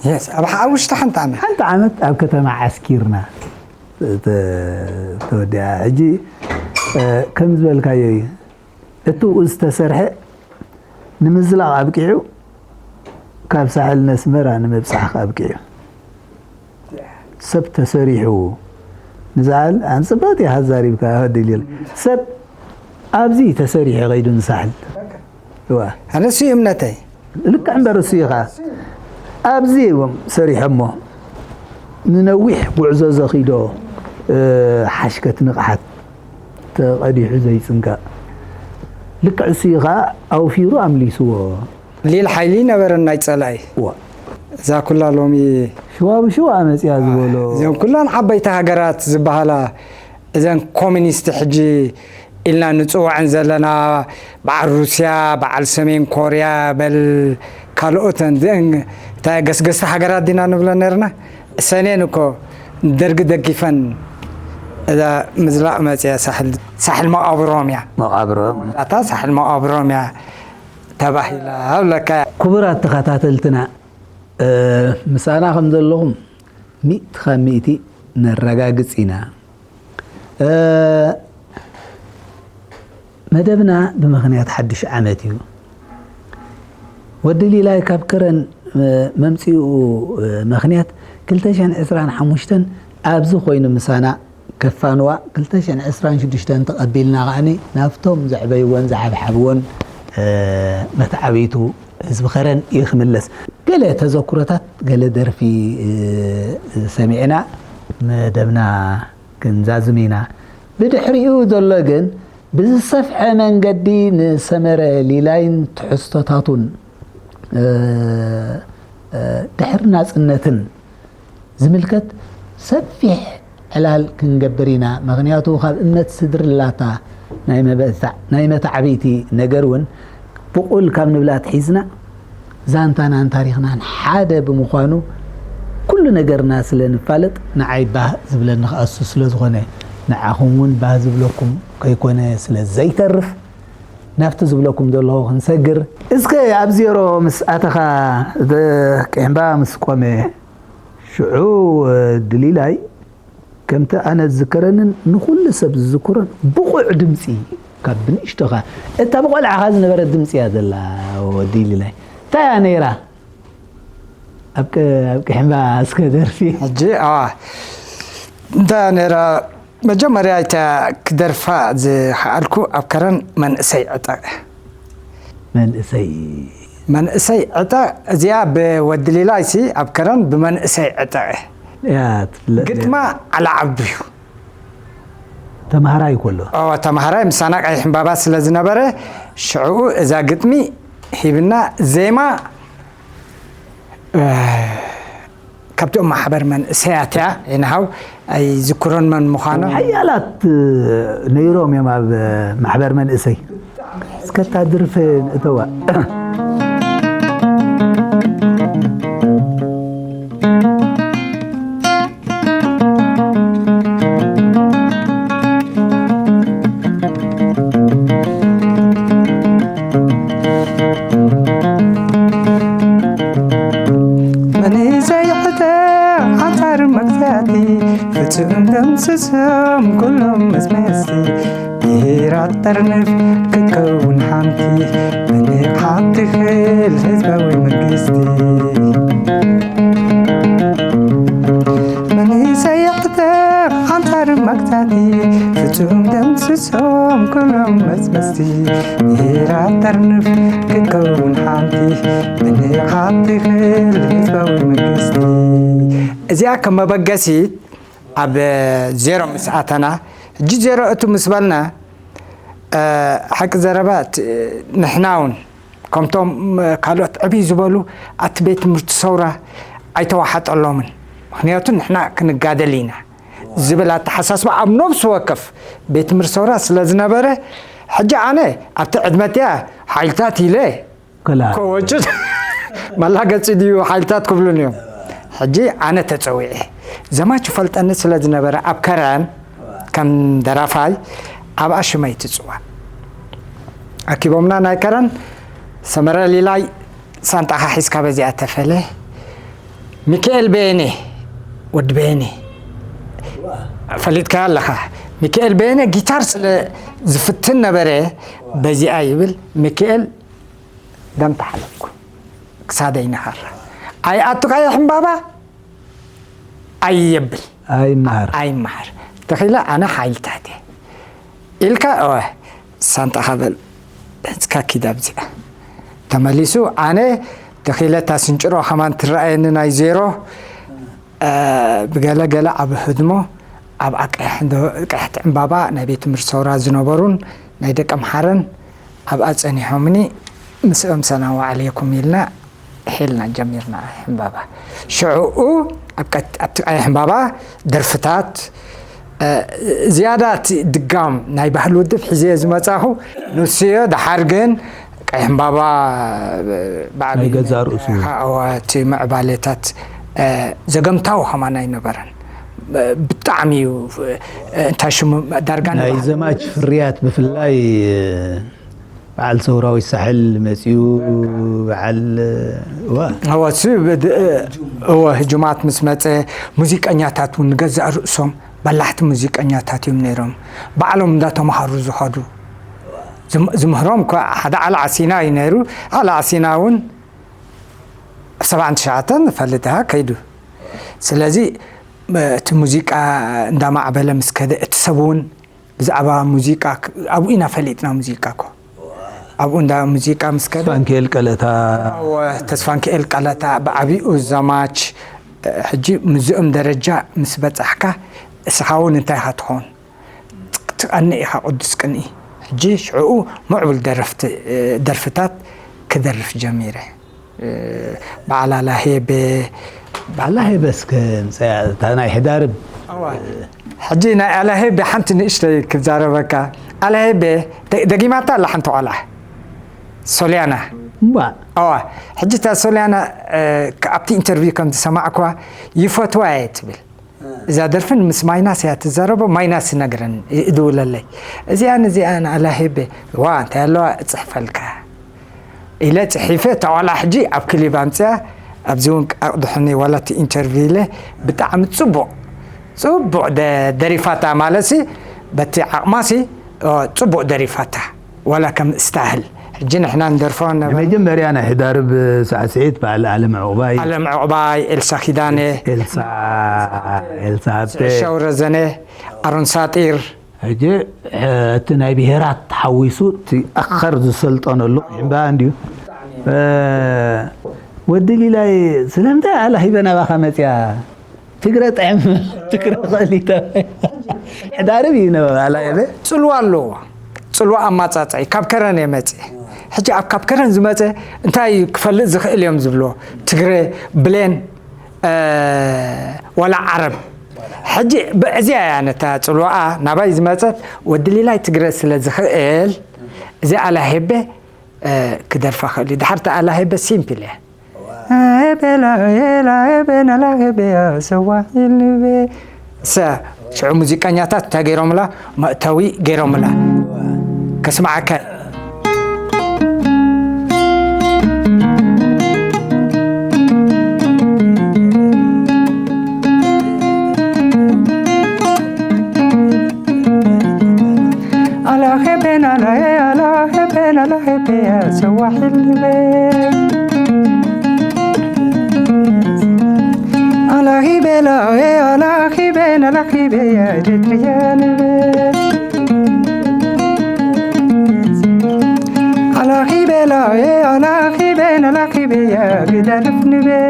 የስ፣ ኣብ ሓ-፣ ኣብ ውሽጢ ሓንቲ ዓመት። ሓንቲ ዓመት ኣብ ከተማ ዓስኪርና ተ-፣ ተወዲኣ። ሕጂ፣ እ፣ ከም ዝበልካዮ እዩ። እቲኡ ዝተሰርሐ ንምዝላቕ ኣብቂዑ፣ ካብ ሳሕል ነስመራ ንምብጻሕ ኣብቂዑ። ሰብ ተሰሪሑ ንዝዓል ኣንጽባት ኢኻ ኣዛሪብካ ወዲ ሊል። ሰብ ኣብዚ ተሰሪሑ ከይዱ ንሳሕል። እዋ። ኣነሱ እዩ እምነተይ። ልክዕ እምበር እሱ ኢኻ። ኣብዚ እዮም ሰሪሖሞ። ንነዊሕ ጉዕዞ ዘኺዶ፣ እ፣ ሓሽከት ንቕሓት ተቐዲሑ ዘይጽንቀቕ። ልክዕ እሱ ኢኻ ኣውፊሩ ኣምሊስዎ። ሊል ሓይሊ ነበረን ናይ ጸላኢ። እዋ። እዛ ኩላ ሎሚ ሽዋ ብሽዋ መጽያ ዝበሎ። እዘን ኩለን ዓበይቲ ሃገራት ዝበሃላ፣ እዘን ኮሚኒስት ሕጂ ኢልና ንጽውዐን ዘለና፣ በዓል ሩስያ፣ በዓል ሰሜን ኮርያ፣ በል ካልኦተን፣ እዘን እንታይ ገስገስቲ ሃገራት ዲና ንብለን ነርና? ሰኔን እኮ ደርጊ ደጊፈን እዛ ምዝላቕ መጽያ ሳሕል፣ ሳሕል መቓብሮም እያ። መቓብሮም። እታ ሳሕል መቓብሮም እያ ተባሂላ ኣብለካ። ክቡራት ተኸታተልትና፣ እ፣ ምሳና ከም ዘለኹም ሚእቲ ካብ ሚእቲ ነረጋግጽ ኢና። እ፣ መደብና ብምኽንያት ሓድሽ ዓመት እዩ። ወዲ ሊላይ ካብ ከረን፣ እ፣ መምጽኡ፣ እ፣ ምኽንያት ክልተ ሽሕን ዕስራን ሓሙሽተን ኣብዚ ኮይኑ ምሳና ከፋንዋ ክልተ ሽሕን ዕስራን ሽዱሽተን ተቐቢልና ከዓኒ ናብቶም ዘዕበይዎን ዝሓብሓብዎን፣ እ፣ መተዓብይቱ ህዝቢ ከረን እዩ ክምለስ። ገለ ተዘክሮታት፣ ገለ ደርፊ፣ እ፣ ሰሚዕና መደብና ክንዛዝም ኢና። ብድሕሪኡ ዘሎ ግን ብዝሰፍሐ መንገዲ ንሰመረ ሊላይን ትሕዝቶታቱን፣ እ፣ እ፣ ድሕሪ ናጽነትን ዝምልከት ሰፊሕ ዕላል ክንገብር ኢና። ምኽንያቱ ካብ እምነት ስድሪ ላታ ናይ መበእታዕ ናይ መታዕብይቲ ነገር እውን ብቑል ካብ ንብላ ኣትሒዝና ዛንታናን ታሪኽናን ሓደ ብምዃኑ ኩሉ ነገርና ስለ ንፋለጥ ንዓይ ባህ ዝብለኒ ክኣሱ ስለ ዝኾነ ንዓኹም እውን ባህ ዝብለኩም ከይኮነ ስለ ዘይተርፍ ናብቲ ዝብለኩም ዘለኹ ክንሰግር። እስከ ኣብ ዜሮ ምስ ኣተኻ፣ እቲ ቂሕምባ ምስ ቆመ፣ ሽዑ፣ እ፣ ድሊላይ ከምቲ ኣነ ዝዝከረንን ንኹሉ ሰብ ዝዝክሮን ብቑዕ ድምጺ፣ ካብ ብንእሽቶኻ፣ እታ ብቆልዓኻ ዝነበረት ድምጺ እያ ዘላ፣ ወዲ ድሊላይ። እንታይ እያ ነይራ? ኣብ ቅ-፣ ኣብ ቅሕምባ እስከ ደርፊ። ሕጂ፣ ኣዋ፣ እንታይ እያ ነይራ? መጀመርያ እታ ክደርፋ ዝኸኣልኩ ኣብ ከረን መንእሰይ ዕጠ። መንእሰይ። መንእሰይ ዕጠ፣ እዚኣ ብወዲ ሊላይሲ ኣብ ከረን ብመንእሰይ ዕጠ። እያ ትፍለጥ ግጥማ ነይራ። ዓላ ዓብዱ እዩ። ተምሃራይ ከሎ። ኦ፣ ተምሃራይ ምሳና ቀይሕ ዕምባባ ስለ ዝነበረ፣ ሽዕኡ እዛ ግጥሚ ሂብና፣ ዜማ፣ እ፣ ካብቶም ማሕበር መንእሰያት እያ፣ ይንሃው ኣይዝክሮን መን ምዃኑ። ሓያላት ነይሮም እዮም ኣብ ማሕበር መንእሰይ። እስከ እታ ድርፊ ንእተዋ። መንእሰይ ዕተ ኣንጻር መግዛእቲ፣ ፍጹም ደምስሶም ኩሎም መስመስቲ። ብሄራት ጠርንፍ ክትከውን ሓንቲ፣ ብንቕሓት ትኽእል ህዝባዊ መንግስቲ። መንእሰይ ዕተ ኣንጻር መግዛእቲ፣ ፍጹም ደምስሶም ኩሎም መስመስቲ። ብሄራት ጠርንፍ ክትከውን ሓንቲ፣ ብንቕሓት ትኽእል ህዝባዊ መንግስቲ። እዚኣ ከም መበገሲት ኣብ ዜሮ ምስ ኣተና፣ ሕጂ ዜሮ እቱ ምስ በልና፣ እ፣ ሓቂ ዘረባ፣ ት-፣ ንሕና እውን ከምቶም፣ እ፣ ካልኦት ዕብይ ዝበሉ ኣቲ ቤት ትምህርቲ ሰውራ ኣይተዋሓጠሎምን። ምኽንያቱ ንሕና ክንጋደል ኢና ዝብል ኣተሓሳስባ ኣብ ነፍሲ ወከፍ ቤት ትምህርቲ ሰውራ ስለ ዝነበረ፣ ሕጂ ኣነ ኣብቲ ዕድመ እቲኣ ሓይልታት ኢለ ከላ። ኮወጭ መላገጺ ድዩ ሓይልታት ክብሉን እዮም። ሕጂ ኣነ ተጸዊዐ። ዘማች ይፈልጠኒ ስለ ዝነበረ ኣብ ከረን ከም ደራፋይ ኣብኣ ሽመይ ትጽዋዕ። ኣኪቦምና ናይ ከረን ሰመረ ሊላይ ሳንጣኻ ሒዝካ በዚኣ ተፈለ። ሚካኤል በየነ፣ ወዲ በየነ፣ ፈሊጥካዮ ኣለኻ። ሚካኤል በየነ ጊታር ስለ ዝፍትን ነበረ፣ በዚኣ ይብል ሚካኤል ደም ተሓለፍኩ። ክሳደይ ነኸራ። ኣይኣቱ ቀይሕ ዕምባባ ኣይየብል። ኣይመሃር። ኣይመሃር። ተኺለ ኣነ ሓይልታት እየ። ኢልካ፣ እወ፣ ሳንጣኻ በል፣ ሒዝካ ኪድ ኣብዚኣ። ተመሊሱ፣ ኣነ ተኺለ እታ ስንጭሮ ከማን ትረኣየኒ ናይ ዜሮ፣ እ፣ ብገለ ገለ ኣብ ህድሞ፣ ኣብ ኣቀሕ-፣ እንዶ-፣ ቀሕቲ ዕምባባ ናይ ቤት ትምህርቲ ሰውራ ዝነበሩን ናይ ደቀ ምሓረን ኣብኣ ጸኒሖምኒ፣ ምስኦም ሰላም ዓለይኩም ኢልና ሄልና ጀሚርና። ዕምባባ ሽዕኡ ኣብ ቀት-፣ ኣብቲ ቀይሕ ዕምባባ ደርፍታት፣ እ፣ ዝያዳ እቲ ድጋም ናይ ባህሊ ውድብ ሒዘ ዝመጻኹ ንሱዮ። ደሓር ግን ቀይሕ ዕምባባ፣ እ፣ ባዕሉ ናይ ገዛእ ርእሱ። እዋ፣ እቲ ምዕባለታት፣ እ፣ ዘገምታዊ ከማን ኣይነበረን። እ፣ ብጣዕሚ እዩ፣ እ፣ እንታይ ሽሙ ዳርጋ ናይ ንባህል ዘማች ፍርያት ብፍላይ፣ እ፣ በዓል ሰውራዊ ሳሕል መጺኡ፣ በዓል፣ እዋ። እወ፣ እሱ ብድ-፣ እወ፣ ህጁማት ምስ መጸ፣ ሙዚቀኛታት እውን ንገዛእ ርእሶም በላሕቲ ሙዚቀኛታት እዮም ነይሮም። ባዕሎም እንዳተምሃሩ ዝኸዱ። ዝም-፣ ዝምህሮም እኳ ሓደ ዓላ ዓሲና እዩ ነይሩ። ዓላ ዓሲና እውን ኣብ ሰብዓን ትሽዓተን ፈልጥሃ ከይዱ። ስለዚ፣ እቲ ሙዚቃ እንዳማዕበለ ምስ ከደ፣ እቲ ሰብ እውን ብዛዕባ ሙዚቃ ክ-፣ ኣብኡ ኢና ፈሊጥና ሙዚቃ እኮ። ኣብኡ እንዳ ሙዚቃ ምስ ከደ ተስፋንክኤል ቀለታ። እወ፣ ተስፋንክኤል ቀለታ ብዓቢኡ ዘማች፣ ሕጂ ምስዚኦም ደረጃ ምስ በጻሕካ፣ እስኻ እውን እንታይ ኢኻ ትኸውን? ትቐንእ ኢኻ ቅዱስ ቅንኢ። ሕጂ ሽዕኡ ምዕቡል ደረፍቲ፣ ደርፍታት ክደርፍ ጀሚረ። በዓል ኣላሄበ። ኣላሄበ እስከ ምጸያ፣ እታ ናይ ሕዳርብ። ሕጂ ናይ ኣላሄቤ ሓንቲ ንእሽተይ ክዛረበካ። ኣላሄቤ ደ-፣ ደጊማታ ኣላ ሓንቲ ቆልዓ። ሶልያና። እምባ። ኣዋ፣ ሕጂ እታ ሶልያና፣ እ፣ ኣብቲ ኢንተርቪው ከም ዝሰማዕኳ፣ "ይፈትዋ እየ" ትብል። እዛ ደርፍን ምስ ማይናስ እያ ትዛረቦ፣ ማይናስ ይነግረን፣ ይ-፣ ይድውለለይ። "እዚኣን፣ እዚኣን ኣላሄቤ፣ ዋ፣ እንታይ ኣለዋ፣ እጽሕፈልካ" ኢለ ጽሒፈ፣ እታ ቆልዓ ሕጂ ኣብ ክሊብ ኣምጽኣ፣ ኣብዚ እውን ኣቕድሑኒ ዋላ እቲ ኢንተርቪው ኢለ፣ ብጣዕሚ ጽቡቕ፣ ጽቡቕ ደ-፣ ደሪፋታ ማለትሲ፣ በቲ ዓቕማሲ፣ ኦ፣ ጽቡቕ ደሪፋታ፣ ዋላ ከም እስተኣህል። ሕጂ ንሕና ንደርፎ ነበረ። ንመጀመርያ ናይ ሕዳርብ ሳዕስዒት በዓል ኣለም ዕቑባይ። ኣለም ዕቑባይ፣ ኤልሳ ኪዳነ። ኤልሳ፣ ኤልሳ ሃብተ። ሽዑ ረዘነ፣ ኣሮን ሳጢር። ሕጂ፣ እ፣ እቲ ናይ ብሄራት ተሓዊሱ እቲ ኣኸር ዝሰልጠነሉ እምባ እንድዩ። እ፣ ወዲ ሊላይ ስለምንታይ ኣላሂበ ናባኻ መጽያ? ትግረ ጥዕም፣ ትግረ ክእሊተ። ሕዳርብ እዩ ነበ ኣላሂበ። ጽልዋ ኣለዎ። ጽልዋ ኣማጻጽዒ ካብ ከረን እየ መጽየ። ሕጂ ኣብ ካብ ከረን ዝመጸ እንታይ ክፈልጥ ዝኽእል እዮም ዝብልዎ? ትግረ፣ ብሌን፣ እ፣ ወላ ዓረብ። ሕጂ ብእዚኣ እያ ነታ ጽልዋኣ ናባይ ዝመጸት። ወዲ ሊላይ ትግረ ስለ ዝኽእል፣ እዚ ኣላሄቤ፣ እ፣ ክደርፋ ክእል እዩ። ድሓር እታ ኣላሄቤ ሲምፕል እያ። ኤቤላ፣ ኤላ፣ ኤቤና፣ ላሄቤ፣ ሰዋሒልቤ። ሰ-፣ ሽዑ ሙዚቀኛታት እንታይ ገይሮምላ? መእተዊ ገይሮምላ። ከስምዓካ። Alahibe na la e, alahibe na la hibe, sawahibe. Alahibe la e, alahibe na la hibe, ya jitriyanbe. Alahibe la e, alahibe na la hibe, ya gidarfnbe.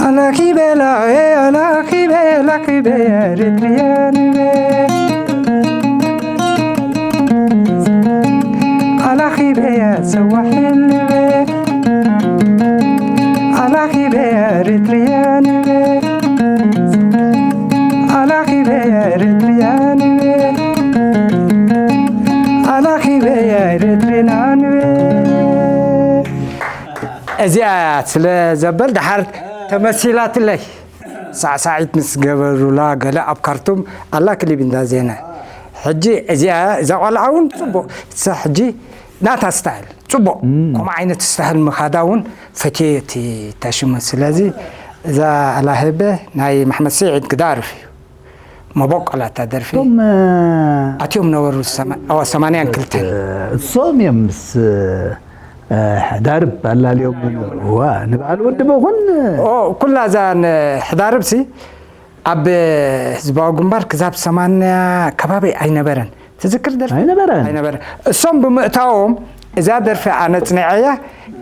Alakibe la e, alakibe, alakibe, Eritrean be. Alakibe, Swahili be. Alakibe, Eritrean be. Alakibe, Eritrean be. Alakibe, Eritrean be. እዚኣ ስለ ዘበል ደሓር ተመሲላትለይ። ሳዕሳዒት ምስ ገበሩላ ገለ ኣብ ካርቱም ኣላ ክሊብ እንዳ ዜና። ሕጂ እዚኣ፣ እዛ ቆልዓ እውን ጽቡቕ፣ እሳ ሕጂ ናታ ስታይል ጽቡቕ። እም። ከምኡ ዓይነት ስታይል ምኻዳ እውን ፈትየ እቲ ታሽሙ። ስለዚ እዛ ኣላሄበ ናይ መሕመድ ስዒድ ግዳርፍ እዩ። መበቆላታ ደርፊ። እቶም፣ እ፣ ኣትዮም ነበሩ ሰማ-፣ ኣዎ፣ ሰማንያን ክልተን። እሶም እዮም ምስ፣ እ፣ ሕዳርብ ኣላልዮም። ዋ፣ ንበዓል ወዲ በኹን። ኦ፣ ኩላ እዛ ን-፣ ሕዳርብሲ ኣብ ህዝባዊ ግንባር ክሳብ ሰማንያ ከባቢ ኣይነበረን። ትዝክር ደርፊ? ኣይነበረን። ኣይነበረን። እሶም ብምእታዎም እዛ ደርፊ ኣነ ጽኒዐያ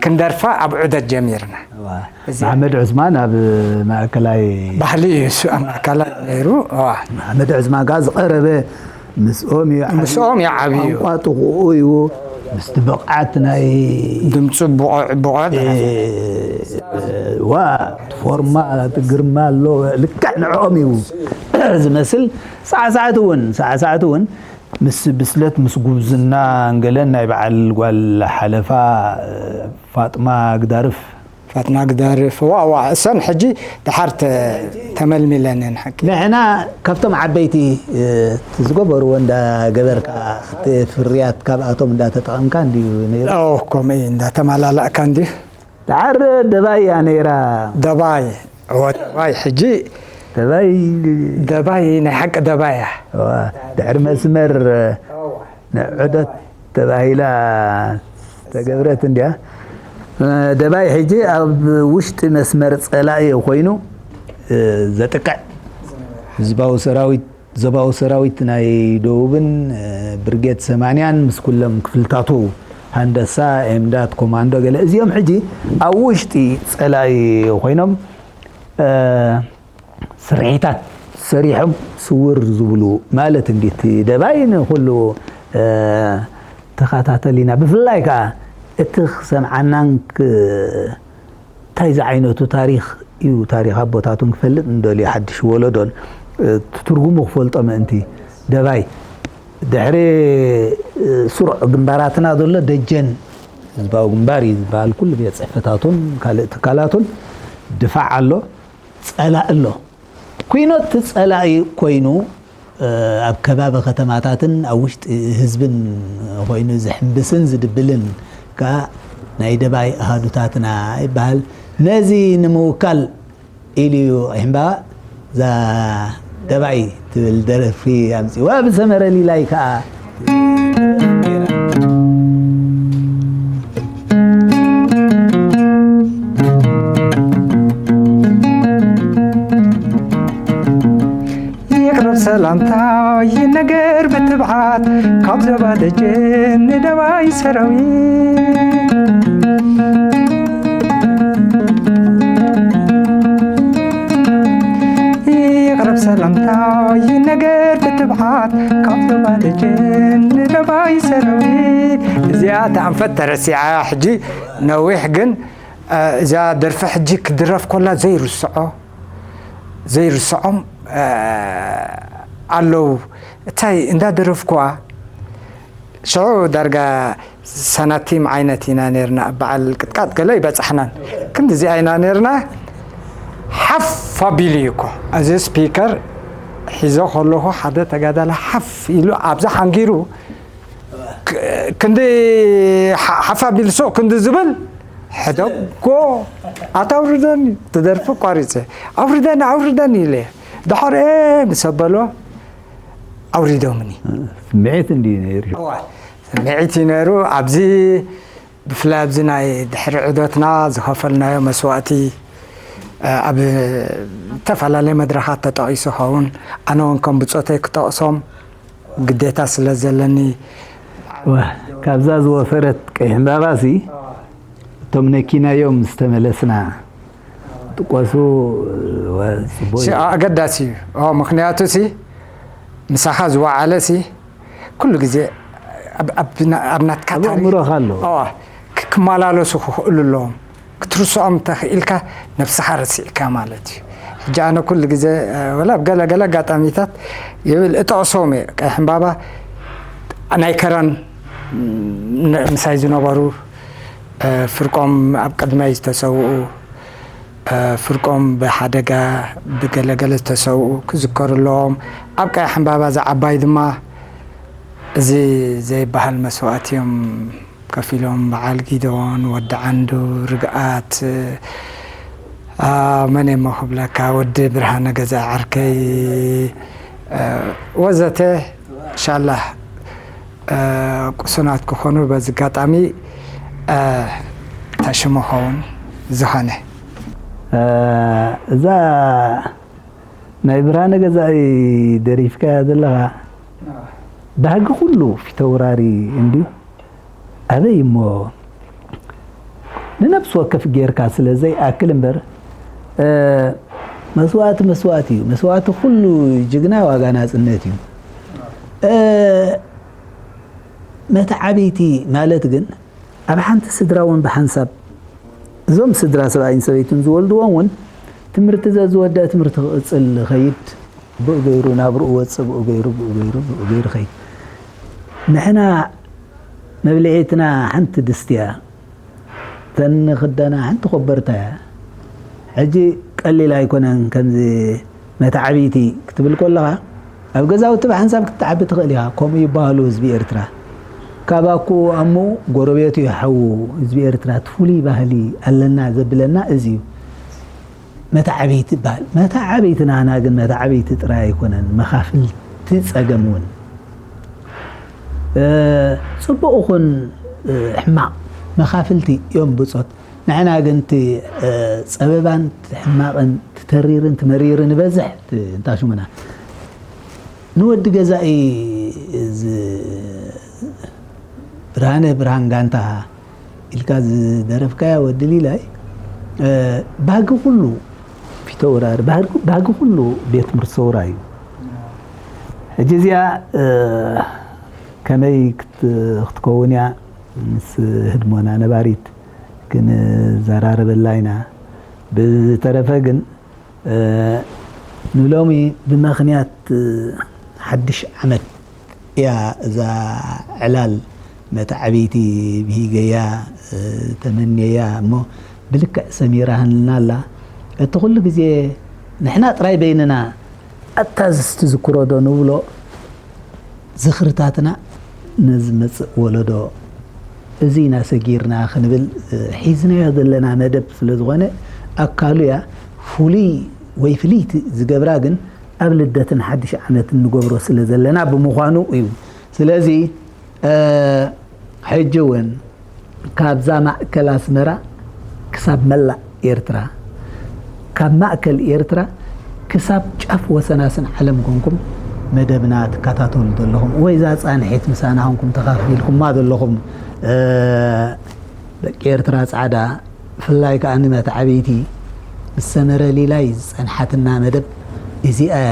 ክንደርፋ ኣብ ዑደት ጀሚርና። ዋ፣ እዚ መሓመድ ዑስማን ኣብ ማእከላይ ባህሊ እዩ፣ እሱ ኣብ ማእከላይ ነይሩ። ዋ። መሓመድ ዑስማን ከኣ ዝቐረበ ምስኦም እዩ ዓብዩ። ምስኦም እዩ ዓብዩ። ቋንቋ ጥቕኡ እዩ። ምስቲ ብቕዓት ናይ ድምፁ ብቑዕ፣ ብቑዕ። እ፣ ዋ፣ እቲ ፎርማ፣ እቲ ግርማ ኣሎ። ልክዕ ንዕኦም እዩ ዝመስል። ሳዕሳዕቲ እውን፣ ሳዕሳዕቲ እውን ምስ ብስለት፣ ምስ ጉብዝና እንገለን ናይ በዓል ጓል ሓለፋ፣ ፋጥማ ግዳርፍ። ፋጥማ ግዳርፍ፣ ዋ፣ ዋ፣ እሰን ሕጂ ደሓር ተ-፣ ተመልሚለን እየን ሓቂ። ንሕና ካብቶም ዓበይቲ፣ እ፣ ዝገበርዎ እንዳገበርካ፣ እቲ ፍርያት ካብኣቶም እንዳተጠቐምካ እንድዩ ነይሩ። ኦ፣ ከምኡ እዩ፣ እንዳተመላላእካ እንድዩ። ደሓር ደባይ እያ ነይራ። ደባይ፣ እወ፣ ደባይ፣ ሕጂ ደባይ። ደባይ፣ ናይ ሓቂ ደባይ እያ። እወ፣ ድሕሪ መስመር ንዑደት ተባሂላ ዝተገብረት እንድያ። ደባይ ሕጂ ኣብ ውሽጢ መስመር ጸላኢ ኮይኑ ዘጥቅዕ ህዝባዊ ሰራዊት፣ ዞባዊ ሰራዊት ናይ ደቡብን ብርጌድ ሰማንያን ምስ ኩሎም ክፍልታቱ፣ ሃንደሳ፣ ኤምዳድ፣ ኮማንዶ፣ ገለ እዚኦም ሕጂ ኣብ ውሽጢ ጸላኢ ኮይኖም ስርሒታት ሰሪሖም ስውር ዝብሉ ማለት እንዲ እቲ ደባይ ንኹሉ ተኸታተሊና፣ ብፍላይ ከዓ እቲ ክሰምዓናን እንታይ ዝዓይነቱ ታሪኽ እዩ፣ ታሪኽ ኣቦታቱን ክፈልጥ እንደልዩ ሓድሽ ወለዶን እቲ ትርጉሙ ክፈልጦ ምእንቲ ደባይ ድሕሪ ስሩዕ ግንባራትና ዘሎ ደጀን ህዝባዊ ግንባር እዩ ዝበሃል ኩሉ ቤት ፅሕፈታቱን ካልእ ትካላቱን ድፋዕ ኣሎ። ጸላኢ ኣሎ። ኩይኖት እቲ ጸላኢ ኮይኑ ኣብ ከባቢ ከተማታትን ኣብ ውሽጢ ህዝብን ኮይኑ ዝሕምብስን ዝድብልን ከኣ ናይ ደባይ ኣሃዱታትና ይበሃል። ነዚ ንምውካል ኢሉ እዩ ሕምባ እዛ ደባይ ትብል ደርፊ ኣምጺዋ። ብሰመረ ሊላይ ከኣ ይቕረብ ሰላምታ ይነገር ብትብዓት ካብ ዞባ ደጀን ንደባይ ሰራዊት ይቕረብ ሰላምታ ይነገር ብትብዓት ካብ ዞባ ደጀን ንደባይ ሰራዊት። እዚኣ ተኣንፈት ተረሲዓ ሕጂ ነዊሕ ግን እዛ ደርፊ ሕጂ ክድረፍ ኮላ ዘይርስዖ ዘይርስዖም ኣለዉ። እታይ እንዳደረፍኩዋ ሽዑ ዳርጋ ሳናቲም ዓይነት ኢና ነርና። በዓል ቅጥቃጥ ገለ ይበጻሕናን ክንድዚኣ ኢና ነርና። ሓፍ ኣቢሉ እዩ እኮ እዚ ስፒከር ሒዞ ከለኹ ሓደ ተጋዳላ ሓፍ ኢሉ ኣብዛ ሓንጊሩ ክንዲ ሓፍ ኣቢሉ ሱቕ ክንዲ ዝብል ሕደጎ ኣታ ኣውርደኒ ትደርፊ ቋሪፀ ኣውርደኒ ኣውርደኒ ኢለ ድሓር ምስ ኣበሎ ኣውሪዶምኒ። ስምዒት እንዲ ነይሩ። ስምዒት እዩ ነይሩ። ኣብዚ ብፍላይ ኣብዚ ናይ ድሕሪ ዑደትና ዝኸፈልናዮ መስዋእቲ ኣብ ዝተፈላለየ መድረኻት ተጠቒሱ ኸውን ኣነ እውን ከም ብፆተይ ክጠቕሶም ግዴታ ስለ ዘለኒ። ካብዛ ዝወፈረት ቀይሕ ዕምባባሲ እቶም ነኪናዮም ዝተመለስና ጥቆሱ። ኣገዳሲ እዩ። ምክንያቱ ሲ ምሳኻ ዝወዓለ ሲ ኩሉ ግዜ ኣብ ናትካ ኣእምሮኻ ኣሎ። ክመላለሱ ክኽእሉ ኣለዎም። ክትርስዖም እንተኽኢልካ ነብስኻ ረሲዕካ ማለት እዩ። ሕጂ ኣነ ኩሉ ግዜ ወላ ኣብ ገለገለ ኣጋጣሚታት ይብል እጠቕሶም እየ። ቀይሕ ዕምባባ ናይ ከረን ምሳይ ዝነበሩ ፍርቆም ኣብ ቅድመይ ዝተሰውኡ ፍርቆም ብሓደጋ ብገለገለ ዝተሰውኡ ክዝከሩ ኣለዎም። ኣብ ቀይሕ ዕምባባ ዝዓባይ ድማ እዚ ዘይበሃል መስዋእቲ እዮም ከፊሎም። በዓል ጊደዎን፣ ወዲ ዓንዱ፣ ርግኣት፣ መን እሞ ክብለካ፣ ወዲ ብርሃነ ገዛ ዓርከይ ወዘተ። ሻላ ቁሱናት ክኾኑ በዚ ኣጋጣሚ ተሽሙ ኸውን ዝኾነ እዛ ናይ ብርሃነ ገዛኢ ደሪፍካያ ዘለኻ ባህጊ ኩሉ ፊተውራሪ እንድዩ። ኣበይ እሞ ንነብሲ ወከፍ ጌርካ ስለ ዘይኣክል እምበር መስዋእቲ መስዋእቲ እዩ። መስዋእቲ ኩሉ ጅግና ዋጋ ናጽነት እዩ። መተዓብይቲ ማለት ግን ኣብ ሓንቲ ስድራ እውን ብሓንሳብ እዞም ስድራ ሰብኣይን ሰበይትን ዝወልድዎም እውን ትምህርቲ ዘዝወደአ ትምህርቲ ክቕፅል ኸይድ ብኡ ገይሩ ናብርኡ ወፅእ ብኡ ገይሩ ብኡ ገይሩ ብኡ ገይሩ ኸይድ ንሕና መብልዒትና ሓንቲ ድስቲ እያ። ተን ክዳና ሓንቲ ኮበርታ እያ። ሕጂ ቀሊል ኣይኮነን ከምዚ መተዓብይቲ ክትብል ከለኻ ኣብ ገዛውቲ ብሓንሳብ ክትዓቢ ትኽእል ኢኻ። ከምኡ ይበሃሉ ህዝቢ ኤርትራ። ካብ ኣኩኡ ኣሙኡ ጎረቤቱ ይሓዉ ህዝቢ ኤርትራ እቲ ፍሉይ ባህሊ ኣለና ዘብለና እዚ እዩ። መተዓብይቲ ይበሃል። መተዓብይቲ ናህና ግን መተዓብይቲ ጥራይ ኣይኮነን መኻፍልቲ ጸገም እውን። ጽቡቕ ይኹን ሕማቕ መኻፍልቲ እዮም ብጾት። ንሕና ግን እቲ ጸበባን ሕማቕን፣ ትተሪርን ትመሪርን ይበዝሕ። እንታሽሙና ንወዲ ገዛኢ፣ ብርሃነ ብርሃን ጋንታ ኢልካ ዝደረፍካያ ወዲ ሊላይ፣ ባህጊ ኩሉ ፊተውራሪ፣ ባህጊ ኩሉ ቤት ትምህርቲ ሰውራ እዩ። ሕጂ እዚኣ ከመይ ክትከውን እያ ምስ ህድሞና ነባሪት ክንዘራረበላ ኢና። ብዝተረፈ ግን ንሎሚ ብመኽንያት ሓድሽ ዓመት እያ እዛ ዕላል መተዓብይቲ ብሂገያ ተመንየያ እሞ ብልክዕ ሰሚራህልና ኣላ። እቲ ኩሉ ግዜ ንሕና ጥራይ በይንና ኣታ ዝዝክሮ ዶ ንብሎ ዝኽርታትና ነዚ መጽእ ወለዶ እዚ ኢና ሰጊርና ክንብል ሒዝናዮ ዘለና መደብ ስለ ዝኾነ ኣካሉ እያ። ፍሉይ ወይ ፍልይቲ ዝገብራ ግን ኣብ ልደትን ሓድሽ ዓመትን ንገብሮ ስለ ዘለና ብምዃኑ እዩ። ስለዚ ሕጂ እውን ካብዛ ማእከል ኣስመራ ክሳብ መላእ ኤርትራ፣ ካብ ማእከል ኤርትራ ክሳብ ጫፍ ወሰናስን ዓለም ኮንኩም መደብና ትከታተሉ ዘለኹም ወይ እዛ ጻንሒት ምሳና ኮንኩም ተኻፊልኩማ ዘለኹም ደቂ ኤርትራ ጻዕዳ፣ ብፍላይ ከኣ ንመተዓብይቲ ምስ ሰመረ ሊላይ ዝጸንሓትና መደብ እዚኣ እያ።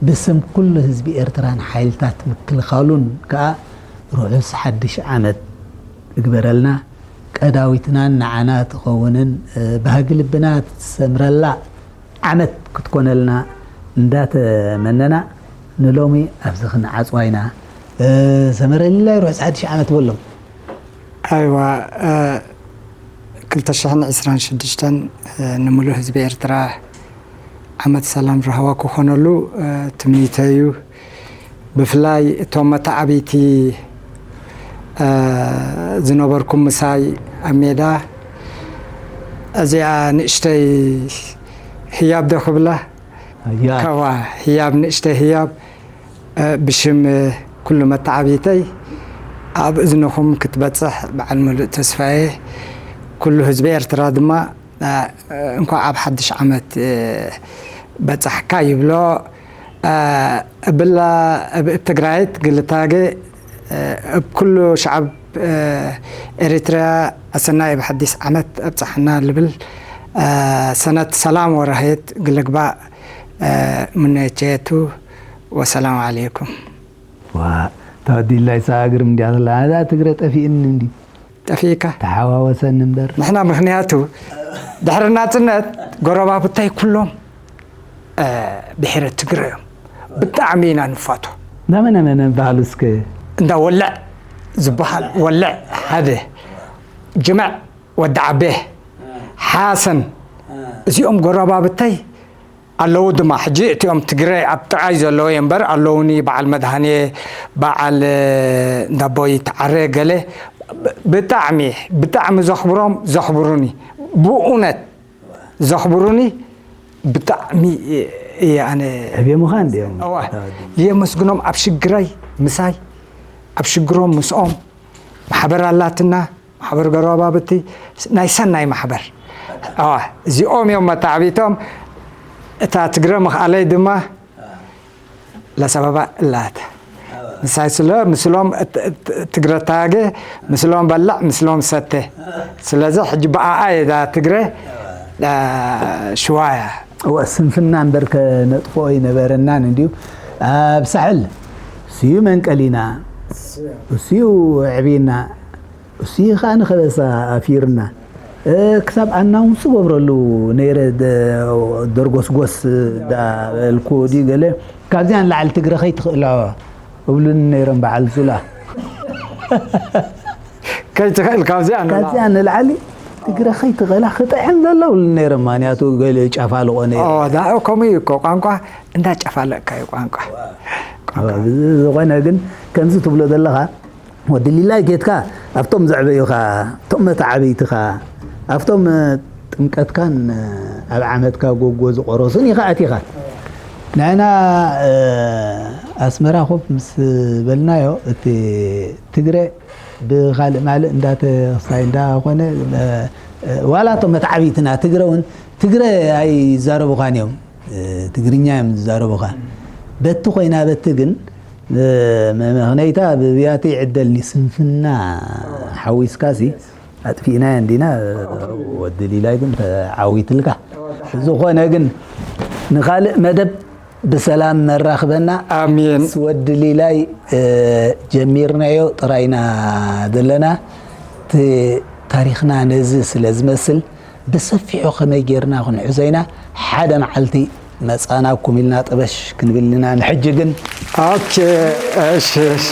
ብስም ኩሉ ህዝቢ ኤርትራን ሓይልታት ምክልኻሉን ከኣ ርሑስ ሓድሽ ዓመት እግበረልና። ቀዳዊትናን ንዓና ትኸውንን ባህጊ ልብና ትሰምረላ ዓመት ክትኮነልና እንዳተመነና ንሎሚ ኣብዚ ክንዓጽዋ ኢና። ሰመረ ሊላይ ርሑስ ሓድሽ ዓመት በሎም። ኣይዋ ክልተ ሽሕን ዕስራን ሽዱሽተን ንምሉእ ህዝቢ ኤርትራ ዓመት ሰላም ራህዋ ክኾነሉ ትምኒተይ እዩ። ብፍላይ እቶም መተዓብይቲ ዝነበርኩም ምሳይ ኣብ ሜዳ እዚኣ ንእሽተይ ህያብ ዶ ክብላ ከዋ ህያብ ንእሽተይ ህያብ ብሽም ኩሉ መተዓብይተይ ኣብ እዝንኹም ክትበጽሕ በዓል ምሉእ ተስፋየ። ኩሉ ህዝቢ ኤርትራ ድማ እንኳዕ ኣብ ሓድሽ ዓመት በጻሕካ ይብሎ። እብላ እብ ትግራይት ግልታገ እብ ኩሉ ሸዓብ ኤሪትርያ ኣሰናይ ብሓዲስ ዓመት ኣብጻሕና ልብል ሰነት ሰላም ወራህየት ግልግባእ ምነቸቱ። ወሰላም ዓለይኩም። ዋ ታዲላይ ሳግርም እንዲያ ተላ ኣዛ ትግረ ጠፊእኒ እንዲ ጠፊእካ ተሓዋወሰኒ እምበር ንሕና ምኽንያቱ ድሕሪ ናጽነት ጎረባብታይ ኩሎም ብሔረ ትግረ እዮም። ብጣዕሚ ኢና ንፋቶ። ናመነ መነ በሃሉ እስከ እንዳ ወልዕ ዝበሃል ወልዕ ሓደ ጅምዕ ወዲ ዓቤ ሓሰን እዚኦም ጎረባብተይ ኣለዉ ድማ ሕጂ እቲኦም ትግረ ኣብ ጥቓይ ዘለዉ እየ እምበር ኣለዉኒ በዓል መድሃኔ በዓል እንዳቦይ ተዓረ ገለ ብጣዕሚ ብጣዕሚ ዘኽብሮም ዘኽብሩኒ ብእውነት ዘኽብሩኒ ብጣዕሚ እየ ኣነ ዕብየ ምዃን ድዮም እዋ የመስግኖም ኣብ ሽግረይ ምሳይ ኣብ ሽግሮም ምስኦም ማሕበር ኣላትና ማሕበር ጎረባብቲ ናይ ሰናይ ማሕበር እዋ እዚኦም እዮም መታዕቢቶም እታ ትግረ ምኽኣለይ ድማ ለሰበባ እላት ንሳይ ስለ ምስሎም ትግረታገ ምስሎም በላዕ ምስሎም ሰተ ስለዚ ሕጂ ብኣኣ እየ እዛ ትግረ ሽዋያ እወ ስንፍና እምበር ከነጥፍኦ ኣይነበረናን እንድዩ ኣብ ሳሕል ስዩ መንቀሊና ስዩ ዕብና እሱ ከዓ ንኸበሳ ኣፊርና ክሳብ ኣናውንስ ገብረሉ ነይረ ደርጎስጎስ ዳበልኩ ድዩ ገለ ካብዚኣ ንላዕሊ ትግረ ከይትኽእሎ እብሉኒ ነይሮም በዓል ዙላ ከይትኽእል ካብዚኣ ንላዕሊ። ካብዚኣ ንላዕሊ ትግረ ከይትኽእላ ክጥዕም ዘሎ እብሉኒ ነይሮም ምክንያቱ ገለ ጨፋልቆ ነይረ ኦ፣ ዳ- ከምኡ እዩ እኮ ቋንቋ እንዳጨፋለቅካ እዩ ቋንቋ ዝኾነ ግን ከምዚ ትብሎ ዘለኻ ወዲ ሊላይ ጌትካ ኣብቶም ዘዕበዩኻ እቶም መተዓብይትኻ ኣብቶም ጥምቀትካን ኣብ ዓመትካ ጎጎ ዝቆረሱን ኢኻ ኣቲኻ ንሕና ኣስመራ ኮፍ ምስ በልናዮ እቲ ትግረ ብኻልእ ማልእ እንዳተኽሳይ እንዳኾነ ዋላ እቶም መትዓቢትና ትግረ እውን ትግረ ኣይዛረቡኻን እዮም። ትግርኛ እዮም ዝዛረቡኻ። በቲ ኮይና በቲ ግን መመኽነይታ ብብያቲ ይዕደልኒ ስንፍና ሓዊስካሲ ኣጥፊእናዮ እንዲና። ወዲ ሊላይ ግን ተዓዊትልካ። ዝኾነ ግን ንኻልእ መደብ ብሰላም መራኽበና። ኣሜን። ወዲ ሊላይ ጀሚርናዮ ጥራይና ዘለና። ታሪኽና ነዚ ስለ ዝመስል ብሰፊሑ ከመይ ጌርና ክንሕዞ ኢና። ሓደ መዓልቲ መጻናኩም ኢልና ጥበሽ ክንብል ኢና። ንሕጂ ግን ኦኬ። እሺ፣ እሺ።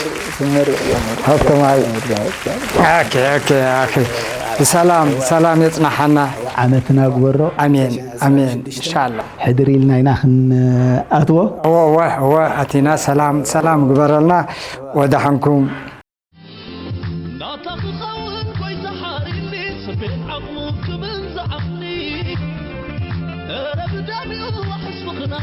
ሃብተማይ። ኦኬ፣ ኦኬ፣ ኦኬ። ብሰላም ሰላም የጽናሓና። ዓመትና ግበሮ። ኣሜን፣ ኣሜን። ኢንሻኣላ። ሕድር ኢልና ኢና ክንኣትዎ። እወ፣ እወ፣ እወ። ኣቲና ሰላም ሰላም ግበረልና። ወዳሓንኩም። ናታ ክኸውን ጎይታ ሓሪኒ፣ ስፔን ዓቕሙ ክብል ዝዓኒ። እረ ብደሚኡ ኣሕስብኽና።